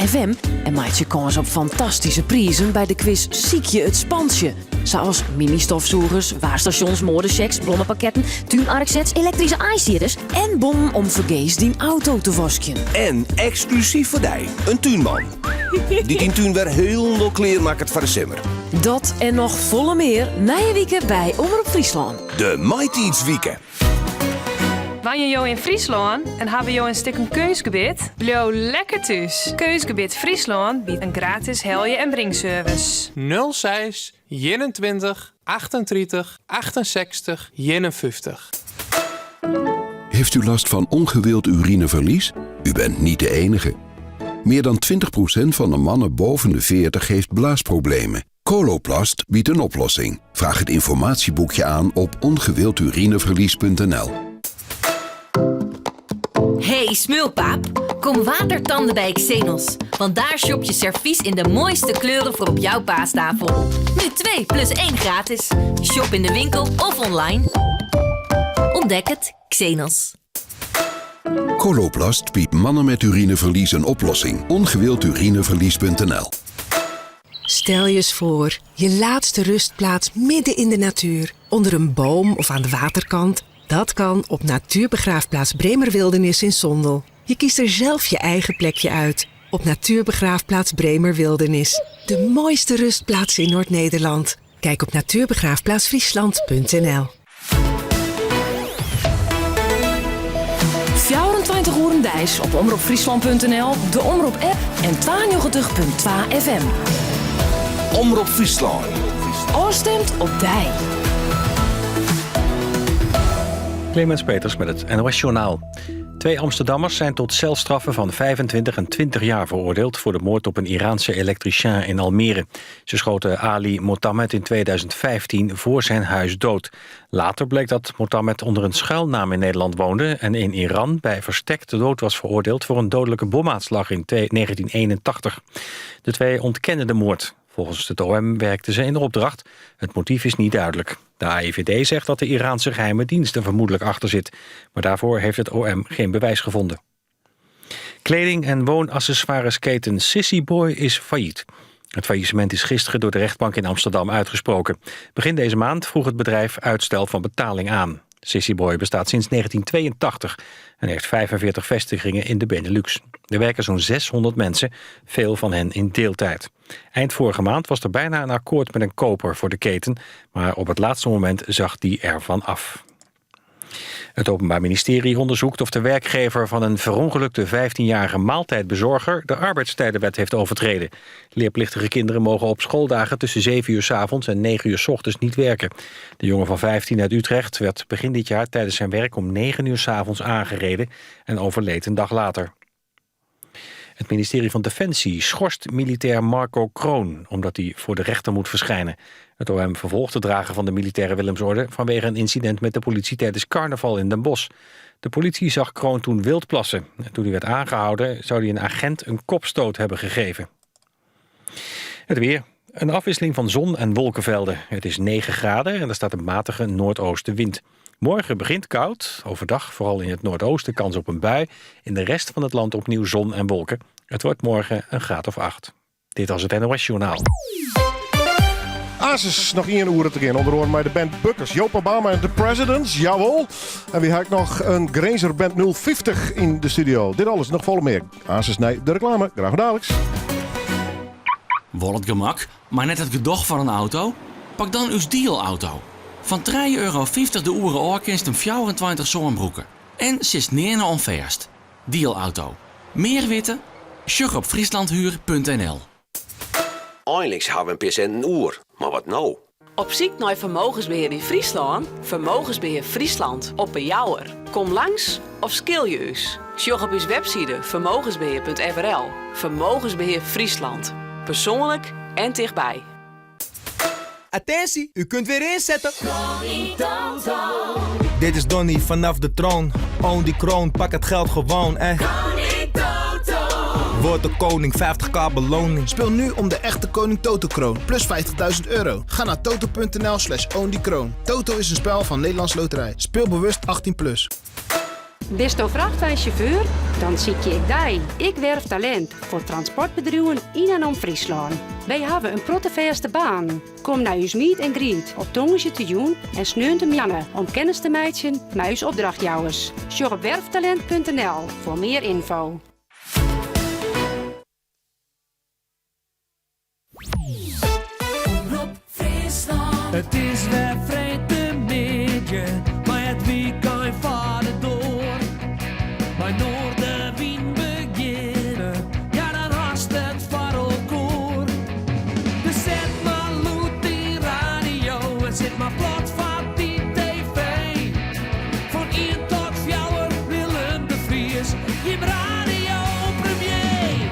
FM en meitsje kâns op fantastyske prizen by de kwis Sykje it Spantsje. Sa as mini-stofsûgers, waarstasjons, moadesjecks, blommepakketten, túnarksets, elektryske aaisieders en bonnen om fergees dyn auto te waskjen. En eksklusyf foar dy, in túnman. Dy't dyn tún wer hielendal klear makket foar de simmer. Dat en noch folle mear nije wike by Omrop Fryslân. De Maitiidswike. Wenje jo yn Fryslân en hawwe jo in stikken keunstgebit? Bliuw lekker thús. Keunstgebit Fryslân biedt in gratis helje en bringservice. 06 21 38 68 51. Heeft u last van ongewild urineverlies? U bent niet de enige. Meer dan 20% van de mannen boven de 40 heeft blaasproblemen. Coloplast biedt een oplossing. Vraag het informatieboekje aan op ongewildurineverlies.nl. Hey smulpaap, kom watertanden bij Xenos. Want daar shop je servies in de mooiste kleuren voor op jouw paastafel. Nu 2 plus 1 gratis. Shop in de winkel of online. Ontdek het, Xenos. Coloplast biedt mannen met urineverlies een oplossing. Ongewildurineverlies.nl Stel je eens voor, je laatste rustplaats midden in de natuur, onder een boom of aan de waterkant. Dat kan op Natuurbegraafplaats Bremerwildernis in Sondel. Je kiest er zelf je eigen plekje uit. Op Natuurbegraafplaats Bremerwildernis. De mooiste rustplaats in Noord-Nederland. Kijk op natuurbegraafplaatsfriesland.nl 24 oeren deis op omropfriesland.nl, de Omrop app en 92.2 FM. Omrop Fryslân. Ofstimd op dy. Clemens Peters met het NOS Journaal. Twee Amsterdammers zijn tot celstraffen van 25 en 20 jaar veroordeeld... voor de moord op een Iraanse elektricien in Almere. Ze schoten Ali Motammed in 2015 voor zijn huis dood. Later bleek dat Motammed onder een schuilnaam in Nederland woonde... en in Iran bij verstek de dood was veroordeeld... voor een dodelijke bomaanslag in 1981. De twee ontkenden de moord. Volgens het OM werkten ze in de opdracht. Het motief is niet duidelijk. De AIVD zegt dat de Iraanse geheime dienst er vermoedelijk achter zit. Maar daarvoor heeft het OM geen bewijs gevonden. Kleding- en woonaccessoiresketen Sissy Boy is failliet. Het faillissement is gisteren door de rechtbank in Amsterdam uitgesproken. Begin deze maand vroeg het bedrijf uitstel van betaling aan. Sissy Boy bestaat sinds 1982 en heeft 45 vestigingen in de Benelux. Er werken zo'n 600 mensen, veel van hen in deeltijd. Eind vorige maand was er bijna een akkoord met een koper voor de keten... maar op het laatste moment zag die ervan af. Het Openbaar Ministerie onderzoekt of de werkgever van een verongelukte 15-jarige maaltijdbezorger de arbeidstijdenwet heeft overtreden. Leerplichtige kinderen mogen op schooldagen tussen 7 uur 's avonds en 9 uur 's ochtends niet werken. De jongen van 15 uit Utrecht werd begin dit jaar tijdens zijn werk om 9 uur 's avonds aangereden en overleed een dag later. Het ministerie van Defensie schorst militair Marco Kroon... omdat hij voor de rechter moet verschijnen. Het OM vervolgt het dragen van de militaire Willemsorde... vanwege een incident met de politie tijdens carnaval in Den Bosch. De politie zag Kroon toen wild plassen. En toen hij werd aangehouden zou hij een agent een kopstoot hebben gegeven. Het weer. Een afwisseling van zon en wolkenvelden. Het is 9 graden en er staat een matige noordoostenwind. Morgen begint koud. Overdag vooral in het noordoosten kans op een bui. In de rest van het land opnieuw zon en wolken. Het wordt morgen een graad of 8. Dit was het NOS Journaal. Asus noch ien oere te gean. Ûnder oaren mei de band Bukkers, Joop Obama en The Presidents, jawol. En wy ha ek noch in Grinzer band 050 yn de studio. Dit alles noch folle mear. Asus nei de reklame. Graach daliks. Wol it gemak, mar net it gedoch fan in auto? Pak dan ús dealauto. Fan trije euro 50 de oere ôf kinst 'm 24 sân brûke. En sitst nearne oan fêst. Dealauto. Mear witte? Sjoch op frieslandhuur.nl. Einliks hawwe we in pear sinten oer, mar wat no? Op syk nei fermogensbehear yn Fryslân? Vermogensbeheer Friesland op 'e Jouwer. Kom langs Of skilje ús? Sjoch op ús webside vermogensbeheer.frl. Vermogensbeheer Friesland. Persoanlik en tichtby. Attentie, u kunt weer inzetten. Dit is Donny vanaf de troon. Own die kroon, pak het geld gewoon, eh. Word de koning, 50k beloning. Speel nu om de echte Koning Toto kroon. Plus 50.000 euro. Ga naar toto.nl slash own die kroon. Toto is een spel van Nederlands Loterij. Speel bewust 18+. Plus. Bisto frachtweinchauffeur? Dan sykje ik dy. Ik werf talint foar transportbedriuwen yn en om Fryslân. Wy hawwe in protte fêste banen. Kom nei ús meet and greet op tongersdeitejûn en sneontemoarn om kennis te meitsjen mei ús opdrachtjouwers. Sjoch op werftalint.nl foar mear ynfo. Omrop Fryslân. It is wer freedtemiddei, mei it wykein foar de doar. Mei Noardewyn begjinne, ja dan hast it foar elkoar. Dus set mar lûd dyn radio en sit mar plat foar dyn TV. Fan ien tot fjouwer Willem de Vries, jim radio premier.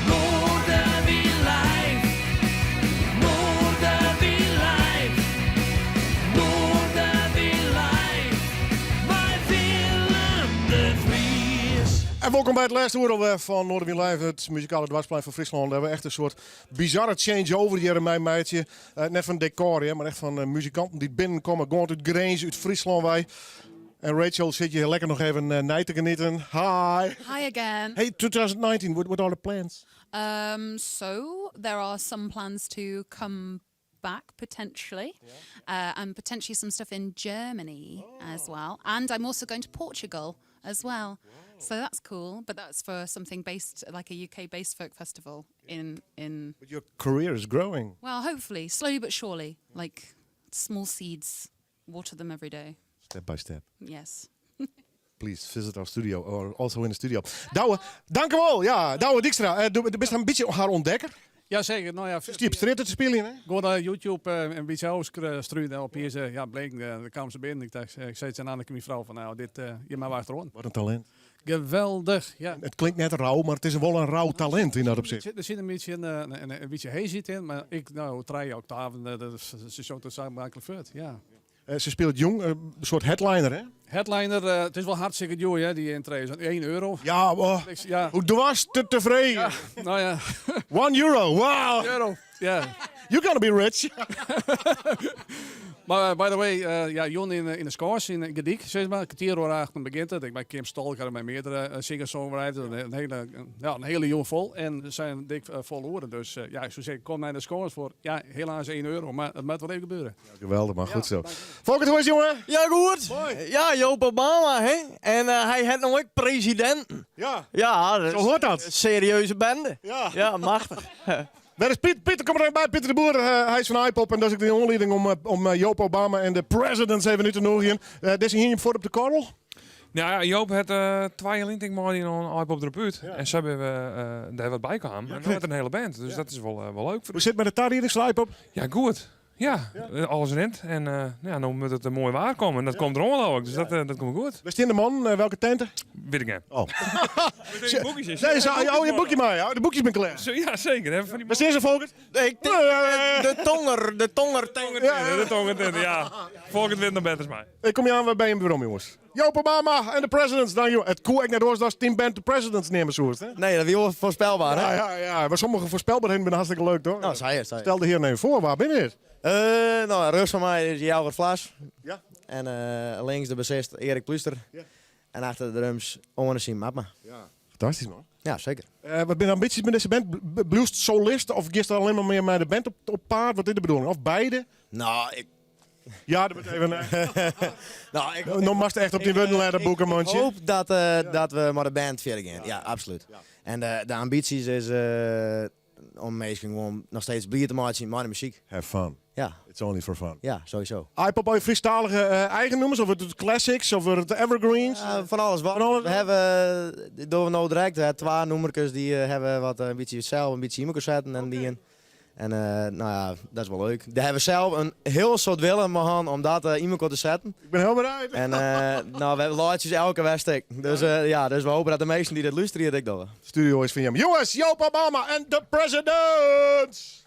Noardewyn live, Noardewyn live, Noardewyn live, mei Willem de Vries. En wolkom by it lêste oere alwer fan Noardewyn Live, it muzikale doarpsplein fan Fryslân. Dêr we echt in soart bizarre change-over hjir mei meitsje. Eh, net fan dekor, hear, mar echt fan eh, muzikanten dy't binnenkomme, gewoan út Grins, út Fryslân wei. En Rachel sit hjir lekker noch even eh, nei te genieten. Hi. Hi again. Hey, 2019, what are the plans? So there are some plans to come back potentially, and potentially some stuff in Germany as well. And I'm also going to Portugal as well. So that's cool, but that's for something based like a UK based folk festival in in. But your career is growing. Well, hopefully, slowly but surely, like small seeds, water them every day. Step by step. Yes. Please visit our studio, or also in the studio. Douwe, dankjewel. Ja, Douwe Dijkstra, eh, do bist in bytsje har ûntdekker. Jazeker, nou ja. Stie op strjitte te spyljen, hè? Gewoan nei YouTube eh, in bytsje ôfstrunen op hier, eh, ja, bleken, eh, daar kwamen ze binnen. Ik dacht, eh, ik zei tegen Anneke, mijn vrouw, van nou, dit, eh, hier maar achterom. Wat in talint. Geweldig, ja. It klinkt net rau, mar it is wol in rau talint yn dat opsicht. Der sit in bytsje in bytsje heechheid yn, mar ik, nou, trije oktaven, eh, dat is, se sjongt it sa maklik fuort, ja. Eh, se spilet jûn, in soart headliner, hè? Headliner, eh, it is wol hartstikke djoer, hè, dy entree. Sa'n 1 euro. Ja, oh. Ja. Hoe doarst te tefreden? Ja, nou ja. 1 euro, wow! Euro, ja. You're gonna be rich. Mar eh, by the way, eh, ja, jûn yn, yn de Skâns yn Garyp, sis mar, kertier oer achten begjint it. Ik mei Kim Stolk mei meardere uh, singer-songwriters, in hiele, ja, in hiele jûn fol. En der sind dik uh, fol oeren. Dus uh, ja, ik soe sizze, kom nei de Skâns foar, ja, helaas 1 euro, mar it moat wol even gebeure. Ja, geweldich, mar goed sa. Folkert, hoe is it, jonge? Ja, goed. Ja, Joop Obama, hè? En eh, hy hat no ek presidinten. Ja. Ja, Sa heart dat. Serieuze bende. Ja. Ja, machtich. Wêr is Piet? Pieter, kom der even by. Pieter de Boer, eh, hy is fan Aaipop en dat is ek de oanlieding om, eh, om eh, Joop Obama en de Presidents even út te nûgjen. Uh, dizze hiene jim foar op de korrel? Nou ja, Joop hat uh, twa jier lyn tink mei oan Aaipop derop út. En sa binne we uh, dêr wat by kaam. En no hat in hiele band, dus dat is wol, uh, wol leuk. Hoe sit it mei de tariedings fan Aaipop? Ja, goed. Ja, alles rint. En uh, ja, no moat it moai waar komme. En dat komt deroan leau ik. Dus dat, dat komt goed. Wêr steane de mannen? Welke tinte? Wit ik net. Oh. Nee, ze, oh, je boekje mei. Ja, de boekjes binne klear. Ja, zeker. Hè, van die Wêr steane se, Folkert? Ik de tonger, de tongertent. Ja, de tongertent, ja. Folkert wit noch better as my. Ik kom je oan by jim werom, jonges. Joop Obama en de Presidents. Dan, joh. It koe ek net oars datst dyn band de Presidents neame soest, hè? Nee, dat wie wol foarspelber, hè? Ja, ja, ja. Mar sommige foarspelberheden binne hartstikke leuk, toch? Nou, sei it, sei it. Stel de hearen even foar, wa binne it? Uh, nou, rjochts fan my is Jelger Vlas. Ja. En uh, links de bassist Erik Pluster. Ja. En achter de drums Oane Siem Abma. Ja. Fantastysk, man. Ja, seker. Uh, wat binne de ambysjes mei dizze band? Bliuwst solist of giest der allinnich mar mear mei de band op, op paad? Wat is de bedoeling? Of beide? Nou, ik... Ja, dat moet even. nou, ik, no moatst echt op dyn wurden lette, boekemantsje. Ik hoop dat, uh, dat we mei de band fierder gean. Ja, absolút. En de, de ambysjes is uh, om minsken gewoan noch steeds bliid te meitsjen mei de muzyk. Have fun. Ja. It's only for fun. Ja, sowieso. Aaipop al Frysktalige uh, eigen nûmers? Of it classics of it evergreens? Uh, fan alles wat. Fan alles We hawwe, dogge we no direkt, we twa nûmerkes dy uh, hawwe wat in bytsje sels in bytsje yn elkoar setten en dien. En nou ja, dat is wol leuk. Dêr hawwe we sels in hiel soad wille mei hân om dat yn mekoar te setten. Ik bin hiel benijd. En nou, we laitsje elke wedstriid. Dus ja, dus we hoopje dat de measten dy't dit lústerje it ek dogge. Studio is fan jim. Jonges, Joop Obama en The Presidents!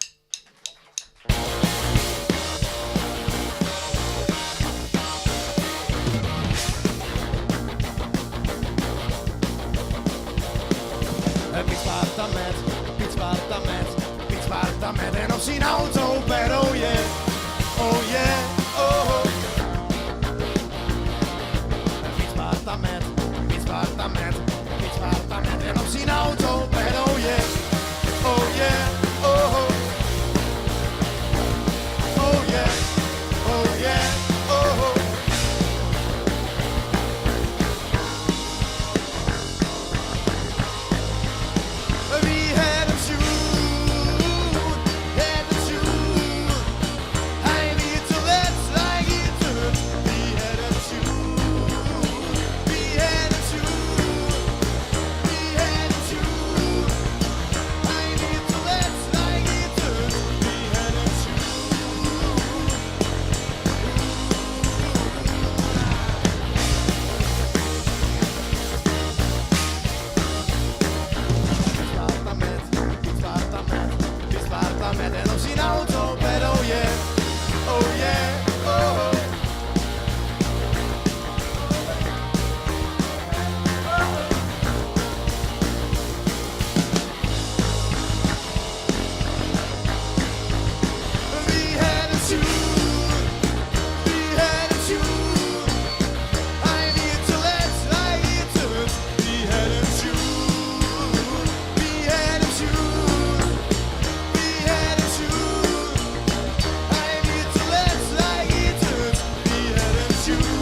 Piet Spartamet, Piet Spartamet, Piet Spartamet en op syn auto per oh yeah, oh yeah, oh. Piet Spartamet, Piet Spartamet, Piet Spartamet en op syn auto per oh yeah, oh yeah, oh. Oh yeah, oh yeah, oh. Wy ha him sjoen, ha him sjoen. Hy wie te let, hy gie te hurd. Wy ha him sjoen, wy ha him sjoen. Wy ha him sjoen. Hy wie te let, hy gie te hurd. Wy ha him sjoen. Piet Spartamet, Piet Spartamet en op syn auto per oh yeah, oh yeah, oh. Wy ha him sjoen, wy ha him sjoen. Hy wie te let, hy gie te hurd. Wy ha him sjoen, wy ha him sjoen. Wy ha him sjoen. Hy wie te let, hy gie te hurd. Wy ha him sjoen.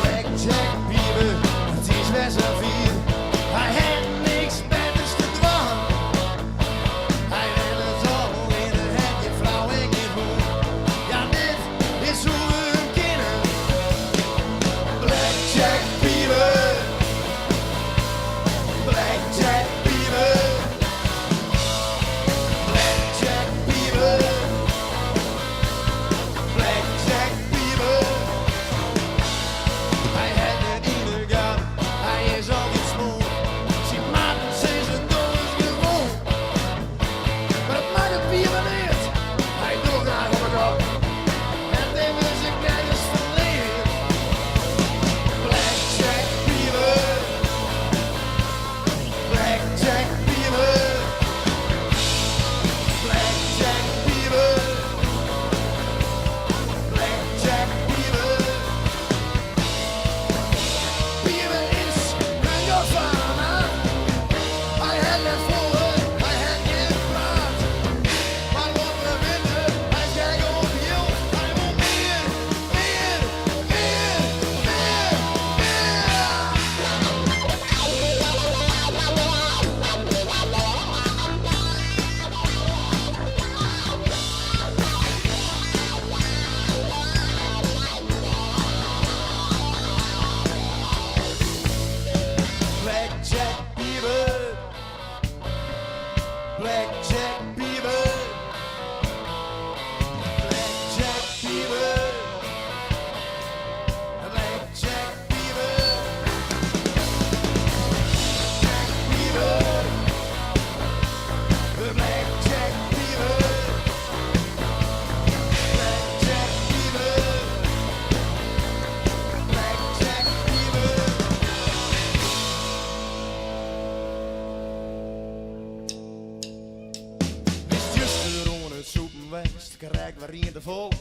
Blackjack Piebe, it is wer safier. Hy hat niks betters te dwaan. Hy wennet al yn in hat gjin frou en gjin hûn. Ja, dit is hoe't we him kenne. Blackjack Piebe. Blackjack Piebe. Blackjack Piebe. Blackjack Piebe. Hy hat net yn 'e gaten, hy is altyd smoar. Syn maten sizze doch ris gewoan. Mar dat makket Piebe net, hy docht graach op 'e kop. En dêr is ek nergens ferleard. Blackjack Piebe. Blackjack Piebe. Blackjack Piebe. Blackjack Piebe. Piebe is in godvader. Hy hat net folle, hy hat gjin praat. Mar wat we witte, hy is gek op jild. Hy wol mear, mear, mear, mear, Blackjack Piebe. Blackjack Piebe. Blackjack Piebe. Blackjack Piebe. Jack Piebe. Blackjack Piebe. Blackjack Piebe. Blackjack Piebe. Wy west, krekt wer ien te folle.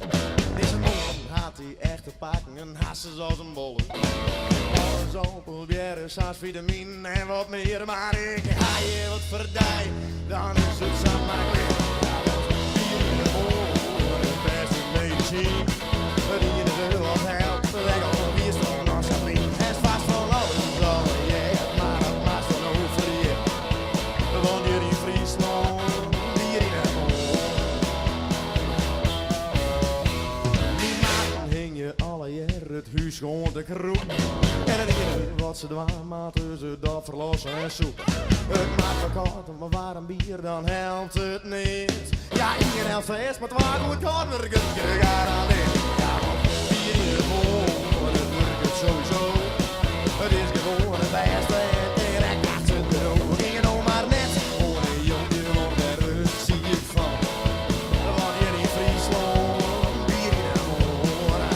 Dizze moarn hat hy echt te pakken, in hasses as in bolle. Alles al probearre, sa's fitaminen en wat mear, mar ik ha hjir wat foar dy, dan is it samar klear. Ja, want bier yn 'e moarn, it bêste medisyn. It iennige wat helpt, ek al wiest dan noch sa blyn. Hast fast fan alles al heard, mar dat moatst dan no ferjitte. Want hjir yn Fryslân, bier yn 'e moarn. Myn maten hingje allegear it hús oan te krûpen. En it iennige wat se dwaan moatte is it dat ferlosse en sûpe. It moat ferkâld, mar waarm bier dan helpt it neat. Ja, ien helpt fêst, mar twa goed kâld wurket gegarandeerd. Ja, want bier yn 'e moarn, it wurket sowieso. It is gewoan it bêste en direkt achter it buro. Gean no mar net oan 'e jonkje, want dêr wurdst siik fan. Want hjir yn Fryslân, bier yn 'e moarn.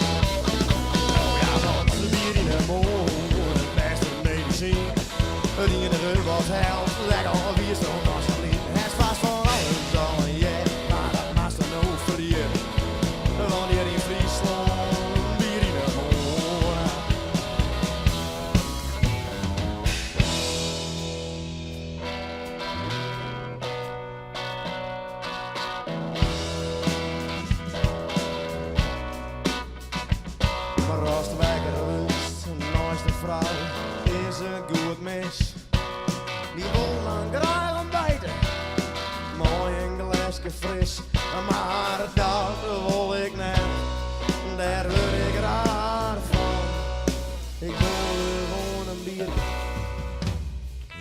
Oh ja, want bier yn 'e moarn, it bêste medisyn. It iennige wat helpt, ek al wiest dan noch sa blyn. Hast fast fan alles al heard, mar dat moatst dan no ferjitte. Want hjir yn Fryslân, bier yn 'e moarn. Mar ast wekker wurdst neist de frou, is it goed mis. Dy wol dan graach ontbijte, mei in gleske fris. Mar dat wol ik net, dêr wurd ik raar fan. Ik wol gewoan in bierke.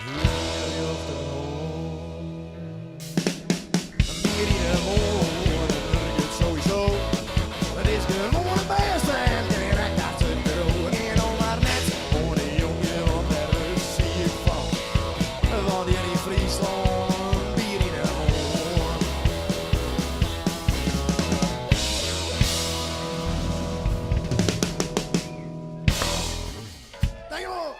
Yn 'e rjochterhân. In bier yn 'e moarn, it wurket sowieso. It is gewoan it bêste en direkt achter it buro. Gean no mar net oan 'e jonkje, want dêr wurdst siik fan. Want hjir yn Fryslân, bier yn 'e moarn. Dankjewol!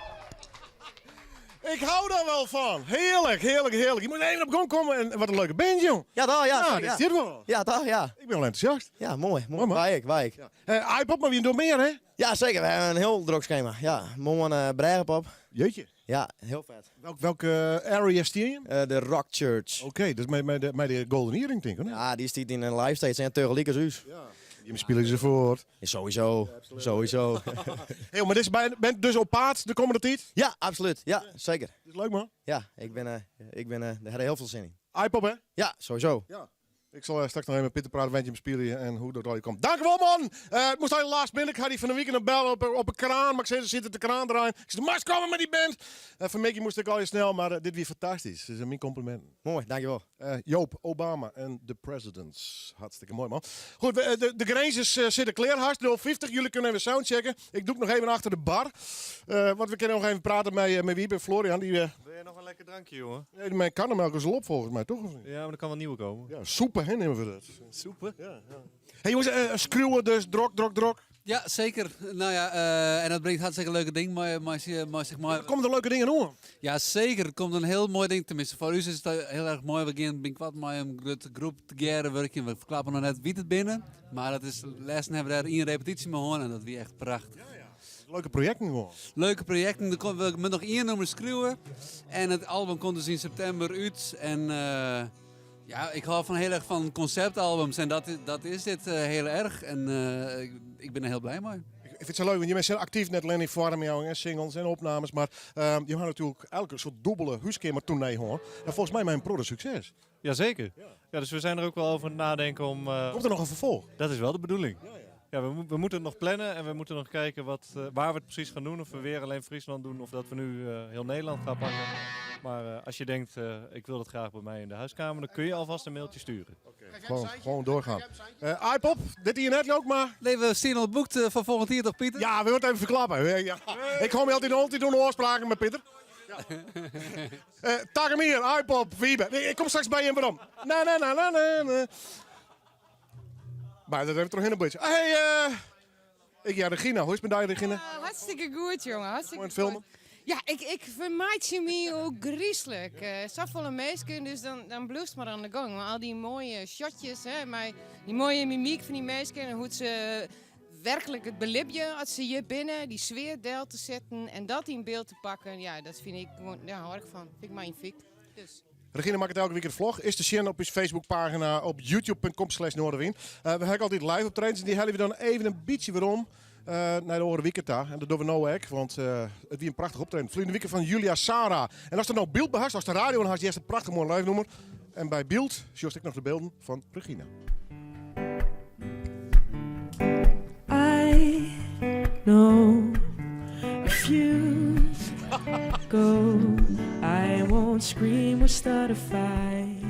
Ik hou daar wel van. Heerlijk, heerlijk, heerlijk. Je moet even op gang komen en wat een leuke band, jong. Ja, toch, ja. Ja, dit zit wel. Ja, toch, ja. Ik ben wel enthousiast. Ja, mooi. Mooi, man. Wij ik, wij ik. Ja. Uh, iPod, maar wie doet meer, hè? Ja, zeker. We hebben een heel druk schema. Ja, morgen uh, Brêgepop. Jeetje. Ja, heel vet. Welk, welke area sta je? Uh, de Rock Church. Oké, okay, dus met, met, de, met de Golden Earring, denk ik, hè? Ja, die staat in een live stage en tegelijk als u. Ja. Die spelen ze voor. Ja, sowieso, sowieso. Hey, maar dit is bij, bent dus op paard de komende tijd? Ja, absoluut. Ja, zeker. Dat is leuk, man. Ja, ik ben, uh, ik ben, uh, daar heb heel veel zin in. iPop, hè? Ja, sowieso. Ja. Ik zal straks nog even met Pieter praten, want je hem spelen en hoe dat al komt. Dank u wel, man! Uh, het moest al last minute. Ik had die van de weekend nog bellen op, op een kraan. Maar ik zei, ze zitten de kraan draaien. Ik zei, maar komen met die band! Uh, van Mickey moest ik al je snel, maar uh, dit weer fantastisch. Dus mijn compliment. Mooi, dankjewel. Uh, Joop, Obama en de Presidents. Hartstikke mooi, man. Goed, we, de, de Granges uh, zitten klaar. Hartst 050. Jullie kunnen even soundchecken. Ik doe het nog even achter de bar. Uh, want we kunnen nog even praten met, met Wiebe en Florian. Die, Wil je nog een lekker drankje, jongen? Nee, mijn karnemelk is al op volgens mij, toch? Of niet? Ja, maar er kan wel nieuwe komen. Ja, soepen, hè, nemen we dat. Soepen? Ja, ja. Hey jongens, uh, skruwen dus, drok, drok, drok. Ja, zeker. Nou ja, uh, en dat brengt hartstikke leuke dingen. Maar, maar, maar, zeg maar... Er komen er leuke dingen om. Ja, zeker. Er komt een heel mooi ding. Tenminste, voor u is het heel erg mooi. We gaan binnenkort met een grote groep te werken. We verklappen nog net wie het binnen. Maar dat is, laatst hebben we daar één repetitie mee horen en dat was echt prachtig. Ja, ja. Leuke projecten gewoon. Leuke projecten. Er komt, we moeten nog één nummer schreeuwen. En het album komt dus in september uit. En uh, ja, ik hou van heel erg van conceptalbums. En dat, dat is dit uh, heel erg. En uh, ik, ik ben er heel blij mee. Ik vind het zo leuk, want je bent zeer actief net alleen in vorm, en singles en opnames. Maar uh, je hebt natuurlijk elke soort dubbele huiskamertournee hoor. En volgens mij mijn product succes. Jazeker. Ja. ja, dus we zijn er ook wel over aan het nadenken om... Uh, Komt er nog een vervolg? Dat is wel de bedoeling. Ja, ja. Ja, we, we moeten het nog plannen en we moeten nog kijken wat, uh, waar we het precies gaan doen. Of we weer alleen Friesland doen of dat we nu uh, heel Nederland gaan pakken. Maar uh, als je denkt, ik wil dat graag bij mij in de huiskamer, dan kun je alvast een mailtje sturen. Okay, gewoon, gewoon doorgaan. iPop, dit hier net ook maar. Nee, we zien al boekt van volgend jaar toch, Pieter? Ja, we willen het even verklappen. Ja. Ik kom altijd altijd doen oorspraken met Pieter. Takom jier, Aaipop, Wiebe. Ik kom straks by jim werom. Na na na na na. Maar dat even trochhinne bytsje. Hey, ik ja, Regina. Hoe is it mei dy, Regina? Hartstikke goed, jongen. Hartstikke Moai filmen. Ja, ik fermeitsje my ôfgryslik. Safolle minsken, dus dan bliuwst mar oan de gong. Mar al dy moaie shotjes, hè, mei dy moaie mimyk fan dy minsken en hoe't se werklik it belibje as se hjir binne, dy sfear del te setten en dat yn byld te pakken, ja, dat fyn ik gewoan, dêr hâld ik fan. Fyn ik magnifyk. Dus. Regina makket elke wike in vlog. Is te sjen op ús Facebookpagina op youtube.com slash noardewyn. We hawwe altyd live optredens en dy helje we dan even in bytsje werom nei de oare wike ta. En dat dogge we no ek, want it wie in prachtich optreden. Ferline wike fan Julia Sara. En ast der no byld by hast, ast de radio oan hast, hearst in prachtich moai live nûmer. En by byld sjochst ek noch de bylden fan Regina. I know if you go, I won't scream or start a fight.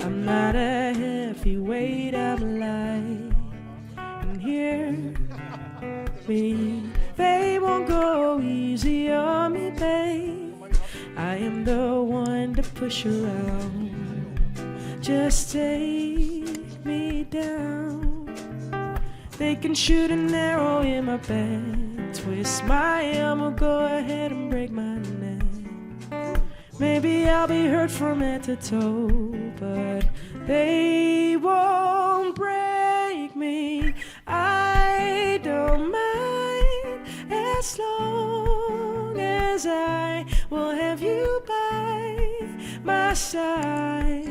I'm not a heavyweight, I'm light. And hear me, they won't go easy on me, babe. I am the one to push around. Just take me down. They can shoot an arrow in my back, twist my arm, or go ahead and break my neck. Maybe I'll be hurt from head to toe, but they won't break me. I don't mind as long as I will have you by my side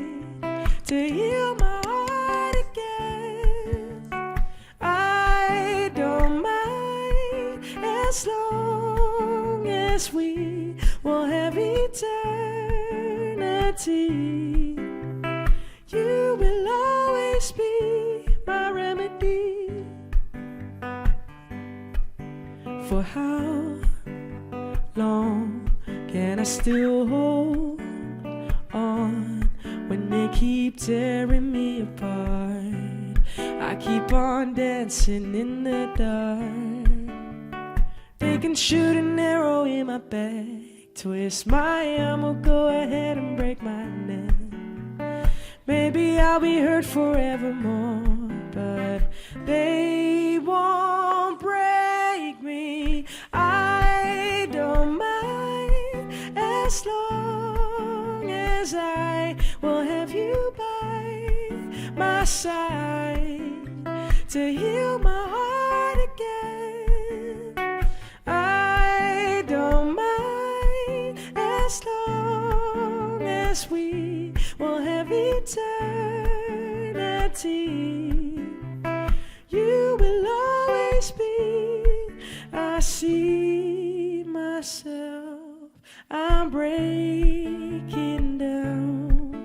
to heal my heart again. I don't mind as long as we will have eternity. You will always be my remedy. For how long can I still hold on when they keep tearing me apart? I keep on dancing in the dark. They can shoot an arrow in my back, twist my arm, or go ahead and break my neck. Maybe I'll be hurt forevermore, but they won't break me. I don't mind as long as I will have you by my side to heal my heart again. I don't mind as long as we will have eternity. You will always be. I see myself. I'm breaking down.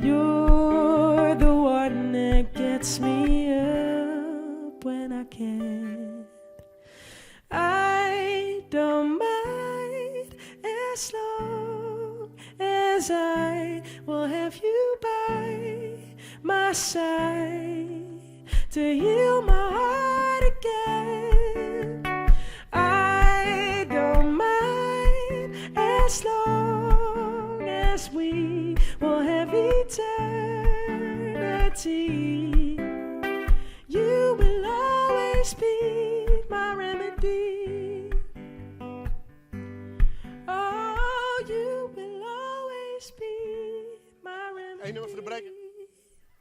You're the one that gets me up when I can't. I don't mind as long as I will have you by my side to heal my heart again. I don't mind as long as we will have eternity. You will always be my remedy. Oh, you will always be my remedy. Eén nummer voor de break.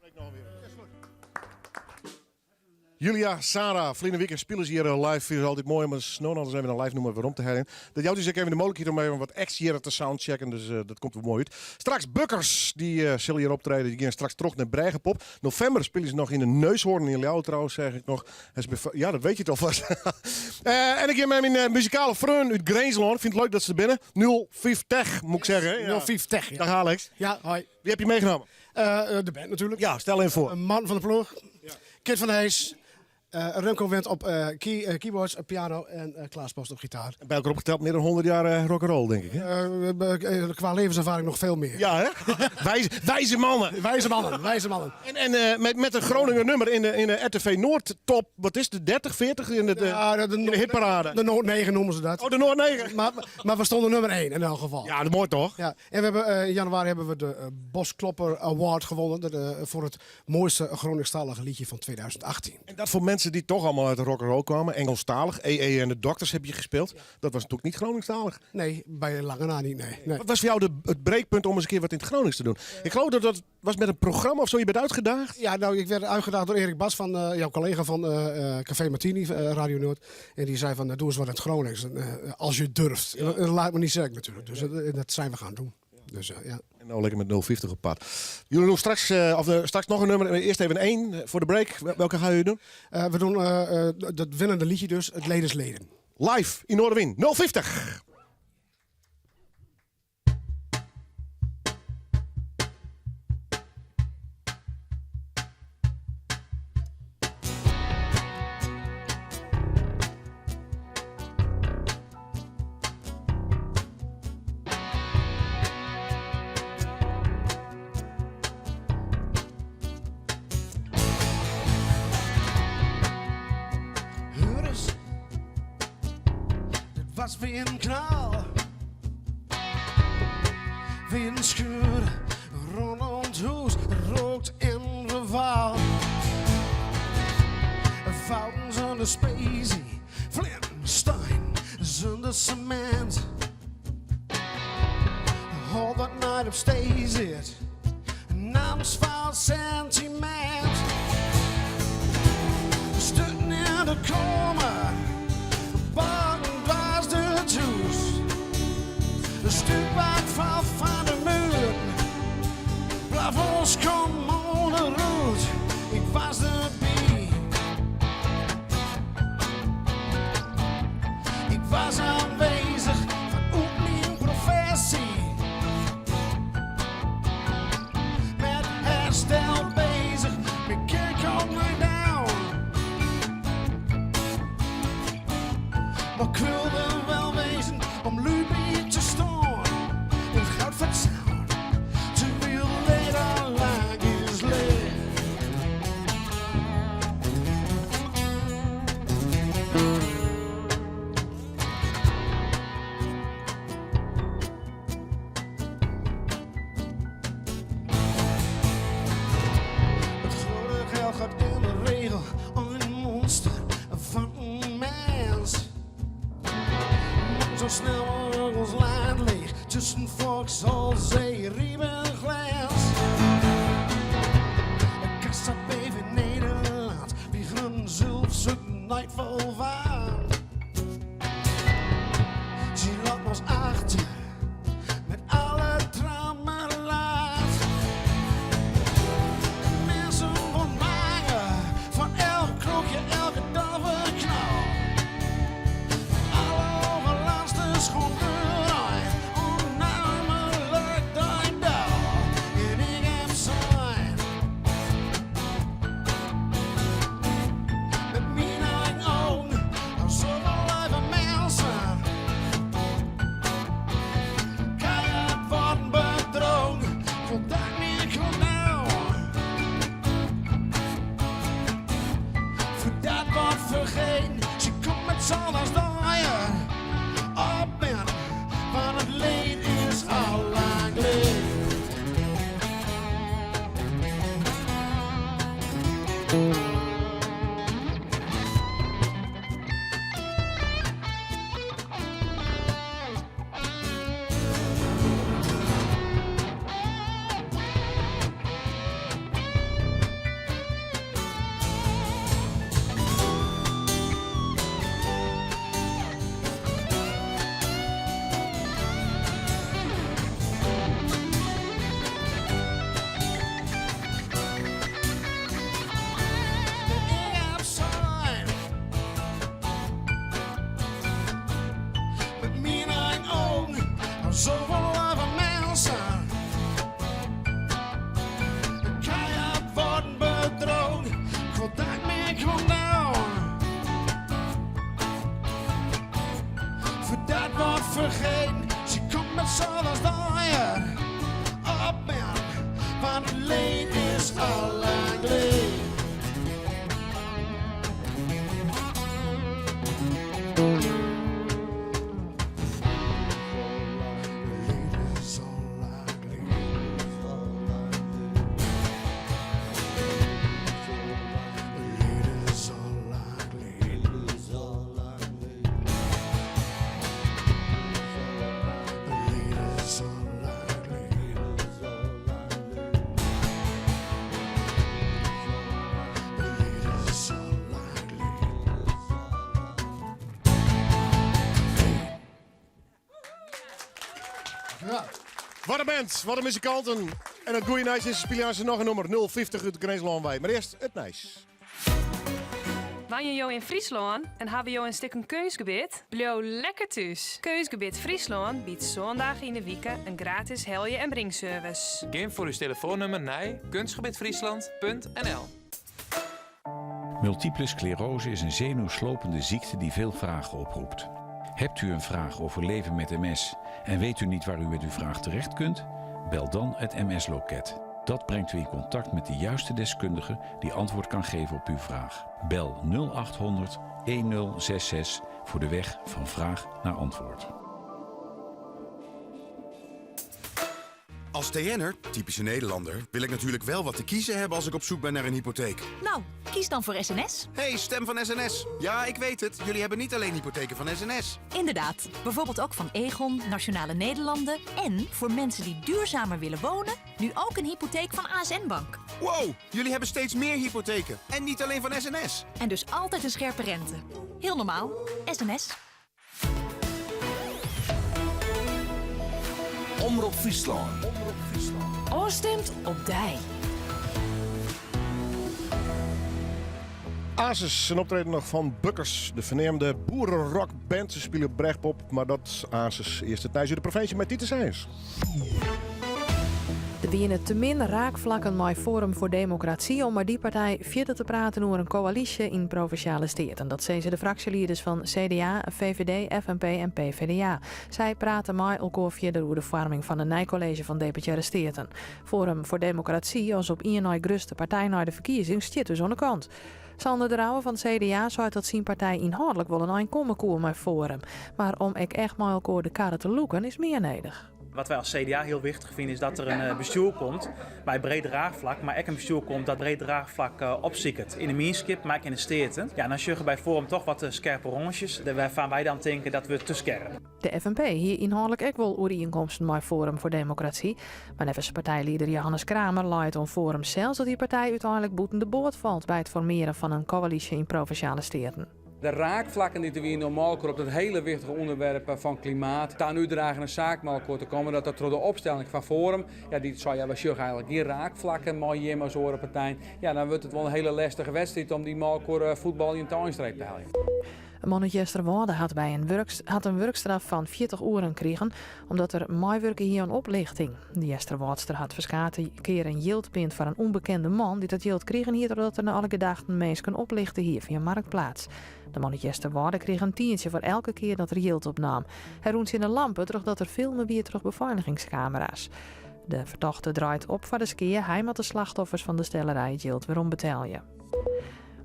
Break noch wer. Julia, Sarah, ferline wike spile se hjir live. Is altyd moai om no noch even in live nûmer werom te heljen. Dat jout ús ek even de mooglikheid om even wat acts hjir te soundchecken. Dus dat komt wol moai út. Straks Bukkers, dy sille hjir optrede. Dy gean straks troch nei Brêgepop. Novimber spylje se noch yn de Neushoorn yn Ljouwert trouwens, seach ik noch. Ja, dat wit je toch vast. En ik gean mei myn muzikale freon út Grinslân. Ik fyn it leuk dat se der binne. 050, moat ik sizze. Ja. 050, ja. Dag Alex. Ja, hoi. Wie ha je meinaam? De band natuerlik. Ja, stel even foar. Een man van de ploech. Kit van Hees. Remco Wendt op keyboards, piano en Klaas Post op gitaar. By elkoar opgeteld mear dan 100 jaar rock'n'roll, denk ik. Hè? Qua levenservaring nog veel meer. Ja, hè? Wijze mannen. Wijze mannen, wijze mannen. En met een Groninger nummer in de RTV Noord top, wat is de 30, 40 in de hitparade? De Noord 9 noemen ze dat. Oh, de Noord 9. Maar we stonden nummer 1 in elk geval. Ja, dat mooi toch? Ja. En in januari hebben we de Bosklopper Award gewonnen voor het mooiste Groningstalige liedje van 2018. En dat voor mensen die toch allemaal uit de rock'n'roll kwamen, Engelstalig, EE en de Dokters heb je gespeeld. Dat was natuurlijk niet Groningstalig. Nee, bij lange na niet, nee. Nee. Wat was voor jou het breekpunt om eens een keer wat in het Gronings te doen? Ik geloof dat dat was met een programma of zo, je bent uitgedaagd? Ja, nou, ik werd uitgedaagd door Erik Bas, van, jouw collega van Café Martini, Radio Noord. En die zei van, nou, doe eens wat in het Gronings, en, als je durft. En dat laat me niet zeggen natuurlijk, dus dat zijn we gaan doen. Dus, ja. En nou lekker met 0,50 op pad. Jullie doen straks nog een nummer. Eerst even één voor de break. Welke gaan jullie doen? We doen dat winnende liedje dus, het Leden is Leden. Live in Noardewyn, 0,50. Was weer een knal, weer een scheur rondom het huis, rookt in geval. Fouten zonder specie, Flintstein zonder cement. All that night op stay zit, namens fout sentiment. Stutten in de kamer, bakken dwars door het huis. De stuwbak valt van de muur, plafonds komen onderuit. Ik was erbij. Ik was aanwezig van ook mijn professie. Met herstel bezig, met kerk on my down. Maar ik wilde wel wezen om Luby te staan. In het goud fatsoen, terwijl de leed al lang is leeg. Het grote geld gaat in de regel een monster van een mens. Zo snel mogelijk ons land leeg tussen Vauxhall, Zee, Riem en Glens. Kassa BV Nederland, wie groen zulf zoekt nooit vol van. Ze laat ons achter met alle trammerlaat. Mensen ontmagen van elk kroegje, elke dove knal. Alle overlaatste schoon onnamelijk de Wat in band, wat in muzikanten. En it goede nijs is, spylje se noch in nûmer 050 út Grinslân wei. Mar earst it nijs. Wenje jo yn Fryslân en hawwe jo in stikken keunstgebit? Bliuw lekker thús. Keunstgebit Fryslân biedt sân dagen yn 'e wike in gratis helje en bringservice. Gean foar ús telefoannûmer nei kunstgebitfriesland.nl. Multiple sclerose is een zenuwslopende ziekte die veel vragen oproept. Hebt u een vraag over leven met MS en weet u niet waar u met uw vraag terecht kunt? Bel dan het MS-loket. Dat brengt u in contact met de juiste deskundige die antwoord kan geven op uw vraag. Bel 0800 1066 voor de weg van vraag naar antwoord. Als TN'er, typische Nederlander, wil ik natuurlijk wel wat te kiezen hebben als ik op zoek ben naar een hypotheek. Nou, kies dan voor SNS. Hey, stem van SNS. Ja, ik weet het. Jullie hebben niet alleen hypotheken van SNS. Inderdaad, bijvoorbeeld ook van Aegon, Nationale Nederlanden en voor mensen die duurzamer willen wonen, nu ook een hypotheek van ASN Bank. Wow, jullie hebben steeds meer hypotheken. En niet alleen van SNS. En dus altijd een scherpe rente. Heel normaal. SNS. Omrop Fryslân. Ofstimd op dy. Asis, in optreden noch fan Bukkers, de ferneamde boerenrockband. Se spylje brechpop, mar dat Asis earst it nijs út de provinsje mei Titus Seijers. Der wiene te min raakflakken mei Forum voor Democratie om mei dy partij fierder te praten oer in koälysje yn Provinsjale Steaten. Dat sizze de fraksjelieders fan CDA, VVD, FNP en PVDA. Sy prate mei elkoar fierder oer de foarming fan in nij kolleezje fan Deputearre Steaten. Forum voor Democratie as op ien nei grutste partij nei de ferkiezings stiet dus oan de kant. Sander de Rouwe fan it CDA seit dat syn partij ynhâldlik wol in ein komme koe mei Forum. Mar om ek echt mei elkoar de karre te lûken is mear nedich. Wat wy as CDA hiel wichtich fine is dat der in bestjoer komt mei breed draachflak, mar ek in bestjoer komt dat breed draachflak opsiket yn de mienskip, mar ek yn de Steaten. Ja, en dan sjogge by Forum toch wat skerpe rânsjes, wêrfan wy dan tinke dat wurdt te skerp. De FNP hie ynhâldlik ek wol oerienkomsten mei Forum voor Democratie, mar neffens partijlieder Johannes Kramer lei it oan Forum sels dat dy partij úteinlik bûten de boat falt by it formearen fan in koälysje yn Provinsjale Steaten. De raakflakken dy't der wiene om mei-elkoar op dat hiele wichtige ûnderwerp fan klimaat ta in útdragende saak mei elkoar te kommen, dat dat troch de opstelling fan Forum, ja, dy't sei, ja, wy sjogge eigenlik gjin raakflakken mei jim as oare partijen, ja, dan wurdt it wol in hiele lestige wedstriid om dy mei elkoar fuotbaljen ta einstreep te heljen. In man út Easterwâlde hat by in hat in wurkstraf fan 40 oeren krigen omdat er meiwurke hie oan oplichting. De Easterwâldster hat ferskate kearen jild pind foar in ûnbekende man dy't dat jild krigen hie trochdat er nei alle gedachten minsken oplichte hie fia Marktplaats. De man út Easterwâlde krige in tientsje foar elke kear dat er jild opnaam. Hy rûn tsjin de lampe trochdat er filme wie troch befeiligingskamera's. De fertochte draait op foar de skea, hy moat de slachtoffers fan de stellerij it jild werombetelje.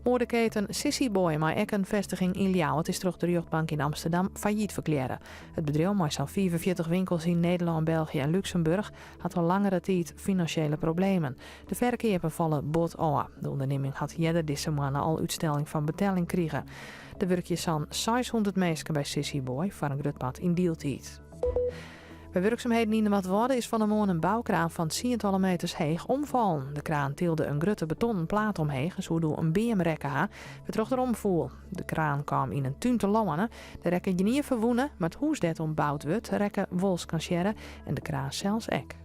Moadeketen Sissy Boy mei ek in festiging yn Ljouwert is troch de rjochtbank yn Amsterdam fallyt ferklearre. It bedriuw mei sa'n 45 winkels yn Nederlân, België en Lúksemburch hat al langere tiid finansjele problemen. De ferkeapen falle bot ôf. De ûndernimming hat earder dizze moanne al útstelling fan betelling krige. Der wurkje sa'n 600 minsken by Sissy Boy, foar in grut part yn dieltiid. By wurksumheden yn Noardwâlde is fan 'e moarn in boukraan fan tsientallen meters heech omfallen. De kraan tilde in grutte betonnen plaat omheech en soe doe in beam rekke ha, wêrtroch't er omfoel. De kraan kaam yn in tún telâne. Der rekke gjinien ferwûne, mar it hûs dêr't oan boud wurdt rekke wol skansearre en de kraan sels ek.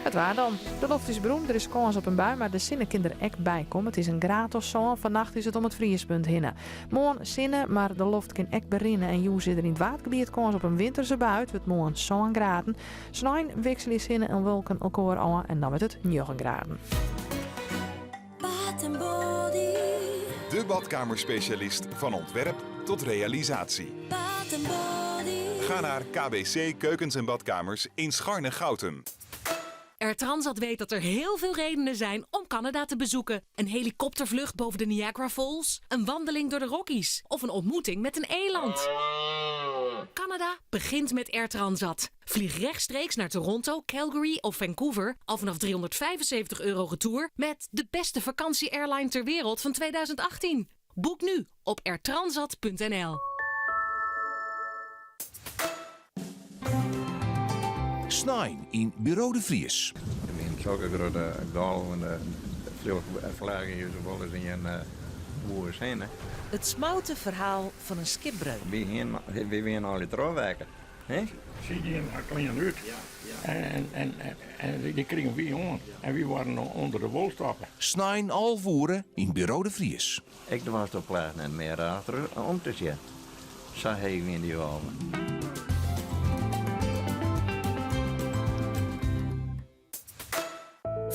It waar dan. De loft is berûn, der is kâns op in bui, mar de sinne kin der ek by komme. It is in graad of sân, fannacht is it om it friespunt hinne. Moarn sinne, mar de loft kin ek berinne en jûns is der yn it Waadgebiet kâns op in winterse bui. It wurdt moarn sân graden. Snein wikselje sinne en wolken elkoar ôf en dan wurdt it njoggen graden. Bath and Body. De badkamerspecialist van ontwerp tot realisatie. Bath and Body. Ga naar KBC Keukens en Badkamers in Scharnegoutum. Air Transat weet dat er heel veel redenen zijn om Canada te bezoeken. Een helikoptervlucht boven de Niagara Falls, een wandeling door de Rockies of een ontmoeting met een eland. Canada begint met Air Transat. Vlieg rechtstreeks naar Toronto, Calgary of Vancouver al vanaf 375 euro retour met de beste vakantie-airline ter wereld van 2018. Boek nu op airtransat.nl. Snein yn Buro de Vries. Der wienen sokke grutte golven, de fleagen je sa wolris yn oer hinne. It smoute ferhaal fan in skipbreuk. Wy hiene, wy wiene allegear trochwekke. Hè? Sy dienen har klean út en, en, en dy krigen wy oan en wy waarden ûnder de wol stoppe. Snein 11 oere yn Buro de Vries. Ik doarst op pleach net mear achter om te sjen. Sa heech wiene dy wâlen.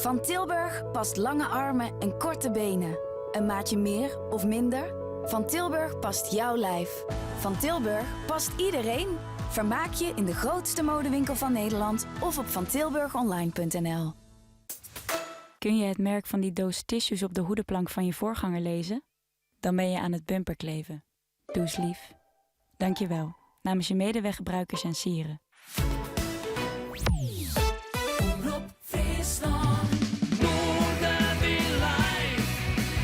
Van Tilburg past lange armen en korte benen. Een maatje meer of minder? Van Tilburg past jouw lijf. Van Tilburg past iedereen. Vermaak je in de grootste modewinkel van Nederland of op vantilburgonline.nl. Kun je het merk van die doos tissues op de hoedenplank van je voorganger lezen? Dan ben je aan het bumperkleven. Doe eens lief. Dank je wel. Namens je medeweggebruikers en sieren. Omrop Fryslân, Noardewyn live,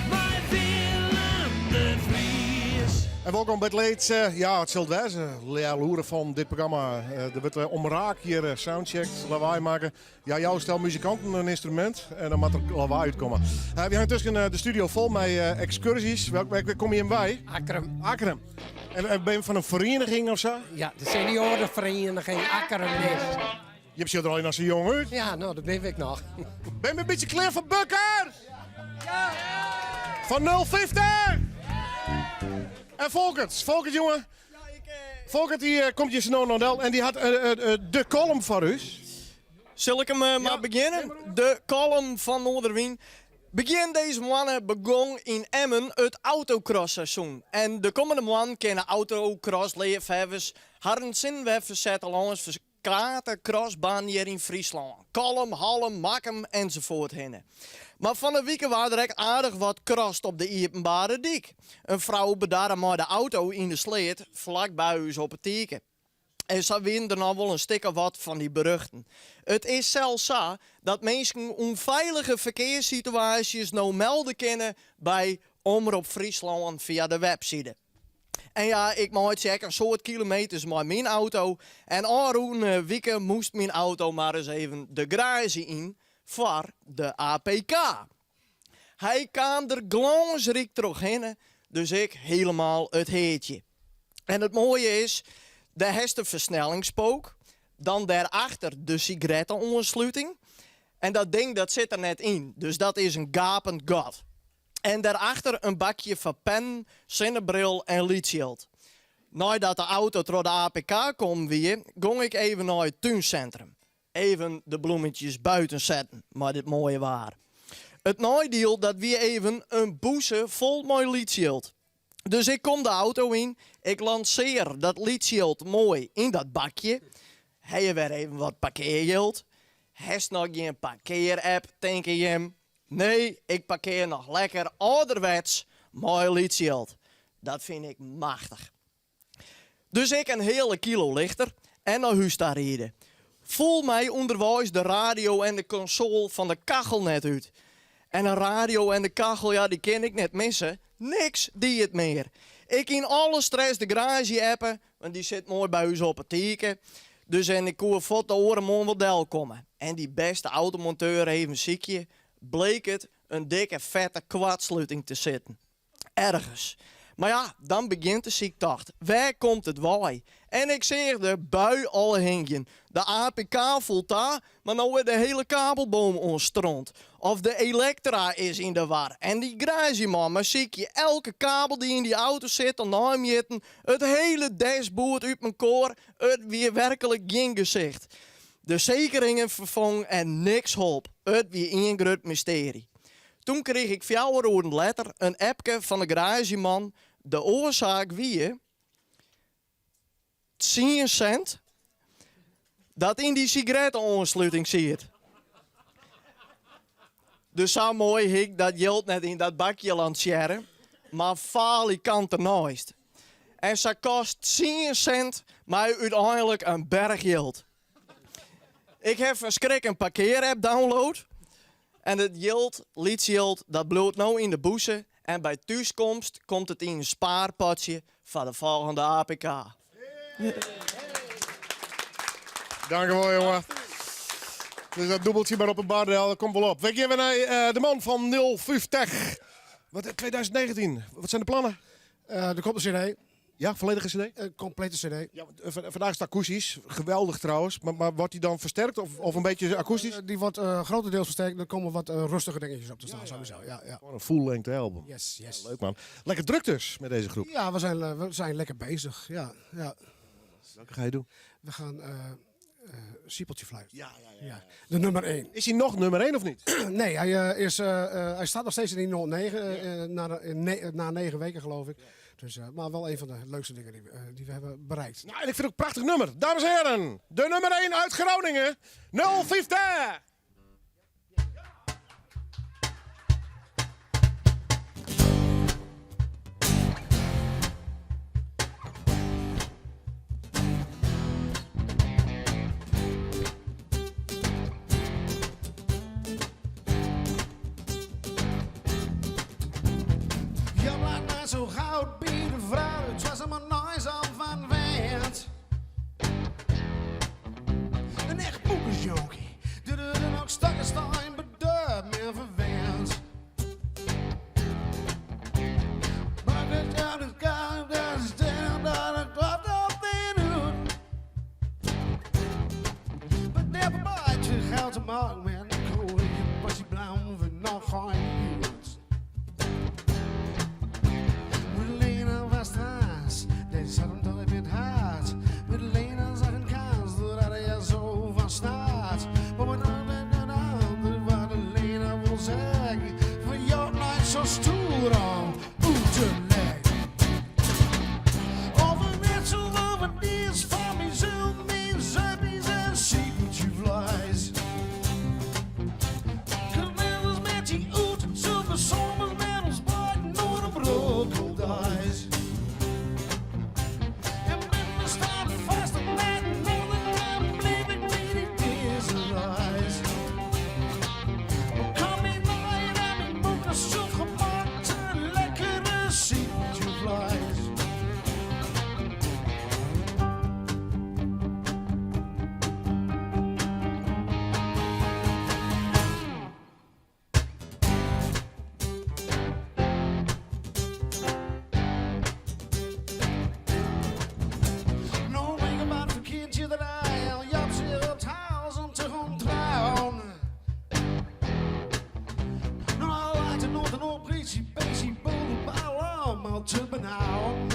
mei Willem de Vries. En welkom by it leed. Ja, it sil it wêze. Lealoere fan dit programma. Der wurdt omraak hjir soundcheckt, lawaai makke. Ja, jou stel muzikanten in ynstrumint en dan moat der lawaai útkomme. Wy ha yntusken de studio fol mei ekskurzjes. Wêr komme jim wei? Akkrum. Akkrum. En ben je fan in ferieniging of sa? Ja, de seniorenvereniging Akkrum is. Jim sjogge der al noch sa jong út. Ja, no, dat bin ik noch. Ben je in bytsje klear foar Bukker? Ja! Fan 050! En Folkert, Folkert jonge. Folkert dy komt hjir sa no noch del en dy hat de kollum foar ús. Sil ik him mar begjinne? De kollum fan Noarderwyn. Begjin dizze moanne begong yn Emmen it autocross-seizoen. En de kommende moannen kinne autocross-leafhawwers harren sin wer fersette lâns ferskate crossbanen hjir yn Fryslân, Kollum, Hallum, Makkum ensafuort hinne. Mar fan 'e wike waard der ek aardich wat crossed op de iepenbare dyk. In frou bedarre mei de auto yn de sleat flakby ús op 'e tike. En sa wienen der noch wol in stik of wat fan dy berjochten. It is sels sa dat minsken ûnfeilige ferkearssituaasjes no melde kinne by Omrop Fryslân fia de webside. En ja, ik meitsje ek in soad kilometers mei myn auto en ôfrûne wike moast myn auto mar ris even de garaazje yn foar de APK. Hy kaam der glânsryk trochhinne, dus ik helemaal it heartje. En it moaie is, dêr hast de fersnellingspook, dan dêrachter de sigaretteoansluting. En dat ding dat sit der net yn, dus dat is in gapend gat. En dêrachter in bakje foar pennen, sinnebril en lytsjild. Neidat de auto troch de APK kommen wie, gong ik even nei it túnsintrum. Even de bloemetjes buiten setten mei dit moaie waar. It neidiel dat wie even in bûse fol mei lytsjild. Dus ik kom de auto yn, ik lansear dat lytsjild moai yn dat bakje. Ha je wer even wat parkearjild? Hast noch gjin parkear-app, tinke jim? Nee, ik parkear noch lekker âlderwets mei lytsjild. Dat fyn ik machtich. Dus ik in heale kilo lichter en nei hús ta ride. Foel my ûnderweis de radio en de konsole fan de kachel net út. En in radio en de kachel, ja, dy kin ik net misse. Niks die it mear. Ik yn alle stress de garaazje appe, want dy sit moai by ús op 'e tike. Dus en ik koe fuort de oare moarn wol delkomme. En dy bêste automonteur even sykje, bleek it in dikke fette koartsluting te sitten. Ergens. Mar ja, dan begjint de syktocht. Wêr komt it wei? En ik seach de bui al hingjen. De APK foel ta, mar no is de hele kabelboom oan stront. Of de elektra is yn de war. En dy garaazjeman mar sykje elke kabel dy't yn dy auto sit om neimjitten, it hele dashboard út mekoar, it wie werklik gjin gesicht. De sekeringen ferfongen en niks holp. It wie ien grut mystearje. Toen krige ik fjouwer oeren letter in appke fan de garaazjeman. De oarsaak wie tsien sint dat yn dy sigaretteoansluting siet. Dus sa moai hie ik dat jild net yn dat bakje lansearre, mar falikant derneist. En sa kost tsien sint my úteinlik in berch jild. Ik ha fan skrik in parkearapp download. En it jild, lytsjild, dat bliuwt no yn de bûse en by thúskomst komt it yn in spaarpotsje foar de folgjende APK. Dankjewol jonge. Dus dat dûbeltsje mar op 'e bar del, dat komt wol op. Wy gean wer nei de man fan 050. Wat, 2019, wat zijn de plannen? Er komt in cd. Ja, volledige cd? Een complete cd. Ja, want, vandaag is het akoestisch. Geweldig trouwens. Maar wordt die dan versterkt of een beetje akoestisch? Die wordt grotendeels versterkt. Er komen wat rustige dingetjes op te staan, sowieso. Ja, ja. Gewoon een full-length album. Yes, yes. Ja, leuk man. Lekker druk dus met deze groep. Ja, we zijn lekker bezig. Ja, ja. Welke ga je doen? We gaan Siepeltje fluiten. Ja, ja, ja, ja. De nummer 1. Is hij nog nummer 1 of niet? Nee, hij staat nog steeds in die 09, na 9 weken geloof ik. Dus, maar wel een van de leukste dingen die we hebben bereikt. Nou, en ik vind het ook een prachtig nummer. Dames en heren, de nummer 1 uit Groningen, 050! Je laat mij zo goud bij de vrouw, het was helemaal nice al van wend. Een echt boekersjonkie, die er dan ook stakkenstein bedurft meer verwend. Maar dit jaar is koud, dat is stil, dat het wat op in doet. Maar never mind, je geld te maken met een kooi, was je blauw voor nog geen uur. Lena was thuis, deze zat hem toch in het hart. Met Lena zag een kans, doordat hij er zo van staat. Maar met een en een ander, wat Lena wil zeggen. Van jou nooit zo stoer om uit te leggen. Of een net zo van het is van mijn zul, mijn zuipies en siepeltje vlees. Knellers met die oet, zulke zomers met ons beiden door de brokkeldijs. En met me staat vast op mijn noorden, bleef ik bij die deze reis. Kom in mij en mijn moeder zo gemaakt, lekkere siepeltje vlees. No ring about verkeerd je draai, Jap zit op het huis om te gaan trouwen. Nou, lijkt het nog een operatie, beestje, boven, allemaal te benauwen.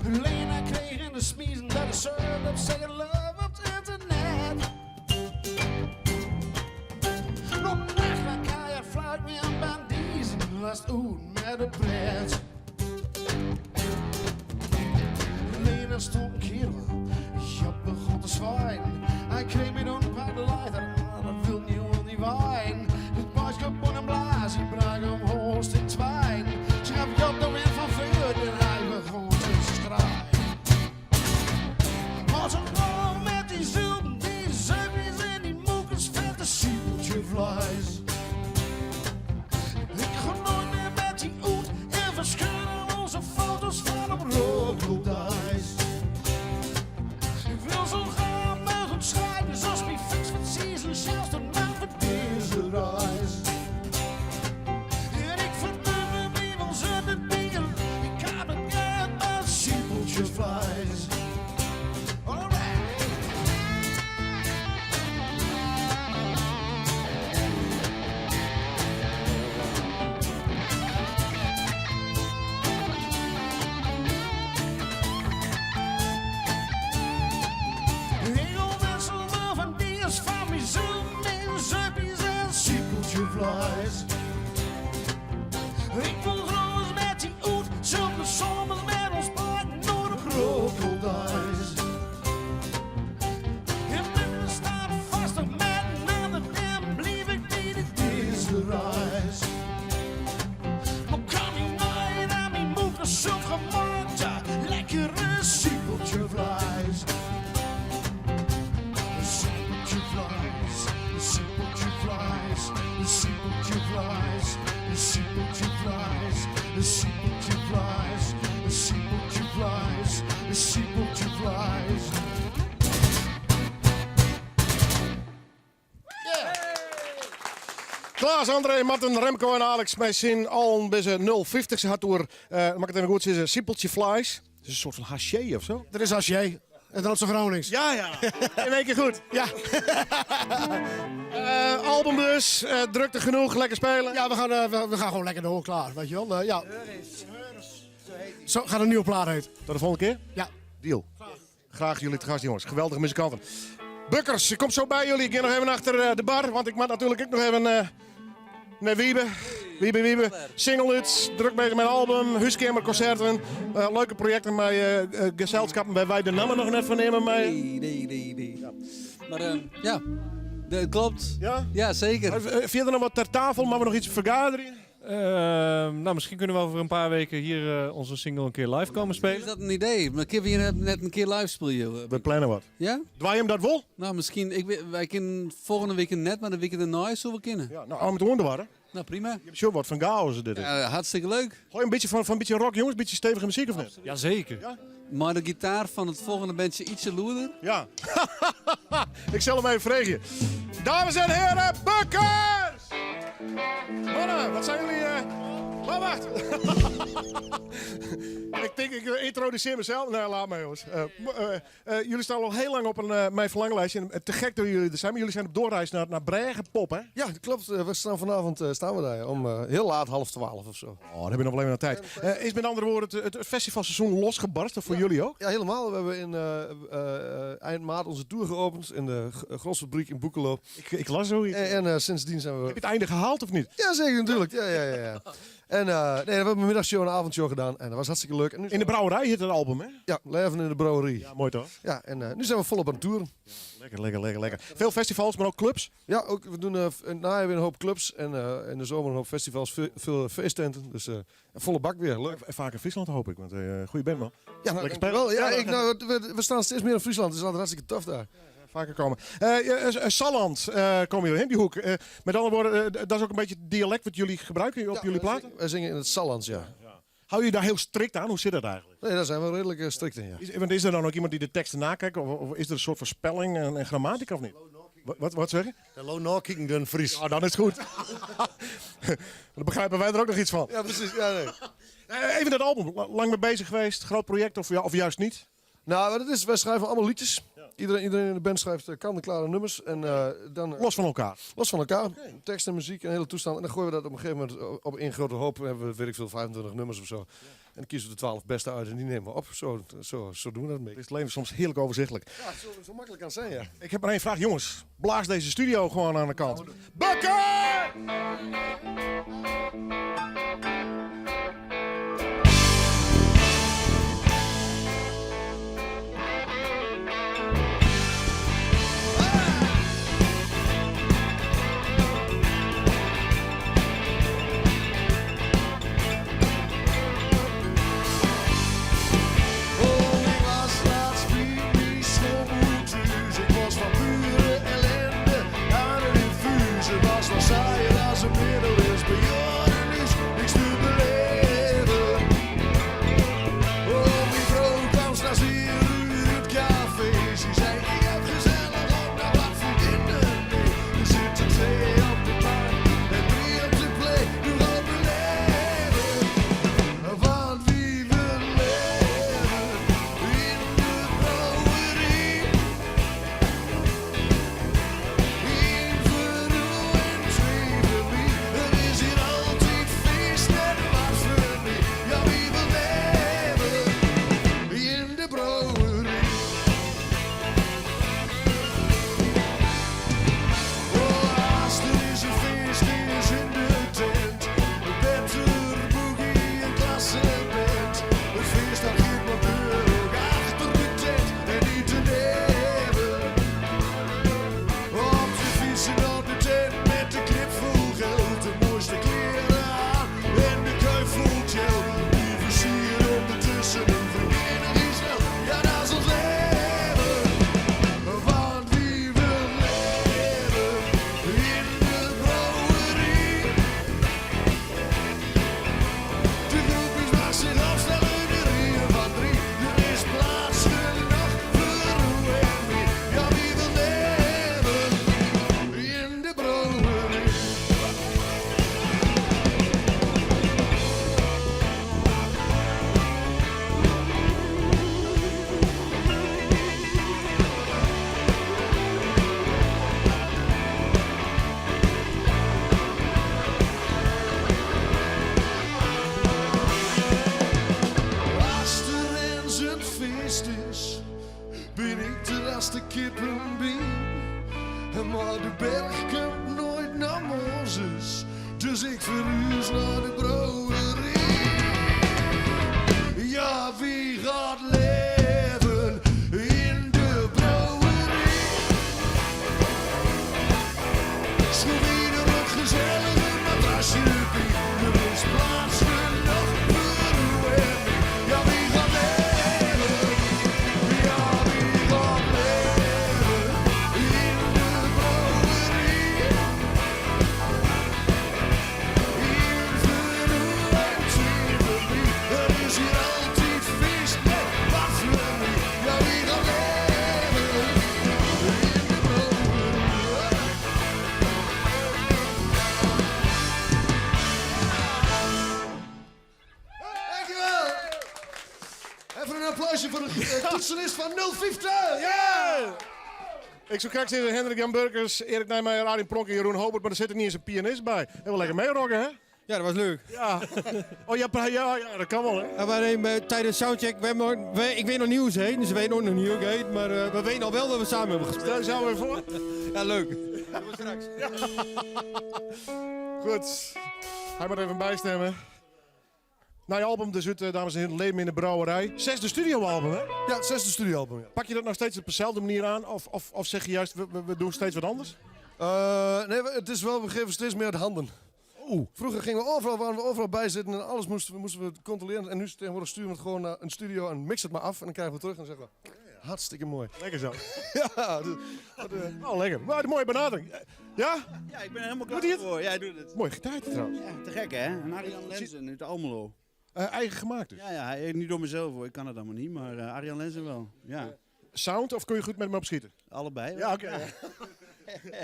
Lena kreeg in de smiezen dat de served op second love op het internet. Nog nacht van Kaya fluit me aan bandiezen, last oen met de pret. Lena stond een kerel, Jap begon te zwaaien. Hij kreeg me dan een paar de lighter, ah, dat wil niet wel niet wijn. Het boodschap en blaas, ik brak hem hoogst in twijn. Ze gaf Jap de wind van vuur en hij begon te straaien. Maar zo kwam met die zulpen, die zuipjes en die moekers vette siepeltje vlees. Ik ga nooit meer met die oet en verscheuren onze foto's van op Rockeldijs. Ik wil zo graag met hem scheiden, zoals mijn fiets van season, zelfs de man van deze reis. En ik vernoem me wel zonder bier, ik heb het geld maar siepeltje vlees. All right. Klaas, André, Martin, Remco en Alex mei syn allen bizze 050. Se hat oer, eh, mag ik het even goed zeggen, Simpeltje Flies. Het is een soort van haché of zo. Dat is haché. En dan op zijn Gronings. Ja, ja. In één keer goed. Ja. Eh, album dus, eh, drukte genoeg, lekker spelen. Ja, we gaan, eh, we gaan gewoon lekker door, klaar. Weet je wel. Eh, ja. Zo gaat een nieuwe plaat heet. Tot de volgende keer? Ja. Deal. Graag jullie te gast, jongens. Geweldige muzikanten. Bukkers, ik kom zo bij jullie. Ik ga nog even achter eh, de bar, want ik moet natuurlijk ook nog even eh, naar Wiebe. Wiebe, Wiebe. Single uit, druk bezig met een album, huiskamerconcerten. eh, leuke projecten met eh eh, gezelschappen waar wij de namen nog net van nemen. Maar... Nee, nee, nee, nee. Maar ja, dat klopt. Ja? Ja, zeker. Vind je er nog wat ter tafel? Maar we nog iets vergaderen? Nou, misschien kunnen we over een paar weken hier eh, onze single een keer live komen spelen. Is dat een idee? Maar kunnen we hier net een keer live spelen? We plannen wat. Ja? Dwaai hem dat wel? Nou, misschien. Ik, weet- wij kunnen volgende week net, maar de week daarna zullen we kunnen. Ja, nou, met de honden waren. Nou, prima. Je hebt zo wat van chaos dit is. Ja, hartstikke leuk. Gooi een beetje van een beetje rock, jongens. Een beetje stevige muziek of niet? Jazeker. Ja? Maar de gitaar van het volgende bandje ietsje loerder. Ja. Ik zal hem even vragen. Dames en heren, Bukkers! Mannen, wat zijn jullie... eh Maar wacht. ik denk, ik introduceer mezelf. Nee, laat maar jongens. Eh, m- eh, eh, jullie staan al heel lang op een, eh, mijn verlanglijstje. En, eh, te gek dat jullie er zijn. Maar jullie zijn op doorreis naar Bregen Pop, hè? Ja, dat klopt. Eh, We staan vanavond staan we daar om heel laat, 11:30 of zo. Oh, dan heb je nog wel even naar tijd. Eh, is met andere woorden het, het festivalseizoen losgebarsten voor jullie ook? Ja, helemaal. We hebben in eind maart onze tour geopend in de Grosfabriek in Boekelo. Ik, ik las zoiets. En, en sindsdien zijn we... Heb je het einde gehaald of niet? Ja, zeker natuurlijk. Ja, ja, ja, ja. En nee, we hebben een middagshow en een avondshow gedaan. En dat was hartstikke leuk. En nu In de brouwerij heet het album, hè? Ja, Leven in de brouwerie. Ja, mooi toch? Ja, en nu zijn we volop aan het toeren. Lekker, lekker, lekker, lekker. Veel festivals, maar ook clubs? Ja, ook, we doen in het najaar weer een hoop clubs. En in de zomer een hoop festivals, veel, veel feesttenten. Dus een volle bak weer. Leuk. En vaak in Friesland hoop ik, want goede band man. Ja, nou, lekker spelen. Wel, ja, ik, nou, we staan steeds meer in Friesland. Het is altijd hartstikke tof daar. Vaker komen. Ja, Salland komen jullie in die hoek. Met andere woorden, dat is ook een beetje het dialect wat jullie gebruiken op jullie platen? Wij zingen in het Sallands, ja. Hou je daar heel strikt aan? Hoe zit dat eigenlijk? Nee, daar zijn we redelijk strikt in, ja. Is, want is er dan ook iemand die de teksten nakijkt? Of is er een soort voorspelling en grammatica of niet? Wat, wat zeg je? Hallo, nou den Fries. Ja, dan is het goed. Dan begrijpen wij er ook nog iets van. Ja, precies. Ja, nee. Even dat album. Lang mee bezig geweest? Groot project of, ja, of juist niet? Nou, wat het is, wij schrijven allemaal liedjes. Iedereen in de band schrijft kant-en-klare nummers. En, dan, Los van elkaar? Los van elkaar. Tekst en muziek en hele toestand. En dan gooien we dat op een gegeven moment op één grote hoop. Dan hebben we, weet ik veel, 25 nummers of zo. En dan kiezen we de 12 beste uit en die nemen we op. Zo doen we dat mee. Is het leven soms heerlijk overzichtelijk. Ja, zo makkelijk kan het zijn, ja. Ik heb maar één vraag. Jongens, blaas deze studio gewoon aan de kant. Bukker! Oh, ik was laatst bij schoonmoeder thuis. Ik was van pure ellende aan een infuus. Het was nog saaier als een middeleeuws bejaardenhuis. Maar de berg komt nooit naar Mozes, dus ik verhuis naar de brouwerij. Ja, wie gaat leven in de brouwerij? Zo weer een gezellige matrasje bij. Er is plaats genoeg voor u en mij. Ja, wie gaat leven? Ja, wie gaat leven in de brouwerij? In Veroe en Tivoli, er is hier altijd feest met wat voor mij. Ja, wie gaat leven in de brouwerij? Dankjewel! Even een applausje voor de toetsenist van 050! Ja! Ik zou graag zeggen Hendrik Jan Burgers, Erik Nijmeijer, Arjen Pronk en Jeroen Hobert, maar er zit er niet eens een pianist bij. En wel lekker meerocken, hè? Ja, dat was leuk. Ja. Oh ja, ja, ja, dat kan wel, hè? Ja, maar nee, maar tijdens soundcheck, we hebben nog, ik weet nog niet hoe ze heet, dus ze weten ook nog niet hoe ik heet, maar we weten al wel dat we samen hebben gespeeld. Stel je zelf weer voor. Ja, leuk. Doen we straks. Ja. Goed. Hij moet even bijstemmen. Nou, je album dus uit, dames en heren, Leven in de Brouwerij. Zesde studioalbum, hè? Ja, het zesde studioalbum, ja. Pak je dat nog steeds op dezelfde manier aan? Of zeg je juist, we doen steeds wat anders? Nee, het is wel, we geven steeds meer uit handen. Oeh. Vroeger gingen we overal, waren we overal bij zitten en alles moesten we controleren. En nu tegenwoordig sturen we het gewoon naar een studio en mix het maar af. En dan krijgen we terug en dan zeggen we, hartstikke mooi. Lekker zo. Ja, dus, dat. Oh, lekker. Maar een mooie benadering. Ja? Ja, ik ben er helemaal klaar Doet hij het? voor. Ja, hij doet het. Mooie gitaar trouwens. Ja, te gek hè? En Arjan Lenzen uit Almelo. Eigen gemaakt dus? Ja, ja, hij, niet door mezelf hoor. Ik kan het allemaal niet, maar Arjan Lenzen wel. Ja. Sound of kun je goed met hem opschieten? Allebei. Ja, oké.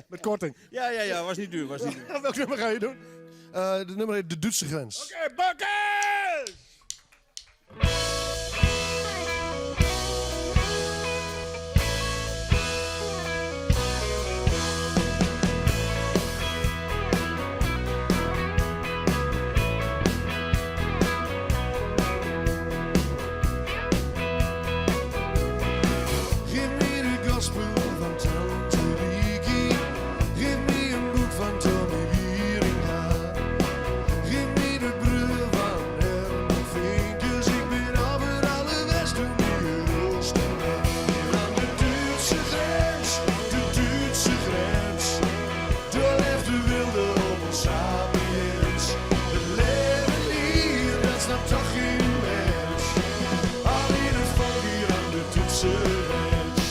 Met korting. Ja, ja, ja, was niet duur, was niet duur. Welk nummer ga je doen? De nummer heet De Duitse Grens. Oké, bakkers! Geef me de gospel van Tante Riki. Geef me een boek van Tommy Wieringa. Geef me de brug van Herman Vinkers. Ik ben over alle Westen hier Oosten. Hier aan de Duitse grens, de Duitse grens. Daar leeft de wilde homo sapiens. Het leven hier, dat snapt toch geen mens. Alleen het volk hier aan de Duitse grens.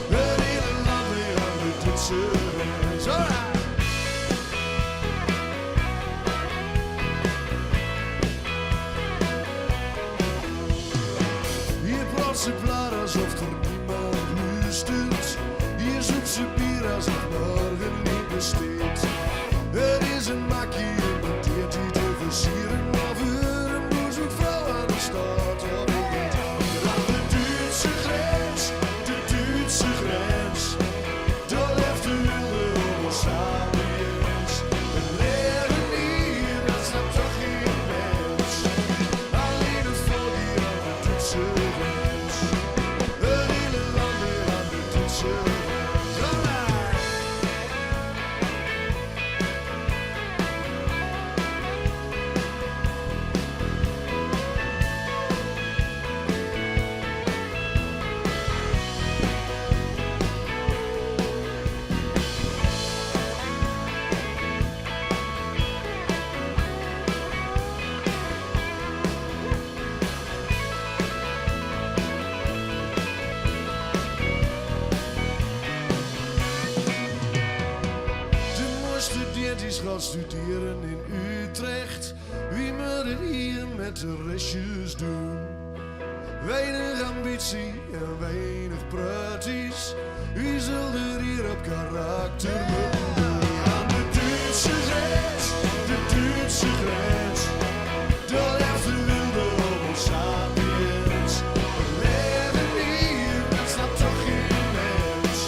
Het hele land weer aan de Duitse grens. Alright! Hier praat ze klaar alsof er niemand luistert. Hier zoekt ze bier alsof morgen niet besteedt. Het is een makkie om een diertje te versieren. Maar voor een boer zoekt vrouw aan de stad of niet. Hier aan de Duitse grens, de Duitse grens. Daar leeft de wilde homo sapiens. Het leven hier, dat snapt toch geen mens. Alleen het volk hier aan de Duitse grens. Het hele land weer aan de Duitse grens. Alright! De mooiste student gaat studeren in Utrecht. Wie moet het hier met de restjes doen? Weinig ambitie en weinig praktisch. Wie zal er hier op karakter moeten doen? Aan de Duitse grens, de Duitse grens. Daar leeft de wilde homo sapiens. Het leven hier, dat snapt toch geen mens.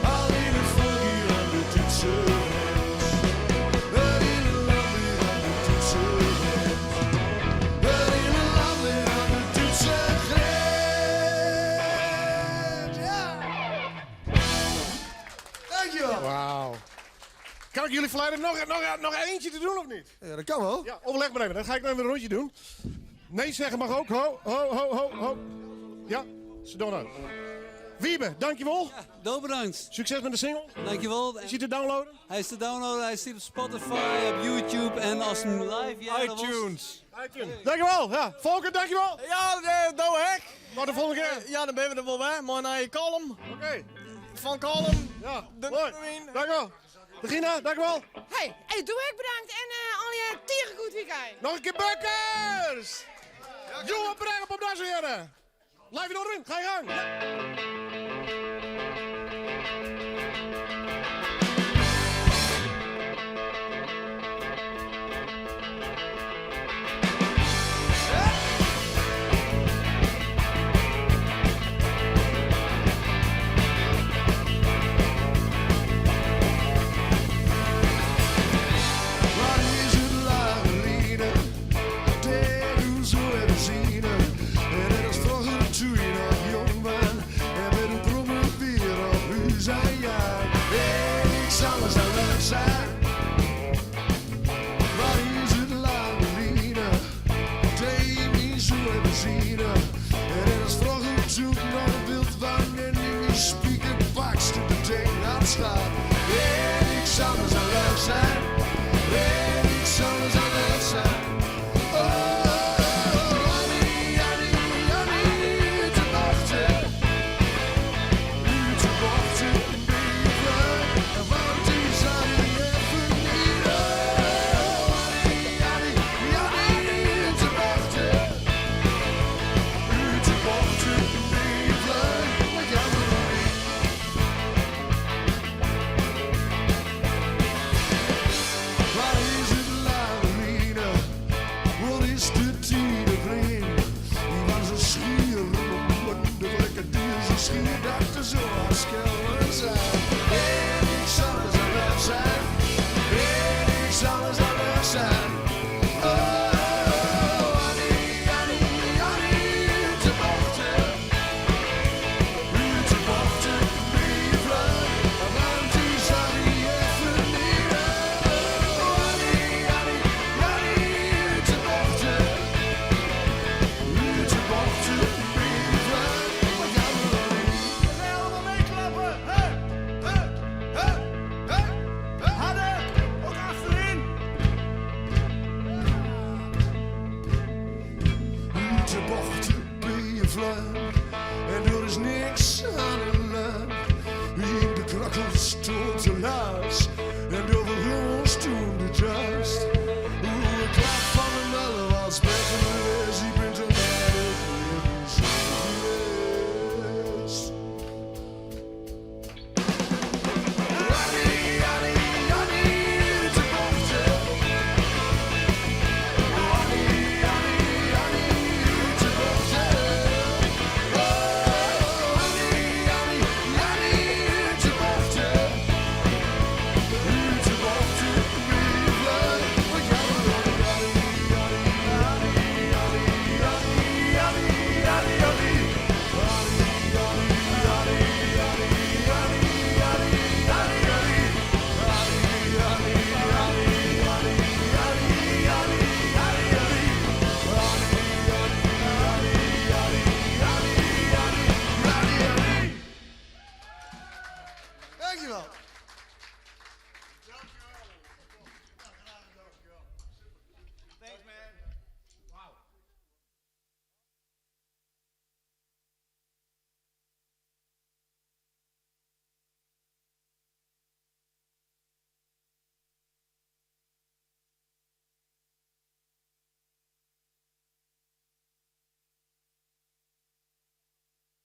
Alleen het volk hier aan de Duitse grens. Het hele land weer aan de Duitse grens. Het hele land weer aan de Duitse grens. Ja! Dankjewel. Wauw. Kan ik jullie verleiden nog, nog, nog eentje te doen of niet? Ja, dat kan wel. Ja, overleg maar even. Dan ga ik nog even een rondje doen. Nee zeggen mag ook. Ho, ho, ho, ho, ho. Ja, Sedona. Wiebe, dankjewel. Ja, bedankt. Succes met de single. Dankjewel. Is hij te downloaden? Hij is te downloaden. Hij zit op Spotify, op YouTube en als een live... iTunes. iTunes. Dankjewel. Ja, Volker, dankjewel. Ja, doe hek. Tot de volgende keer. Ja, dan ben we er wel bij. Mooi naar je column. Oké. Van column. Ja, de mooi. Dankjewel. Regina, dankjewel. Hey, hey, doe ik bedankt en al je tegen goed weekend. Nog een keer Bukkers! Jongen, breng op op dat heren. Blijf je nog in, ga je gang. Wat is het lang geleden? Dat u zo hebben zien. En net als vroeger toen je nog jong was. En met uw brommen weer op u zijn jaar. En ik zal eens aan leuk zijn. Wat is het lang geleden? Dat je me zo hebben zien. En net als vroeger toen ik nog wild was. En in mijn spiekerbakste meteen aan schaar. En ik zal eens aan leuk zijn. En ik zal eens aan leuk zijn. Oh, Annie, Annie, Annie, te wachten. U te wachten, ben je Want die zal even niet. Oh, Annie, Annie, Annie, te wachten. U te wachten, ben je Wat jammer niet. Waar is het Laurine? Wat is de tiende vriend? Die was een schier, een wonderlijke dier, zo schier dat de zo skelmen zijn. En ik zal eens aan leuk zijn. En ik zal eens aan leuk zijn. Oh, Annie, Annie, Annie, te wachten. U te wachten, ben je vlug, want die zal hij even niet. Oh, Annie, Annie, Annie, te wachten. U te wachten, ben je vlug, wat jammer niet. We gaan allemaal meeklappen. Hè, hè, hè, hè, hè. Harder. Ook achterin. Uit de bochten ben je vlug en er is niks aan de lucht. In de krakkels tot de laars en door de ons toen